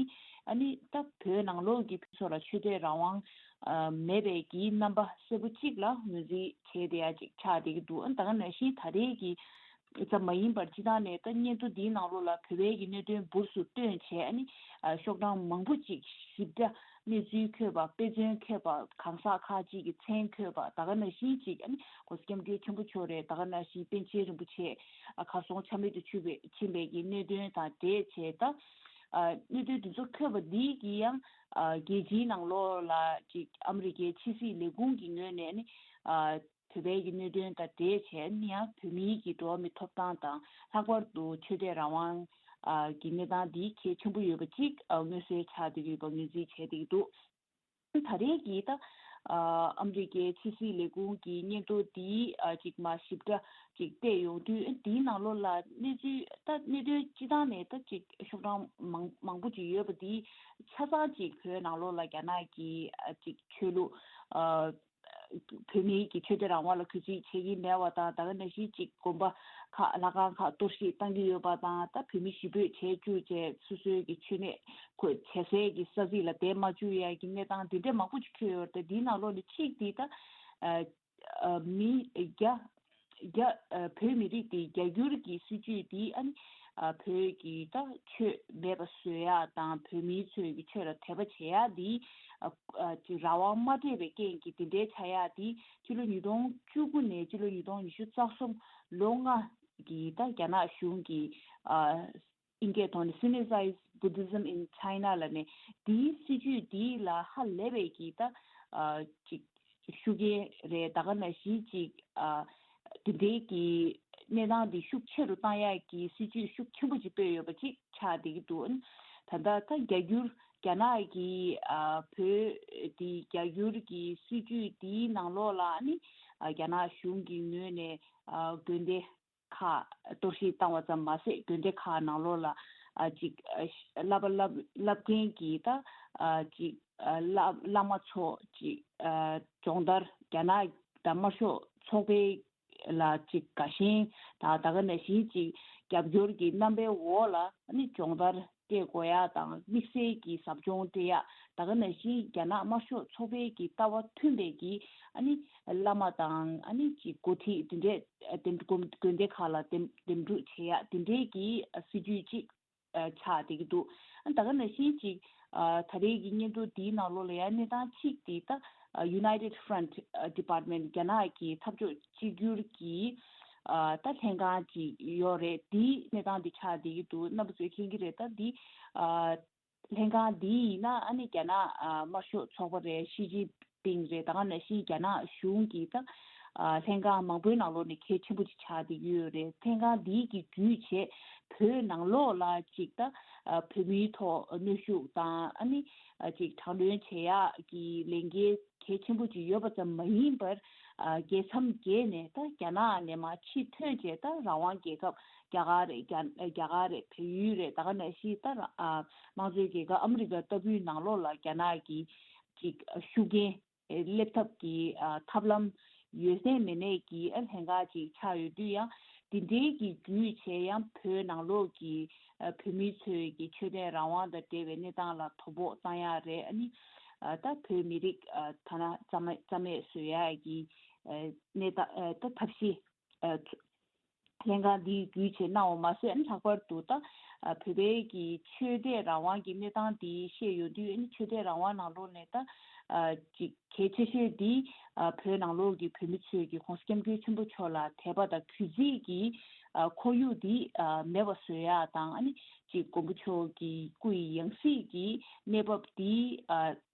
ཨ་ནི་ད་བོད་ནང་ལོགས་ཀྱི་བོད་ཚོ་ལ་ཆོས་དད་རང་དབང་ཨ་མེད་པའི་གི་རྣམ་པ་གསལ་པོ་གཅིག་ལ་ངོས་འཛིན་བྱས་བསྡད་ཡ་ཅིག་ཆགས་བསྡད་ཀྱི་འདུག་ཨ་ནི་ད་ག་ནང་བཞིན་ད་རེས་ཀྱི་ཙམ་མ་ཡིན་པར། སྤྱིར་བཏང་ནས་ད་སྙན་ཐོ་འདིའི་ནང་ལོགས་ལ་བོད་པའི་གི་གནད་དོན་འབུར་དུ་བཏོན་བྱས། ཨ་ནི་ཨ་ཤོག་གྲངས་མང་པོ་ཅིག་ཞིབ་ཕྲ་གནས་ཚུལ་འཁོད་པ། དཔེ་མཚོན་འཁོད་པ། གང་ཟག་ཁག་ཅིག་གི་མཚན་འཁོད་པ། ད་ག་ནང་བཞིན་ཅིག་ཨ་ནི་༸གོང་ས་༸སྐྱབས་མགོན་ཆེན་པོ་མཆོག་རེད། ད་ག་ནང་བཞིན་པཎ་ཆེན་རིན་པོ་ཆེ་ཨ་གར་སོང་ཆ་མེད་དུ་ཆུད་པའི་ཕྱིན་པའི་གི་གནད་དོན་དང་འབྲེལ་བྱས། ད་ཨ་གནད་དོན་འདི་ཚོ་འཁོད་པ་འདི་གི་ཡང་ཨ་རྒྱལ་སྤྱིའི་ནང་ལོགས་ལ་ཅིག་ཨ་མི་རི་ཀའི་ཕྱི་སྲིད་ལས་ཁུངས་ཀྱི་ངོས་ནས་ནི་ཨ་བོད་པའི་གི་གནད་དོན་དང་འབྲེལ་བྱས་ནས་ཡང་བོད་མིའི་གི་འགྲོ་བ་མིའི་ཐོབ་ཐང་དང་། ལྷག་པར་དུ་ཆོས་དད་རང་དབང་ཨ་གི་གནས་སྟངས་འདི་གལ་ཆེན་པོ་ཡོད་པ་ཅིག་ཨ་མངོན་གསལ་ཆགས་བསྡད་ཡོད་པ་ངོས་འཛིན་བྱས་བསྡད་ཀྱི་འདུག་ད་རེས་ཀྱི་ད་ཨ་ཨ་མི་རི་ཀའི་ཕྱི་སྲིད་ལས་ཁུངས་ཀྱི་སྙན་ཐོ་འདི་ཨ་ཅིག་མར་ཞིབ་ཕྲ་ཅིག་བལྟས་ཡོང་དུས། འདིའི་ནང་ལོགས་ལ་གནས་ཚུལ་ད་གནད་དོན་སྤྱི་བཏང་ནས་ད་ཅིག་ཤོག་གྲངས་མང་མང་པོ་ཅིག་ཡོད་པ་འདི་ཆ་ཚང་ཅིག་བོད་ནང་ལོགས་ལ་རྒྱ་ནག་གི་ཨ་ཅིག་ཆོས་ལུགས་ཨ་བོད་མིའི་གི་ཆོས་དད་རང་དབང་ལ་གུས་བརྩི་བྱེད་ཀྱི་མེད་པ་དང་། ད་ག་ནང་བཞིན་ཅིག་དགོན་པ་ཁག་ལྷ་ཁང་ཁག་གཏོར་བཤིག་བཏང་གི་ཡོད་པ་དང་། ད་བོད་མི་ཞི་རྒོལ་བྱས་བཅུག་བྱས་སོ་སོའི་གི་ཆོས་གནས་ཁོ་བྱེད་སའི་གི་ས་ཚིགས་ལ་བསྡད་མ་བཅུག་ཡ་གི་གནས་སྟངས་འདི་འདྲ་མང་པོ་ཅིག་འཁོད་ཡོད་རེད། འདིའི་ནང་ལོགས་ནས་གཅིག་འདི་ད་ཨ་ཨ་མི་རྒྱ་རྒྱ་ཨ་བོད་མི་རིགས་དེ་རྒྱ་སྒྱུར་གྱི་སྲིད་ཇུས་དེ། ཨ་ནི་ཨ་བོད་ཀྱི་ད་ཆོས་མེད་པ་བཟོ་ཡ་དང་། བོད་མིའི་ཚོས་ཀྱི་ཆོས་ལ་དད་པ་བྱེད་ཡ་དེ་ཨ་ཨ་ཅིག་རང་དབང་མ་སྤྲད་པའི་རྐྱེན་གྱིས་དེ་འདྲའི་ཆགས་ཡ་དེ་ཕྱི་ལོ་ཉིས་སྟོང་བཅུ་དགུ་ནས་ཕྱི་ལོ་ཉིས་སྟོང་ཉི་ཤུ་རྩ་གསུམ་ལོ་ལྔ་གི་ད་རྒྱ་ནག་གཞུང་གིས་ཨ་ ཨིན་སྐད་ཐོག་ནས་Sinoized Buddhism in China ལབ་ནས། དེའི་སྲིད་ཇུས་དེ་ལ་ཧ་ལས་པའི་གི་ད་ཨ་ཅིག་ཤུགས་རྐྱེན་རེད། ད་ག་ནང་བཞིན་ཅིག་ཨ་དེ་འདྲའི་གི་གནས་སྟངས་དེ་ཤུགས་ཆེ་རུ་བཏང་ཡག་གི་སྲིད་ཇུས་ཤུགས་ཆེན་པོ་ཅིག་སྤེལ་ཡོད་པ་ཅིག་ཆགས་བསྡད་ཀྱི་འདུག་ད་ལྟ་ད་རྒྱ་འགྱུར་རྒྱ་ནག་གི་ཨ་བོད་དེ་རྒྱ་འགྱུར་གྱི་སྲིད་ཇུས་དེའི་ནང་ལོགས་ལ་ཨ་ནི་ཨ་རྒྱ་ནག་གཞུང་གི་ངོས་ནས་ཨ་དགོན་སྡེ་ཁག་གཏོར་བཤིག་བཏང་བ་ཙམ་མ་ཟད། དགོན་སྡེ་ཁག་ནང་ལོགས་ལ་ཨ་ཅིག་ཨ་བསླབ་པ་བསླབ་བསླབ་མཁན་གྱི་ད་ཨ་ཅིག་ཨ་བླ་བླ་མ་ཚོ་ཅིག་ཨ་སྦྱོང་བརྡར། རྒྱ་ནག་དང་དམར་ཤོག་ཚོགས་པའི་ལ་ཅིག་དགའ་ཞེན་དང་། ད་ག་ནང་བཞིན་ཅིག་རྒྱབ་སྐྱོར་གྱི་རྣམ་པའི་འོག་ལ་ཨ་ནི་སྦྱོང་བརྡར་སྤྲད་དགོས་ཡག་དང་། དམིགས་བསལ་གྱི་ཟབ་སྦྱོང་སྤྲད་ཡག། ད་ག་ནང་བཞིན་རྒྱ་ནག་དམར་ཤོག་ཚོགས་པའི་གི་ལྟ་བ་མཐུན་པའི་གི་ཨ་ནི་བླ་མ་དང་ཨ་ནི་ཅིག་འགོ་ཁྲིད་དེ་འདྲས་ཨ་འདེམས་དགོན་དགོན་སྡེ་ཁག་ལ་འདེམས་འདེམས་སྒྲུག་བྱེད་ཡག་དེ་འདྲའི་གི་ཨ་སྲིད་ཇུས་ཅིག་ཨ་ཆགས་བསྡད་ཀྱི་འདུག་ཨ་ད་ག་ནང་བཞིན་ཅིག་ཨ་ད་རེས་ཀྱི་སྙན་ཐོ་འདིའི་ནང་ལོགས་ལ་ཡང་གནས་སྟངས་གཅིག་དེ་ད་ཨ་United Front ཨ་Department རྒྱ་ནག་གི་འཐབ་ཕྱོགས་གཅིག་གྱུར་གྱི་ཨ་ད་ལྷན་ཁང་ཅིག་ཡོད་རེད། དེའི་གནས་སྟངས་འདི་ཆགས་བསྡད་ཀྱི་འདུག་རྣམ་པ་ཚོས་མཁྱེན་གྱི་རེད། ད་འདི་ཨ་ལྷན་ཁང་འདི་ཡིན་ན་ཨ་ནི་རྒྱ་ནག་ཨ་དམར་ཤོག་ཚོགས་པ་རེད། ཞི་ཅིན་ཕིང་རེད། ད་ག་ནང་བཞིན་རྒྱ་ནག་གཞུང་གི་ད་ཨ་ལྷན་ཁང་མང་པོའི་ནང་ལོགས་ནས་གལ་ཆེན་པོ་ཅིག་ཆགས་བསྡད་ཀྱི་ཡོད་རེད། ལྷན་ཁང་འདི་གི་བརྒྱུད་བྱས་བོད་ནང་ལོགས་ལ་ཅིག་ད་ཨ་བོད་མིའི་ཐོག་གནོན་ཤུགས་དང་ཨ་ནི་ཨ་ཅིག་དྲག་གནོན་བྱེད་ཡག་གི་ལས་འགན་གལ་ཆེན་པོ་ཅིག་ཡོད་པ་ཙམ་མ་ཡིན་པར། ཨ་རྒྱལ་མཚམས་བརྒལ་ནས་ད་རྒྱ་ནག་ནས་མར་ཕྱིར་ཐོན་བྱས། ད་རང་དབང་རྒྱལ་ཁབ་རྒྱ་གར་རེད། རྒྱ་རྒྱ་གར་རེད། བལ་ཡུལ་རེད། ད་ག་ནང་བཞིན་ད་ར་ཨ་དམངས་གཙོའི་རྒྱལ་ཁབ་ཨ་མི་རི་ཀ་ལྟ་བུའི་ནང་ལོགས་ལ་རྒྱ་ནག་གི་ཅིག་ཤུགས་རྐྱེན་སླེབས་ཐབས་ཀྱི་ཨ་ཐབས་ལམ་ཡོད་གནས་མེད་གནས་ཀྱི་ཨ་ལྷན་ཁང་ཅིག་ཆགས་ཡོད་དུས། ཡང་དེ་འདྲའི་གི་བརྒྱུད་བྱས་ཡང་བོད་ནང་ལོགས་ཀྱི་ཨ་བོད་མི་ཚོའི་གི་ཆོས་དད་རང་དབང་དང་འབྲེལ་བའི་གནས་སྟངས་ལ་དོ་ཕོག་བཏང་ཡག་རེད། ཨ་ནི་ཨ་ད་བོད་མི་རིགས་ཨ་ཐ་ན་རྩ་མེད་རྩ་མེད་བཟོ་ཡག་གི་ཨ་གནས་སྟངས་ཨ་ད་ཐབས་ཤེས་ཨ་ལྷན་ཁང་འདིས་བརྒྱུད་བྱས་གནང་བ་མ་ཟད། ཨ་ནི་ལྷག་པར་དུ་ད་ཨ་བོད་པའི་གི་ཆོས་དད་རང་དབང་གི་གནས་སྟངས་འདི་བཤད་ཡོང་དུས། ཨ་ནི་ཆོས་དད་རང་དབང་ནང་ལོགས་ནས་ད་ཨ་ཅིག་གལ་ཆེ་ཤོས་འདི་ཨ་བོད་ནང་ལོགས་ཀྱི་བོད་མི་ཚོས་ཀྱི་༸གོང་ས་༸སྐྱབས་མགོན་ཆེན་པོ་མཆོག་ལ་དད་པ་དང་གུས་བརྩི་གི་ཨ་ཁོར་ཡུག་འདི་ཨ་མེད་པ་བཟོ་ཡག་དང་། ཨ་ནི་ཅིག་མགོན་པོ་མཆོག་གི་སྐུ་ཡི་ཡང་སྲིད་ཀྱི་གནས་བབ་འདི་ཨ་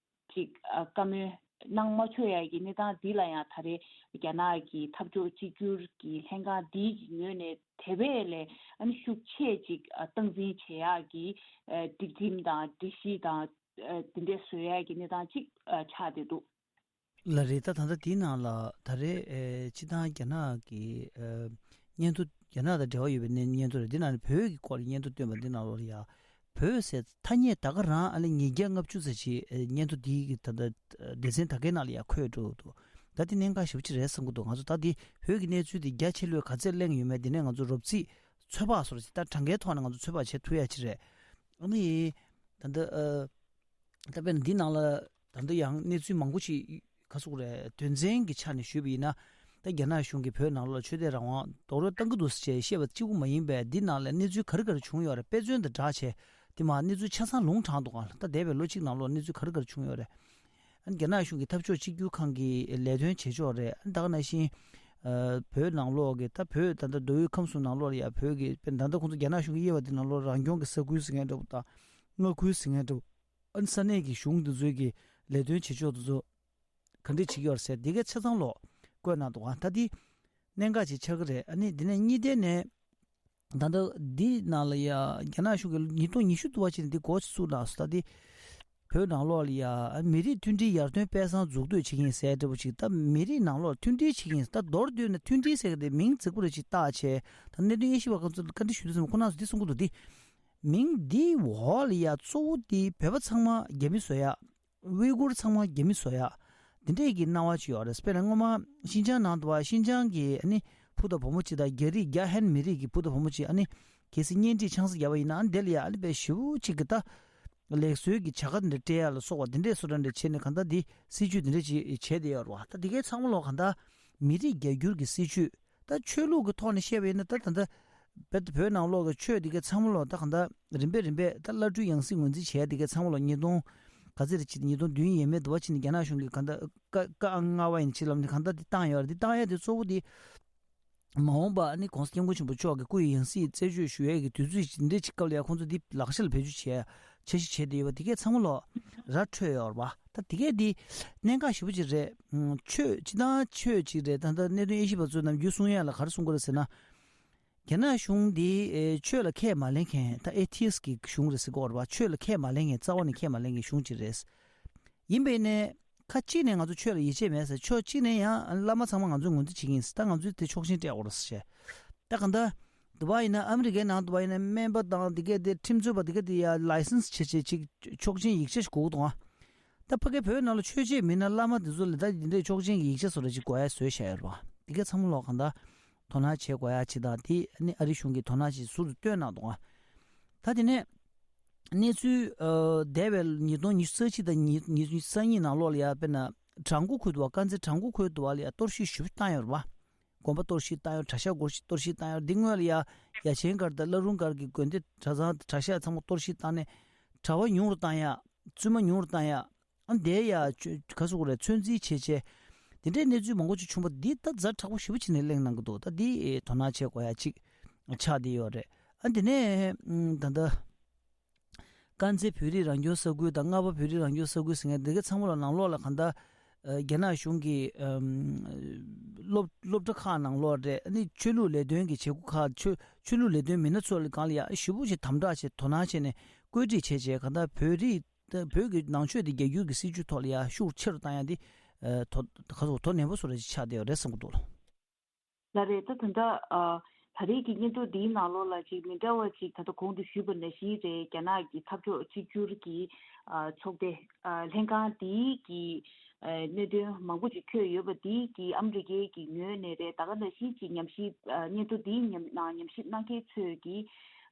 ཅིག་ཨ་བཀའ་མོལ་གནང་མ་ཆོག་ཡག་གི་གནས་སྟངས་འདི་ལ་ཡང་། ད་རེས་རྒྱ་ནག་གི་འཐབ་ཕྱོགས་གཅིག་གྱུར་གྱི་ལྷན་ཁང་འདི་གི་ངོས་ནས་དེ་བས་ལས་ཨ་ནི་ཤུགས་ཆེ་ཅིག་ཨ་སྟངས་འཛིན་བྱེད་ཡག་གི་ཨ་སྒྲིག་ཁྲིམས་དང་སྒྲིག་གཞི་དང་ཨ་འདི་འདྲས་བཟོ་ཡག་གི་གནས་སྟངས་ཅིག་ཨ་ཆགས་བསྡད་འདུག་ལགས་རེད། ད་ད་ལྟ་དེའི་ནང་ལ་ད་རེས་ཨེ་སྤྱིར་བཏང་རྒྱ་ནག་གི་ཨེ་སྙན་ཐོ། རྒྱ་ནག་དང་འབྲེལ་བ་ཡོད་པའི་གནས་སྙན་ཐོ་རེད། འདི་ནང་ནས་བོད་ཀྱི་སྐོར་ལ་སྙན་ཐོ་བཏོན་པ་འདི་ནང་ལོགས་ལ་ཡ། བོད་ཟེར་ཐ་སྙད་ད་ག་རང་ཨ་ལེ་ཉིས་བརྒྱ་ལྔ་བཅུ་ཙམ་ཞིག་ཨེ་སྙན་ཐོ་འདི་གི་ད་ལྟ་སྡེ་ཚན་ད་གའི་ནང་ལ་ཡ་འཁོད་འགྲོ་འདུག་ད་འདི་གནད་འགག་ཞེ་པོ་ཅིག་རེད་བསམ་གྱི་འདུག་ང་ཚོ་ད་འདི་བོད་ཀྱི་གནས་ཚུལ་འདི་རྒྱ་ཆེ་ལོས་ག་ཚད་གླེང་ཡོད་མེད། འདི་ནས་ང་ཚོ་རོབ་རྩིས་ཚོད་དཔག་བཟོ་འདྲ་ཅིག་ད་གྲངས་ཀའི་ཐོག་ནས་ང་ཚོ་ཚོད་དཔག་བྱེད་ཐུབ་ཡ་ཅིག་རེད། ཨ་ནི་ད་ལྟ་ཨ། ད་དཔེར་ན་འདི་ནང་ལ་ད་ལྟ་ཡང་གནས་ཚུལ་མང་པོ་ཞིག་ག་ཟེར་དགོས་རེད། དོན་ཚན་གྱི་ཆ་ནས་ཞུས་པ་ཡིན་ན། ད་རྒྱ་ནག་གཞུང་གིས་བོད་ནང་ལོགས་ལ་ཆོས་དད་རང་དབང་རྡོག་རོལ་བཏང་གི་འདུག་ཟེར་བཤད་པ་གཅིག་པུ་མ་ཡིན་པའི། འདི་ནང་ལ་གནས་ཚུལ་ག་རེ་ག་རེ་བྱུང་ཡོད་རེད། དཔེ་མཚོན་དང་སྦྲགས་བྱས་དེ་མ་གནས་ཚུལ་ཆ་ཚང་ལུང་དྲངས་འདུག་ག་ད་འདས་པའི་ལོ་གཅིག་ནང་ལོགས་གནས་ཚུལ་ག་རེ་ག་རེ་བྱུང་ཡོད་རེད། ཨ་ནི་རྒྱ་ནག་གཞུང་གི་འཐབ་ཕྱོགས་གཅིག་གྱུར་ཁང་གི་ལས་དོན་བྱེད་ཕྱོགས་རེད། ཨ་ནི་ད་ག་ནང་བཞིན་ཨ་བོད་ནང་ལོགས་ཀྱི་ད་བོད་ད་ལྟ་མདོ་དབུས་ཁམས་གསུམ་ནང་ལོགས་ལ་ཡ་བོད་ཀྱི་དཔེར་ན་ད་ལྟ་ཁོང་ཚོ་རྒྱ་ནག་གཞུང་གིས་དབྱེ་བ་འདི་ནང་ལོགས་རང་སྐྱོང་གི་ས་ཁུལ་ཟེར་མཁན་འདྲ་པོ་དང་མངའ་ཁུལ་ཟེར་མཁན་འདྲ་པོ། ཨ་ནི་ས་གནས་ཀྱི་གཞུང་འདི་ཚོའི་གི་ལས་དོན་བྱེད་ཕྱོགས་འདི་ཚོ་ག་འདྲས་བྱེད་ཀྱི་ཡོད་རེད་ཟེར་འདི་གའི་ཆ་ཚང་ལོག་བཀོད་གནང་འདུག་ཨ་ད་འདི་གནད་འགག་ཅིག་ཆགས་ཀྱི་རེད། ཨ་ནི་འདི་ནས་གཉིས་ལྡན་ནས་ད་ལྟ་འདི་ནང་ལ་ཡ་རྒྱ་ནག་གཞུང་གིས་ཉིས་སྟོང་ཉི་ཤུ་དུ་བ་ཅིག་ནས་འདི་འགོ་ཚུགས་གནང་སོང་། ད་འདི་བོད་ནང་ལོགས་ལ་ཡ་མི་རིགས་མཐུན་སྒྲིལ་ཡར་ཐོན་དཔེ་བཟང་འཛུགས་གཏོད་བྱེད་ཀྱི་ཡིན་ཟེར་འདྲ་པོ་ཅིག་ད་མི་རིགས་ནང་ལོགས་མཐུན་སྒྲིལ་བྱེད་ཀྱི་ཡིན། ད་མདོར་བསྡུས་ན་མཐུན་སྒྲིལ་ཟེར་གི་དེ་མིང་རྫིག་པོ་རེ་ཅིག་བཏགས་བྱས། ད་གནད་དོན་དབྱེ་ཞིབ་པ་ཁོང་ཚོ་བཀའ་འདྲི་ཞུ་དུས་ཙམ་ཁོ་རང་ཚོ་འདི་གསུང་གི་འདུག་འདི་མིང་འདིའི་འོག་ལ་ཡ་གཙོ་བོ་འདི་བོད་པ་ཚང་མ་རྒྱ་མི་བཟོ་ཡ། ཝི་གུར་ཚང་མ་རྒྱ་མི་བཟོ་ཡ། འདི་འདྲས་ཀྱི་སྣང་བ་ཅིག་ཡོད་རེད། དཔེར་ན་སྔོན་མ་ཤིན་ཅང་ནང་དུ་བ་ཤིན་ཅང་གི་ཨ་ནི་བུ་དང་བུ་མོ་ཅིག་དང་རྒྱ་རིགས་རྒྱ་ཧན་མི་རིགས་ཀྱི་བུ་དང་བུ་མོ་ཅིག་ཨ་ནི་གལ་སྲིད་གཉེན་སྒྲིག་ཆང་ས་བརྒྱབ་པ་ཡིན་ན། ཨ་ནི་དེ་ལ་ཡ་ཨ་ནི་དཔེ་ཞེ་པོ་ཅིག་གི་ད་ལེགས་གསོལ་གྱི་བྱ་དགའ་འདི་འདྲ་སྤྲད་ཡ་ལ་སོགས་པ་འདི་འདྲས་བཟོ་འདྲ་འདྲ་བྱས་ནས་གང་ལྟར་འདི་སྲིད་ཇུས་འདི་འདྲས་ཅིག་བྱས་བསྡད་ཡོད་རེད་བ། ད་འདི་གའི་ཚང་མ་ལོག་གང་ལྟར་མི་རིགས་རྒྱ་སྒྱུར་གྱི་སྲིད་ཇུས། ད་ཆོས་ལུགས་ཀྱི་ཐོག་ནས་བཤད་པ་ཡིན་ན། ད་ད་ལྟ་བོད་བོད་ནང་ལོགས་ཀྱི་ཆོས་འདི་གའི་ཚང་མ་ལོག་ད་གང་ལྟར་རིམ་པས་རིམ་པས་ད་བླ་སྤྲུལ་ཡང་སྲིད་ངོས་འཛིན་བྱས། འདི་གའི་ཚང་མ་ལོག་ཉིས་སྟོང་ག་ཚོད་རེ་བྱས་ཏེ་ཉིས་སྟོང་བདུན་ཡས་མས་འདུ་བ་ཕྱིན་ནས་རྒྱ་ནག་གཞུང་གིས་གང་ལྟར་ཀ་ཀ་ཨང་ལྔ་པ་ཡིན་ཕྱིར་ལམ་ནས་གང་ལྟར་འདི་བཏང་ཡོད་རེད། འདི་བཏང་ཡ་དེ་གཙོ་བོ་དེ་ མ་འོངས་པ་ནི་༸གོང་ས་༸སྐྱབས་མགོན་ཆེན་པོ་མཆོག་གི་སྐུ་ཡི་ཡང་སྲིད་རྩད་གཅོད་ཞུ་ཡས་ཀྱི་དུས་ཚོད་ཅིག་འདི་འདྲ་ཅིག་སྐབས་ལ་ཡ་ཁོང་ཚོ་འདི་ལག་ཤེས་ལ་བེད་སྤྱོད་བྱས་འཆར་གཞི་བྱས་ཏེ་ཡོད་པ་དེ་གས་ཚང་མ་ལོ་ར་འཕྲོད་ཡོད་རེད་པ། ད་དེ་གས་འདི་གནད་འགག་ཞེ་པོ་ཅིག་རེད། ཨུམ། ཆོས་སྤྱི་བཏང་ཆོས་ཅིག་རེད། ད་ལྟ་གནད་དོན་དབྱེ་ཞིབ་པ་ཚོས་ནམ་རྒྱུན་གསུང་ཡ་ལ་ག་རེ་གསུང་གི་རེད་ཟེར་ན། རྒྱ་ནག་གཞུང་འདི་ཨེ་ཆོས་ལ་ཁས་མ་ལེན་མཁན། ད་ཨེ་ཐི་ཨིསྟ་གི་གཞུང་རེད་ཟེར་གི་ཡོད་རེད་པ། ཆོས་ལ་ཁས་མ་ལེན་མཁན། རྩ་བ་ནས་ཁས་མ་ལེན་མཁན་གཞུང་ཅིག་རེད། ཡིན་པས་ནས་ཁ་གཅིག་ནས་ང་ཚོ་ཆོས་ལ་ཡིད་ཆེས་མེད་ཟེར། ཕྱོགས་གཅིག་ནས་ཡང་བླ་མ་ཚང་མ་ང་ཚོས་ངོས་འཛིན་བྱེད་ཀྱི་ཡིན་ཟེར། ད་ང་ཚོས་དེ་ཆོག་མཆན་སྤྲད་དགོས་རེད་ཟེར། ད་གང་ལྟར་དུ་བ་ཡིན་ན་ཨ་མི་རི་ཀའི་ནང་དུ་བ་ཡིན་ན་སྨན་པ་དང་དེ་གས་དེ་ཁྲིམས་རྩོད་པ་དེ་གས་དེ་ཡ་ལའི་སེན་སི་བྱེད་བྱེད་ཅིག་ཆོག་མཆན་ཡིག་ཆ་ཞིག་དགོས་ཀྱི་འདུག་ཨ། ད་ཕ་གི་བོད་ནང་ལ་ཆོས་བྱེད་མི་སྣ་བླ་མ་དེ་ཚོ་ལ་ད་འདི་འདྲའི་ཆོག་མཆན་གྱི་ཡིག་ཆ་བཟོ་འདྲ་ཅིག་དགོས་ཡ་བཟོས་བཞག་ཡོད་རེད་པ། དེ་གས་ཚང་མ་ལོག་གང་ལྟར་དོ་སྣང་བྱེད་དགོས་ཡ་ཅིག་དང་དེ་ནི་ཨ་རི་གཞུང་གིས་དོ་སྣང་ཅིག་ཟུར་དུ་བཏོན་གནང་འདུག་ཨ། ད་དེ་ནས་གནས་ཚུལ་ཨ་འདས་པའི་ཉིས་སྟོང་ཉི་ཤུ་རྩ་གཅིག་དང་ཉི་ཉི་ཤུ་རྩ་གཉིས་ནང་ལོགས་ལ་ཡ་དཔེར་ན་བྲག་འགོ་ཁུལ་དུ་བ་དཀར་མཛེས་བྲག་འགོ་ཁུལ་དུ་བ་ལ་ཡ་གཏོར་བཤིག་ཞེ་པོ་བཏང་ཡོད་རེད་པ། དགོན་པ་གཏོར་བཤིག་བཏང་ཡོད། གྲྭ་ཤག་གཏོར་བཤིག་གཏོར་བཤིག་བཏང་ཡོད། འདི་སྔོན་ལ་ཡ་ཡ་ཆེན་སྒར་དང་བླ་རུང་སྒར་གྱི་དགོན་སྡེ་གྲྭ་ཚང་གྲྭ་ཤག་ཚང་མ་གཏོར་བཤིག་བཏང་ནས་གྲྭ་པ་ཉུང་རུ་བཏང་ཡ། བཙུན་མ་ཉུང་རུ་བཏང་ཡ། ཨ་འདས་ཡ་ཆོ་ག་སོགས་རེད་ཚོད་འཛིན་བྱེད་བྱེད། དེ་འདྲའི་གནས་ཚུལ་མང་པོ་ཅིག་བྱུང་བ་འདི་ད་ཛ་དྲག་པོ་ཞེ་པོ་བྱས་ནས་གླེང་གནང་གི་འདུག་ད་འདི་དོ་སྣང་བྱེད་དགོས་ཡ་ཅིག་ཆགས་བསྡད་ཡོད་རེད། ཨ་འདི་ནས་ཨུམ་ད་ལྟ་དཀར་མཛེས་བོད་རིགས་རང་སྐྱོང་ས་ཁུལ་དང་རྔ་པ་བོད་རིགས་རང་སྐྱོང་ས་ཁུལ་ཟེར་མཁན་འདི་ག་ཚང་མ་ལ་ནང་ལོགས་ལ་གང་ལྟར་ཨ་རྒྱ་ནག་གཞུང་གི་ཨམ་སློབ་སློབ་གྲྭ་ཁག་ནང་ལོགས་རེད། ཨ་ནི་ཆོས་ལུགས་ལས་དོན་གྱི་བྱེད་སྒོ་ཁག་ཆོས་ཆོས་ལུགས་ལས་དོན་མི་སྣ་ཚོ་ལ་སྒང་ལ་ཡ་ཞེ་པོ་ཅིག་དམ་དྲག་བྱས་དོ་སྣང་བྱས་ནས་བཀོད་སྒྲིག་བྱས་བྱས་གང་ལྟར་བོད་རིགས་ད་བོད་ཀྱི་ནང་ཆོས་དེ་རྒྱ་སྒྱུར་གྱི་སྲིད་བྱུས་ཐོག་ལ་ཡ་ཤུགས་ཆེ་རུ་བཏང་ཡ་འདི་ཨ་དོ་ག་ཚོད་དོ་ནན་པོ་བཟོ་འདྲ་ཅིག་ཆགས་བསྡད་ཡོད་རེད་བསམ་གྱི་འདུག་ལགས་རེད། ད་ད་ལྟ་ཨ་ད་རེས་ཀྱི་སྙན་ཐོ་འདིའི་ནང་ལོགས་ལ་ཅིག་མི་འདྲ་བ་ཅིག་ད་ལྟ་གོང་དུ་ཞུས་པ་ནང་བཞིན་རེད། རྒྱ་ནག་གི་འཐབ་ཕྱོགས་གཅིག་གྱུར་གྱི་ཨ་ཚོགས་སྡེ་ཨ་ལྷན་ཁང་འདིའི་གི་ཨ་གནད་དོན་མང་པོ་ཅིག་འཁྱོལ་ཡོད་པ་འདིའི་གི་ཨ་མི་རི་ཀའི་གི་ངོས་ནས་རེད། ད་ག་ནང་བཞིན་ཅིག་ཉམས་ཞིབ་ཨ་སྙན་ཐོ་འདིའི་ཉམས་ནང་ཉམས་ཞིབ་གནང་མཁན་ཚོས་གི་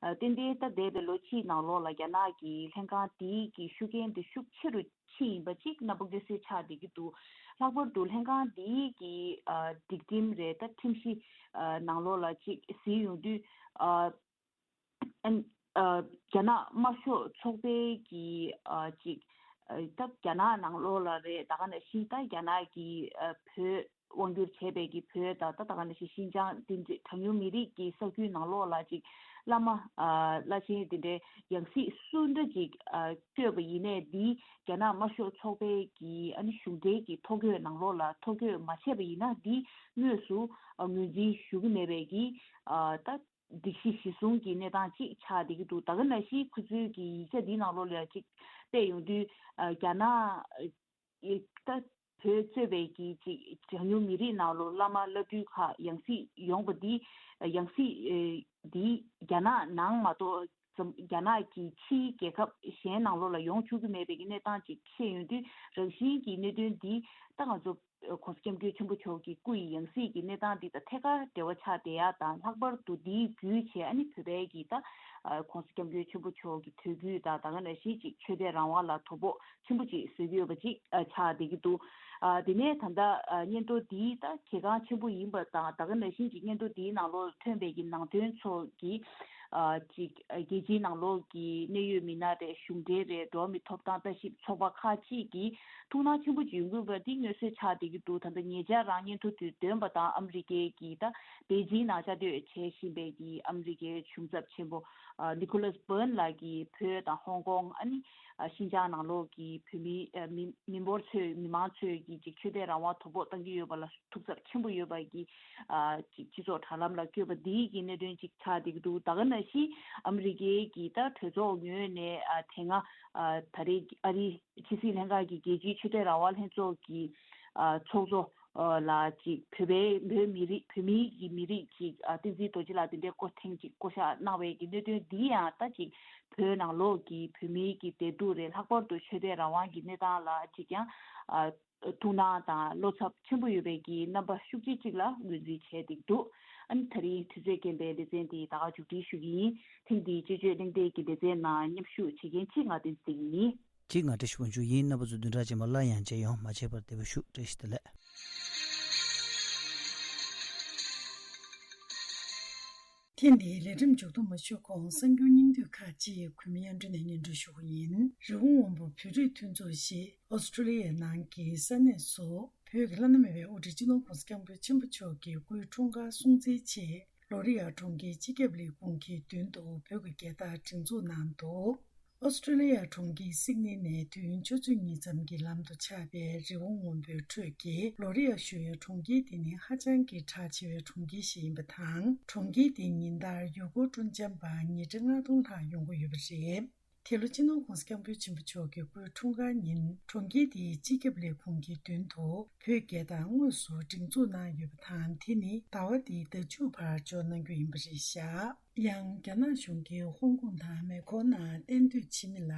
ཨ་ཏན་ཏན་ད་འདས་པའི་ལོ་གཅིག་ནང་ལོགས་ལ་རྒྱ་ནག་གི་ལྷན་ཁང་འདིའི་གི་ཤུགས་རྐྱེན་དེ་ཤུགས་ཆེ་རུ་ཕྱིན་ཡིན་པ་གཅིག་རྣམ་པ་མངོན་གསལ་ཆགས་བསྡད་ཀྱི་འདུག་ལྷག་པར་དུ་ལྷན་ཁང་འདིའི་གི་ཨ་སྒྲིག་ཁྲིམས་རེད། ད་ཁྲིམས་གཞི་ཨ་ནང་ལོགས་ལ་གཅིག་གཟིགས་ཡོང་དུས་ཨ་ཨ་རྒྱ་ནག་དམར་ཤོག་ཚོགས་པའི་གི་ཨ་གཅིག་ཨ་ད་རྒྱ་ནག་ནང་ལོགས་ལ་རེད། ད་ག་ནང་བཞིན་ད་རྒྱ་ནག་གི་ཨ་བོད་དབང་བསྒྱུར་བྱས་པའི་གི་བོད་དང་ད་ད་ག་ནང་བཞིན་ཤིན་ཅང་དེ་འདྲའི་གྲངས་ཉུང་མི་རིགས་ཀྱི་ས་ཁུལ་ནང་ལོགས་ལ་ཅིག་བླ་མ་ཨ་བླ་ཆེན་དེ་འདྲའི་ཡང་སྲིད་སུ་འདྲ་ཅིག་ཨ་བསྐོས་པ་ཡིན་ནའི་འདི་རྒྱ་ནག་དམར་ཤོག་ཚོགས་པའི་གི་ཨ་ནི་གཞུང་འབྲེལ་གྱི་ཐོ་འགོད་ནང་ལོགས་ལ་ཐོ་འགོད་མ་བྱས་པ་ཡིན་ན་འདི་དངོས་སུ་ཨ་ངོས་འཛིན་ཞུ་གི་མེད་པའི་གི་ཨ་ད་སྒྲིག་གཞི་གཞི་བཟུང་གི་གནས་སྟངས་ཅིག་ཆགས་བསྡད་ཀྱི་འདུག་ད་ག་ནང་བཞིན་ཁོ་ཚོའི་གི་ཡིག་ཆ་འདིའི་ནང་ལོགས་ལ་ཅིག་བལྟས་ཡོང་དུས་ཨ་རྒྱ་ནག་ཨེ་ད་བོད་གཙོས་པའི་གི་ཅིག་གྲངས་ཉུང་མི་རིགས་ནང་ལོགས་བླ་མ་བླ་སྤྲུལ་ཁག་ཡང་སྲིད་ཡོང་པ་འདི་ཡང་སྲིད་ཨེ་འདི་རྒྱ་ནག་ནང་མ་གཏོགས་འཛམ་རྒྱ་ནག་གི་ཕྱིའི་རྒྱལ་ཁབ་གཞན་ནང་ལོགས་ལ་ཡོང་ཆོག་གི་མེད་པའི་གི་གནས་སྟངས་ཅིག་བཤད་ཡོང་དུས་རང་བཞིན་གྱི་གནད་དོན་འདི་ད་ང་ཚོ་༸གོང་ས་༸སྐྱབས་མགོན་ཆེན་པོ་མཆོག་གི་སྐུ་ཡི་ཡང་སྲིད་ཀྱི་གནས་སྟངས་འདི་དང་ཐད་ཀར་འབྲེལ་བ་ཆགས་བསྡད་ཡ་དང་ལྷག་པར་དུ་འདིའི་བརྒྱུད་བྱས་ཨ་ནི་བོད་པའི་གི་ད་༸གོང་ས་༸སྐྱབས་མགོན་ཆེན་པོ་མཆོག་གི་དུས་བརྒྱུད་དང་ད་ག་ནང་བཞིན་ཅིག་ཆོས་དད་རང་དབང་ལ་དོ་ཕོག་ཆེན་པོ་ཅིག་བཟོས་ཀྱི་ཡོད་པ་ཅིག་ཨ་ཆགས་བསྡད་ཀྱི་འདུག་ཨ་དེ་ནས་ད་ལྟ་ཨ་སྙན་ཐོ་འདི་ད་གལ་འགངས་ཆེན་པོ་ཡིན་པ་དང་ད་ག་ནང་བཞིན་ཅིག་སྙན་ཐོ་འདིའི་ནང་ལོགས་ཐོན་པའི་གི་ནང་དོན་ཚོ་གི་ཨ་ཅིག་ཨ་རྒྱལ་སྤྱིའི་ནང་ལོགས་ཀྱི་གནད་ཡོད་མི་སྣ་རེད། གཞུང་འབྲེལ་རེད། འགྲོ་བ་མིའི་ཐོབ་ཐང་ལྟ་ཞིབ་ཚོགས་པ་ཁག་ཅིག་གིས་ཐུགས་སྣང་ཆེན་པོ་ཅིག་ཡོང་གི་ཡོད་པ་འདི་མངོན་གསལ་ཆགས་བསྡད་ཀྱི་འདུག་ད་ལྟ་ཉེ་ཆར་རང་སྙན་ཐོ་དེ་འདོན་པ་དང་ཨ་མི་རི་ཀའི་གི་ད་པེ་ཅིང་ནང་བཅའ་སྡོད་བྱེད་བཞིན་པའི་གི་ཨ་མི་རི་ཀའི་གཞུང་ཚབ་ཆེན་པོ་ཨ་ནི་ཁོ་ལཱས་བྷརན་ལགས་ཀྱིས་བོད་དང་ཧོང་ཀོང་ཨ་ནི་ཨ་ཤིན་ཅང་ནང་ལོགས་ཀྱི་བོད་མི་ཨ་མི་མི་འབོར་ཚོས་མི་མང་ཚོས་ཀྱི་ཅིག་ཆོས་དད་རང་དབང་དོ་ཕོག་བཏང་གི་ཡོད་པ་ལ་ཐུགས་འཚབ་ཆེན་པོ་ཡོད་པ་གི་ཨ་ཅིག་སྤྱི་ཚོགས་དྲ་ལམ་ལ་བཀོད་པ་འདིའི་གི་གནད་དོན་ཅིག་ཆགས་བསྡད་ཀྱི་འདུག་ད་ག་ནང་བཞིན་ཨ་མི་རི་ཀའི་གི་ད་གྲོས་ཚོགས་ངོས་ནས་ཨ་དེ་སྔ་ཨ་ད་རེས་ཨ་རི་ཕྱི་སྲིད་ལྷན་ཁང་གི་རྒྱལ་སྤྱིའི་ཆོས་དད་རང་དབང་ལྷན་ཚོགས་ཀྱི་ཨ་ཚོགས་གཙོ་ཨ་ལ་ཅིག་བོད་པའི་བོད་མི་རིགས་བོད་མིའི་གི་མི་རིགས་ཅིག་ཨ་བསྟན་འཛིན་རྡོ་རྗེ་ལགས་དེ་འདྲའི་སྐུ་ཐེངས་ཅིག་བསྐོ་བཞག་གནང་བའི་གི་གནད་དོན་འདི་ཡང་ད་ཅིག་བོད་ནང་ལོགས་ཀྱི་བོད་མིའི་གི་བདེ་སྡུག་རེད། ལྷག་པར་དུ་ཆོས་དད་རང་དབང་གི་གནས་སྟངས་ལ་ཅིག་ཀྱང་ཨ་ཐུགས་སྣང་དང་བློ་འཚབ་ཆེན་པོ་ཡོད་པའི་གི་རྣམ་པ་ཤུགས་ཆེ་ཅིག་ལ་ངོས་འཛིན་བྱས་བསྡད་འདུག་ཨ་ནི་ད་རིང་དུས་ཚོད་རྐྱེན་པས་ལེ་ཚན་འདི་ད་ག་མཇུག་སྒྲིལ་ཞུ་གི་ཡིན། ཐེངས་འདིའི་དཔྱད་བརྗོད་གླེང་སྟེགས་ཀྱི་ལེ་ཚན་ནང་མཉམ་ཞུགས་བྱེད་མཁན་གཅིག་ང་བསྟན་འཛིན་བདེ་སྐྱིད་ཡིན། གཅིག་ང་བཀྲ་ཤིས་དབང་ཕྱུག་ཡིན། རྣམ་པ་ཚོ་བདུན་ཕྲག་རྗེས་མ་སླར་ཡང་མཇལ་ཡོང་། མ་མཇལ་བར་བདེ་པོ་བཞུགས། བཀྲ་ཤིས་བདེ་ལེགས། ཐེངས་འདིའི་ལས་རིམ་མཇུག་ཏུ་མ་ཞུས་གོང་གསར་འགྱུར་སྙིང་བསྡུས་ཁག་ཅིག་གུས་མོ་གཡང་སྒྲོན་ནས་སྙན་སྒྲོན་ཞུ་གི་ཡིན། རི་བོ་སྔོན་པོ་བོད་རིགས་མཐུན་ཚོགས་ཞེས་ཨོ་སི་ཀྲོ་ལི་ཡའི་ནང་གི་ས་གནས་སུ་བོད་ བོད་ཀྱི་བླ་ན་མེད་པའི་དབུ་ཁྲིད་སྤྱི་ནོར་༸གོང་ས་༸སྐྱབས་མགོན་ཆེན་པོ་མཆོག་གི་སྐུའི་འཁྲུངས་སྐར་སྲུང་བརྩིའི་ཆེད། ལོ་རི་ཡ་གྲོང་ཁྱེར་སྤྱི་ཁྱབ་ལས་ཁུངས་ཀྱི་མདུན་དུ་བོད་ཀྱི་རྒྱལ་དར་སྒྲེང་འཛུགས་གནང་འདུག་ཨོ་སི་ཀྲོ་ལི་ཡ་གྲོང་ཁྱེར་སིད་ནི་ནས་དུས་ཡུན་ཆུ་ཚོད་གཉིས་ཙམ་གྱི་ལམ་དུ་ཆགས་པའི་རི་བོ་སྔོན་པོའི་ཁྲོད་ཀྱི་ལོ་རི་ཡ་ཞུ་ཡུལ་གྲོང་ཁྱེར་འདི་ནི་ཧ་ཅང་གི་གྲགས་ཆེ་བའི་གྲོང་ཁྱེར་ཞིག་ཡིན་པ་དང་། གྲོང་ཁྱེར་འདིའི་ཉིན་ལྟར་ཡུལ་སྐོར་སྤྲོ་འཆམ་པ་ཉིས་ཁྲི་ལྔ་སྟོང་ལྷག་ཡོང་གི་ཡོད་པ་རེད། དེ་ལོ་སྤྱི་ནོར་༸གོང་ས་༸སྐྱབས་མགོན་ཆེན་པོ་མཆོག་གི་སྐུའི་འཁྲུངས་སྐར་ཉིན་གྲོང་ཁྱེར་འདིའི་སྤྱི་ཁྱབ་ལས་ཁུངས་ཀྱི་མདུན་དུ་བོད་རྒྱལ་དར་དངོས་སུ་སྒྲེང་འཛུགས་གནང་ཡོད་པ་དང་། དེ་ནི་ཟླ་བ་འདིའི་ཟླ་མཇུག་བར་འཇོག་གནང་རྒྱུ་ཡིན་པ་རེད་བཞག་ཡང་རྒྱ་ནག་གཞུང་གིས་ཧོང་ཀོང་དང་མེ་ཁོ་ནང་གཏན་སྡོད་ཕྱི་མི་ལ་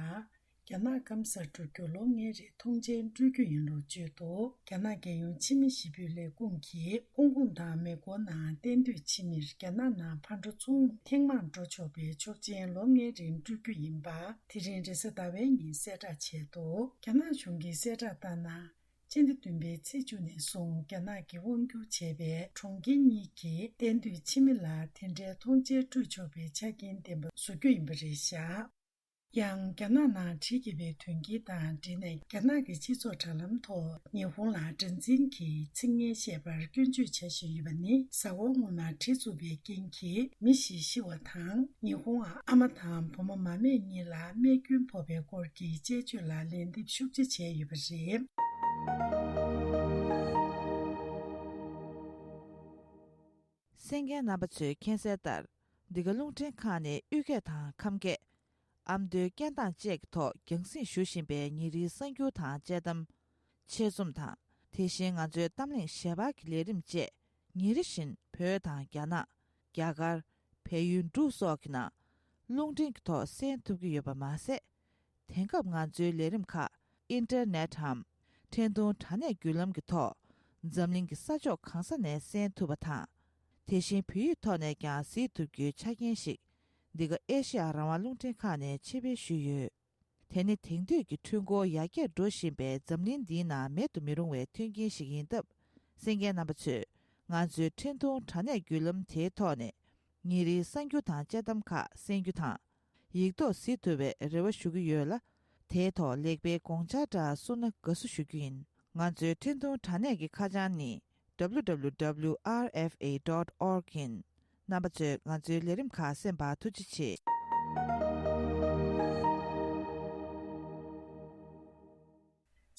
རྒྱ་ནག་སྐམ་སར་འགྲོ་རྒྱུ་ལོ་ལྔའི་རིང་ཐོངས་མཆན་སྤྲོད་རྒྱུ་ཡིན་ལུགས་བརྗོད་འདུག་རྒྱ་ནག་རྒྱལ་ཡོངས་ཕྱི་མི་ཞི་གྲོས་ལས་ཁུངས་ཀྱིས་ཧོང་ཀོང་དང་མེ་ཁོ་ནང་གཏན་སྡོད་ཕྱི་མིར་རྒྱ་ནག་ནང་ཕར་འགྲོ་ཚུར་འོང་ཐེངས་མང་འགྲོ་ཆོག་པའི་ཆོག་མཆན་ལོ་ལྔའི་རིང་སྤྲོད་རྒྱུ་ཡིན་པ་དེ་རིང་རེས་གཟའ་ཟླ་བའི་ཉིན་གསལ་བསྒྲགས་བྱས་འདུག་རྒྱ་ནག་གཞུང་གིས་གསལ་བསྒྲགས་ལྟར་ན། སྤྱི་ཟླ་བདུན་པའི་ཚེས་བཅུ་ནས་བཟུང་རྒྱ་ནག་གིས་དབང་བསྒྱུར་བྱས་པའི་གྲོང་ཁྱེར་གཉིས་ཀྱི་གཏན་སྡོད་ཕྱི་མི་ལ་དེ་འདྲའི་ཐོངས་མཆན་སྤྲོད་ཆོག་པའི་ཆ་རྐྱེན་ལྡན་པ་བཟོ་རྒྱུ་ཡིན་པ་རེད་བཞག་ཡང་རྒྱ་ནག་ནང་འཁྲིས་ཀྱི་བའི་དོན་རྐྱེན་དང་འབྲེལ་ནས་རྒྱ་ནག་གི་སྤྱི་ཚོགས་དྲ་ལམ་ཐོག་ཉི་ཧོང་ལ་དགྲར་འཛིན་གྱི་ཚིག་ངན་བཤད་པར་སྐྱོན་བརྗོད་བྱ་བཞིན་ཡོད་པ་ནི། གཟའ་འཁོར་སྔོན་མ་གྲི་བཙུགས་པའི་རྐྱེན་གྱིས་མི་ཞིག་ཤི་བ་དང་། ཉི་ཧོང་ཨ་མ་དང་བུ་མོ་མ་སྨད་གཉིས་ལ་རྨས་སྐྱོན་ཕོག་པའི་སྐོར་གྱི་དཔྱད་བརྗོད་ལ་ལན་འདེབས་ཤུགས་ཆེ་བྱས་ཡོད་པ་རེད། གསན་མཁན་རྣམ་པ་ཚོས་མཁྱེན་གསལ་ལྟར། འདི་ག་རླུང་འཕྲིན་ཁང་ནས་དབུས་སྐད་དང་ཁམས་སྐད། ཨ་མདོའི་སྐད་གདངས་བཅས་ཀྱི་ཐོག་རྒྱང་སྲིང་ཞུ་བཞིན་པའི་ཉིན་རེའི་གསར་འགྱུར་དང་དཔྱད་གཏམ། ཆེད་རྩོམ་དང་། དེ་བཞིན་ང་ཚོའི་གཏམ་གླེང་ཞལ་པར་གྱི་ལས་རིམ་བཅས་ཉིན་རེ་བཞིན་བོད་དང་རྒྱ་ནག་རྒྱ་གར། བལ་ཡུལ་འབྲུག་སོགས་ཀྱི་ནང་རླུང་འཕྲིན་གྱི་ཐོག་གསན་ཐུབ་ཀྱི་ཡོད་པ་མ་ཟད། དེང་སྐབས་ང་ཚོའི་ལས་རིམ་ཁག་ཨིན་ཊར་ནེཊ་འམ་འཕྲིན་ཐུང་དྲ་གནས་བརྒྱུད་ལམ་གྱི་ཐོག་འཛམ་གླིང་གི་ས་ཕྱོགས་གང་ས་ནས་གསན་ཐུབ་པ་དང་། དེ་བཞིན་བོད་ཡིག་ཐོག་ནས་ཀྱང་གཟིགས་ཐུབ་རྒྱུའི་ཆ་རྐྱེན་ཞིག་འདི་ག་ཨེ་ཤེ་ཡ་རང་དབང་རླུང་འཕྲིན་ཁང་ནས་ཆེད་སྤེལ་ཞུས་ཡོད། དེ་ནི་དེང་དུས་ཀྱི་འཕྲུལ་འཁོར་ཡར་རྒྱས་འགྲོ་བཞིན་པའི་འཛམ་གླིང་འདིའི་ནང་མེད་དུ་མི་རུང་བའི་མཐུན་རྐྱེན་ཞིག་ཡིན་སྟབས། གསན་མཁན་རྣམ་པ་ཚོས་ང་ཚོའི་འཕྲིན་ཐུང་དྲ་གནས་བརྒྱུད་ལམ་དེའི་ཐོག་ནས་ཉིན་རེའི་གསར་འགྱུར་དང་དཔྱད་གཏམ་ཁག་གསན་རྒྱུ་དང་། ཡིག་ཐོག་གཟིགས་ཐུབ་པའི་རེ་བ་ཞུ་གི་ཡོད་ལ། དེའི་ཐོག་ལེགས་སྤེལ་དགོངས་འཆར་འདྲ་གསུངས་ན་དགའ་བསུ་ཞུ་རྒྱུ་ཡིན། ང་ཚོའི་འཕྲིན་ཐུང་དྲ་གནས་ཀྱི་ཁ་བྱང་ནི་W W W R F A dot org ཡིན། རྣམ་པ་ཚོས་ང་ཚོའི་ལས་རིམ་ཁག་གསན་པར་ཐུགས་རྗེ་ཆེ།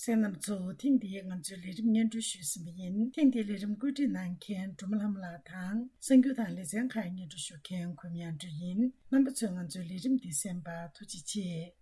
གསན་མཁན་རྣམ་པ་ཚོ། ཐེངས་འདིའི་ང་ཚོའི་ལས་རིམ་སྙན་སྒྲོན་ཞུས་ཟིན་པ་ཡིན། ཐེངས་འདིའི་ལས་རིམ་བཀོད་སྒྲིག་གནང་མཁན་སྒྲོལ་མ་ལྷ་མོ་ལགས་དང་། གསར་འགྱུར་དང་ལེ་ཚན་ཁག་སྙན་སྒྲོན་ཞུ་མཁན་གུས་མོ་དབྱངས་སྒྲོན་ཡིན། རྣམ་པ་ཚོས་ང་ཚོའི་ལས་རིམ་འདི་གསན་པར་ཐུགས་རྗེ་ཆེ།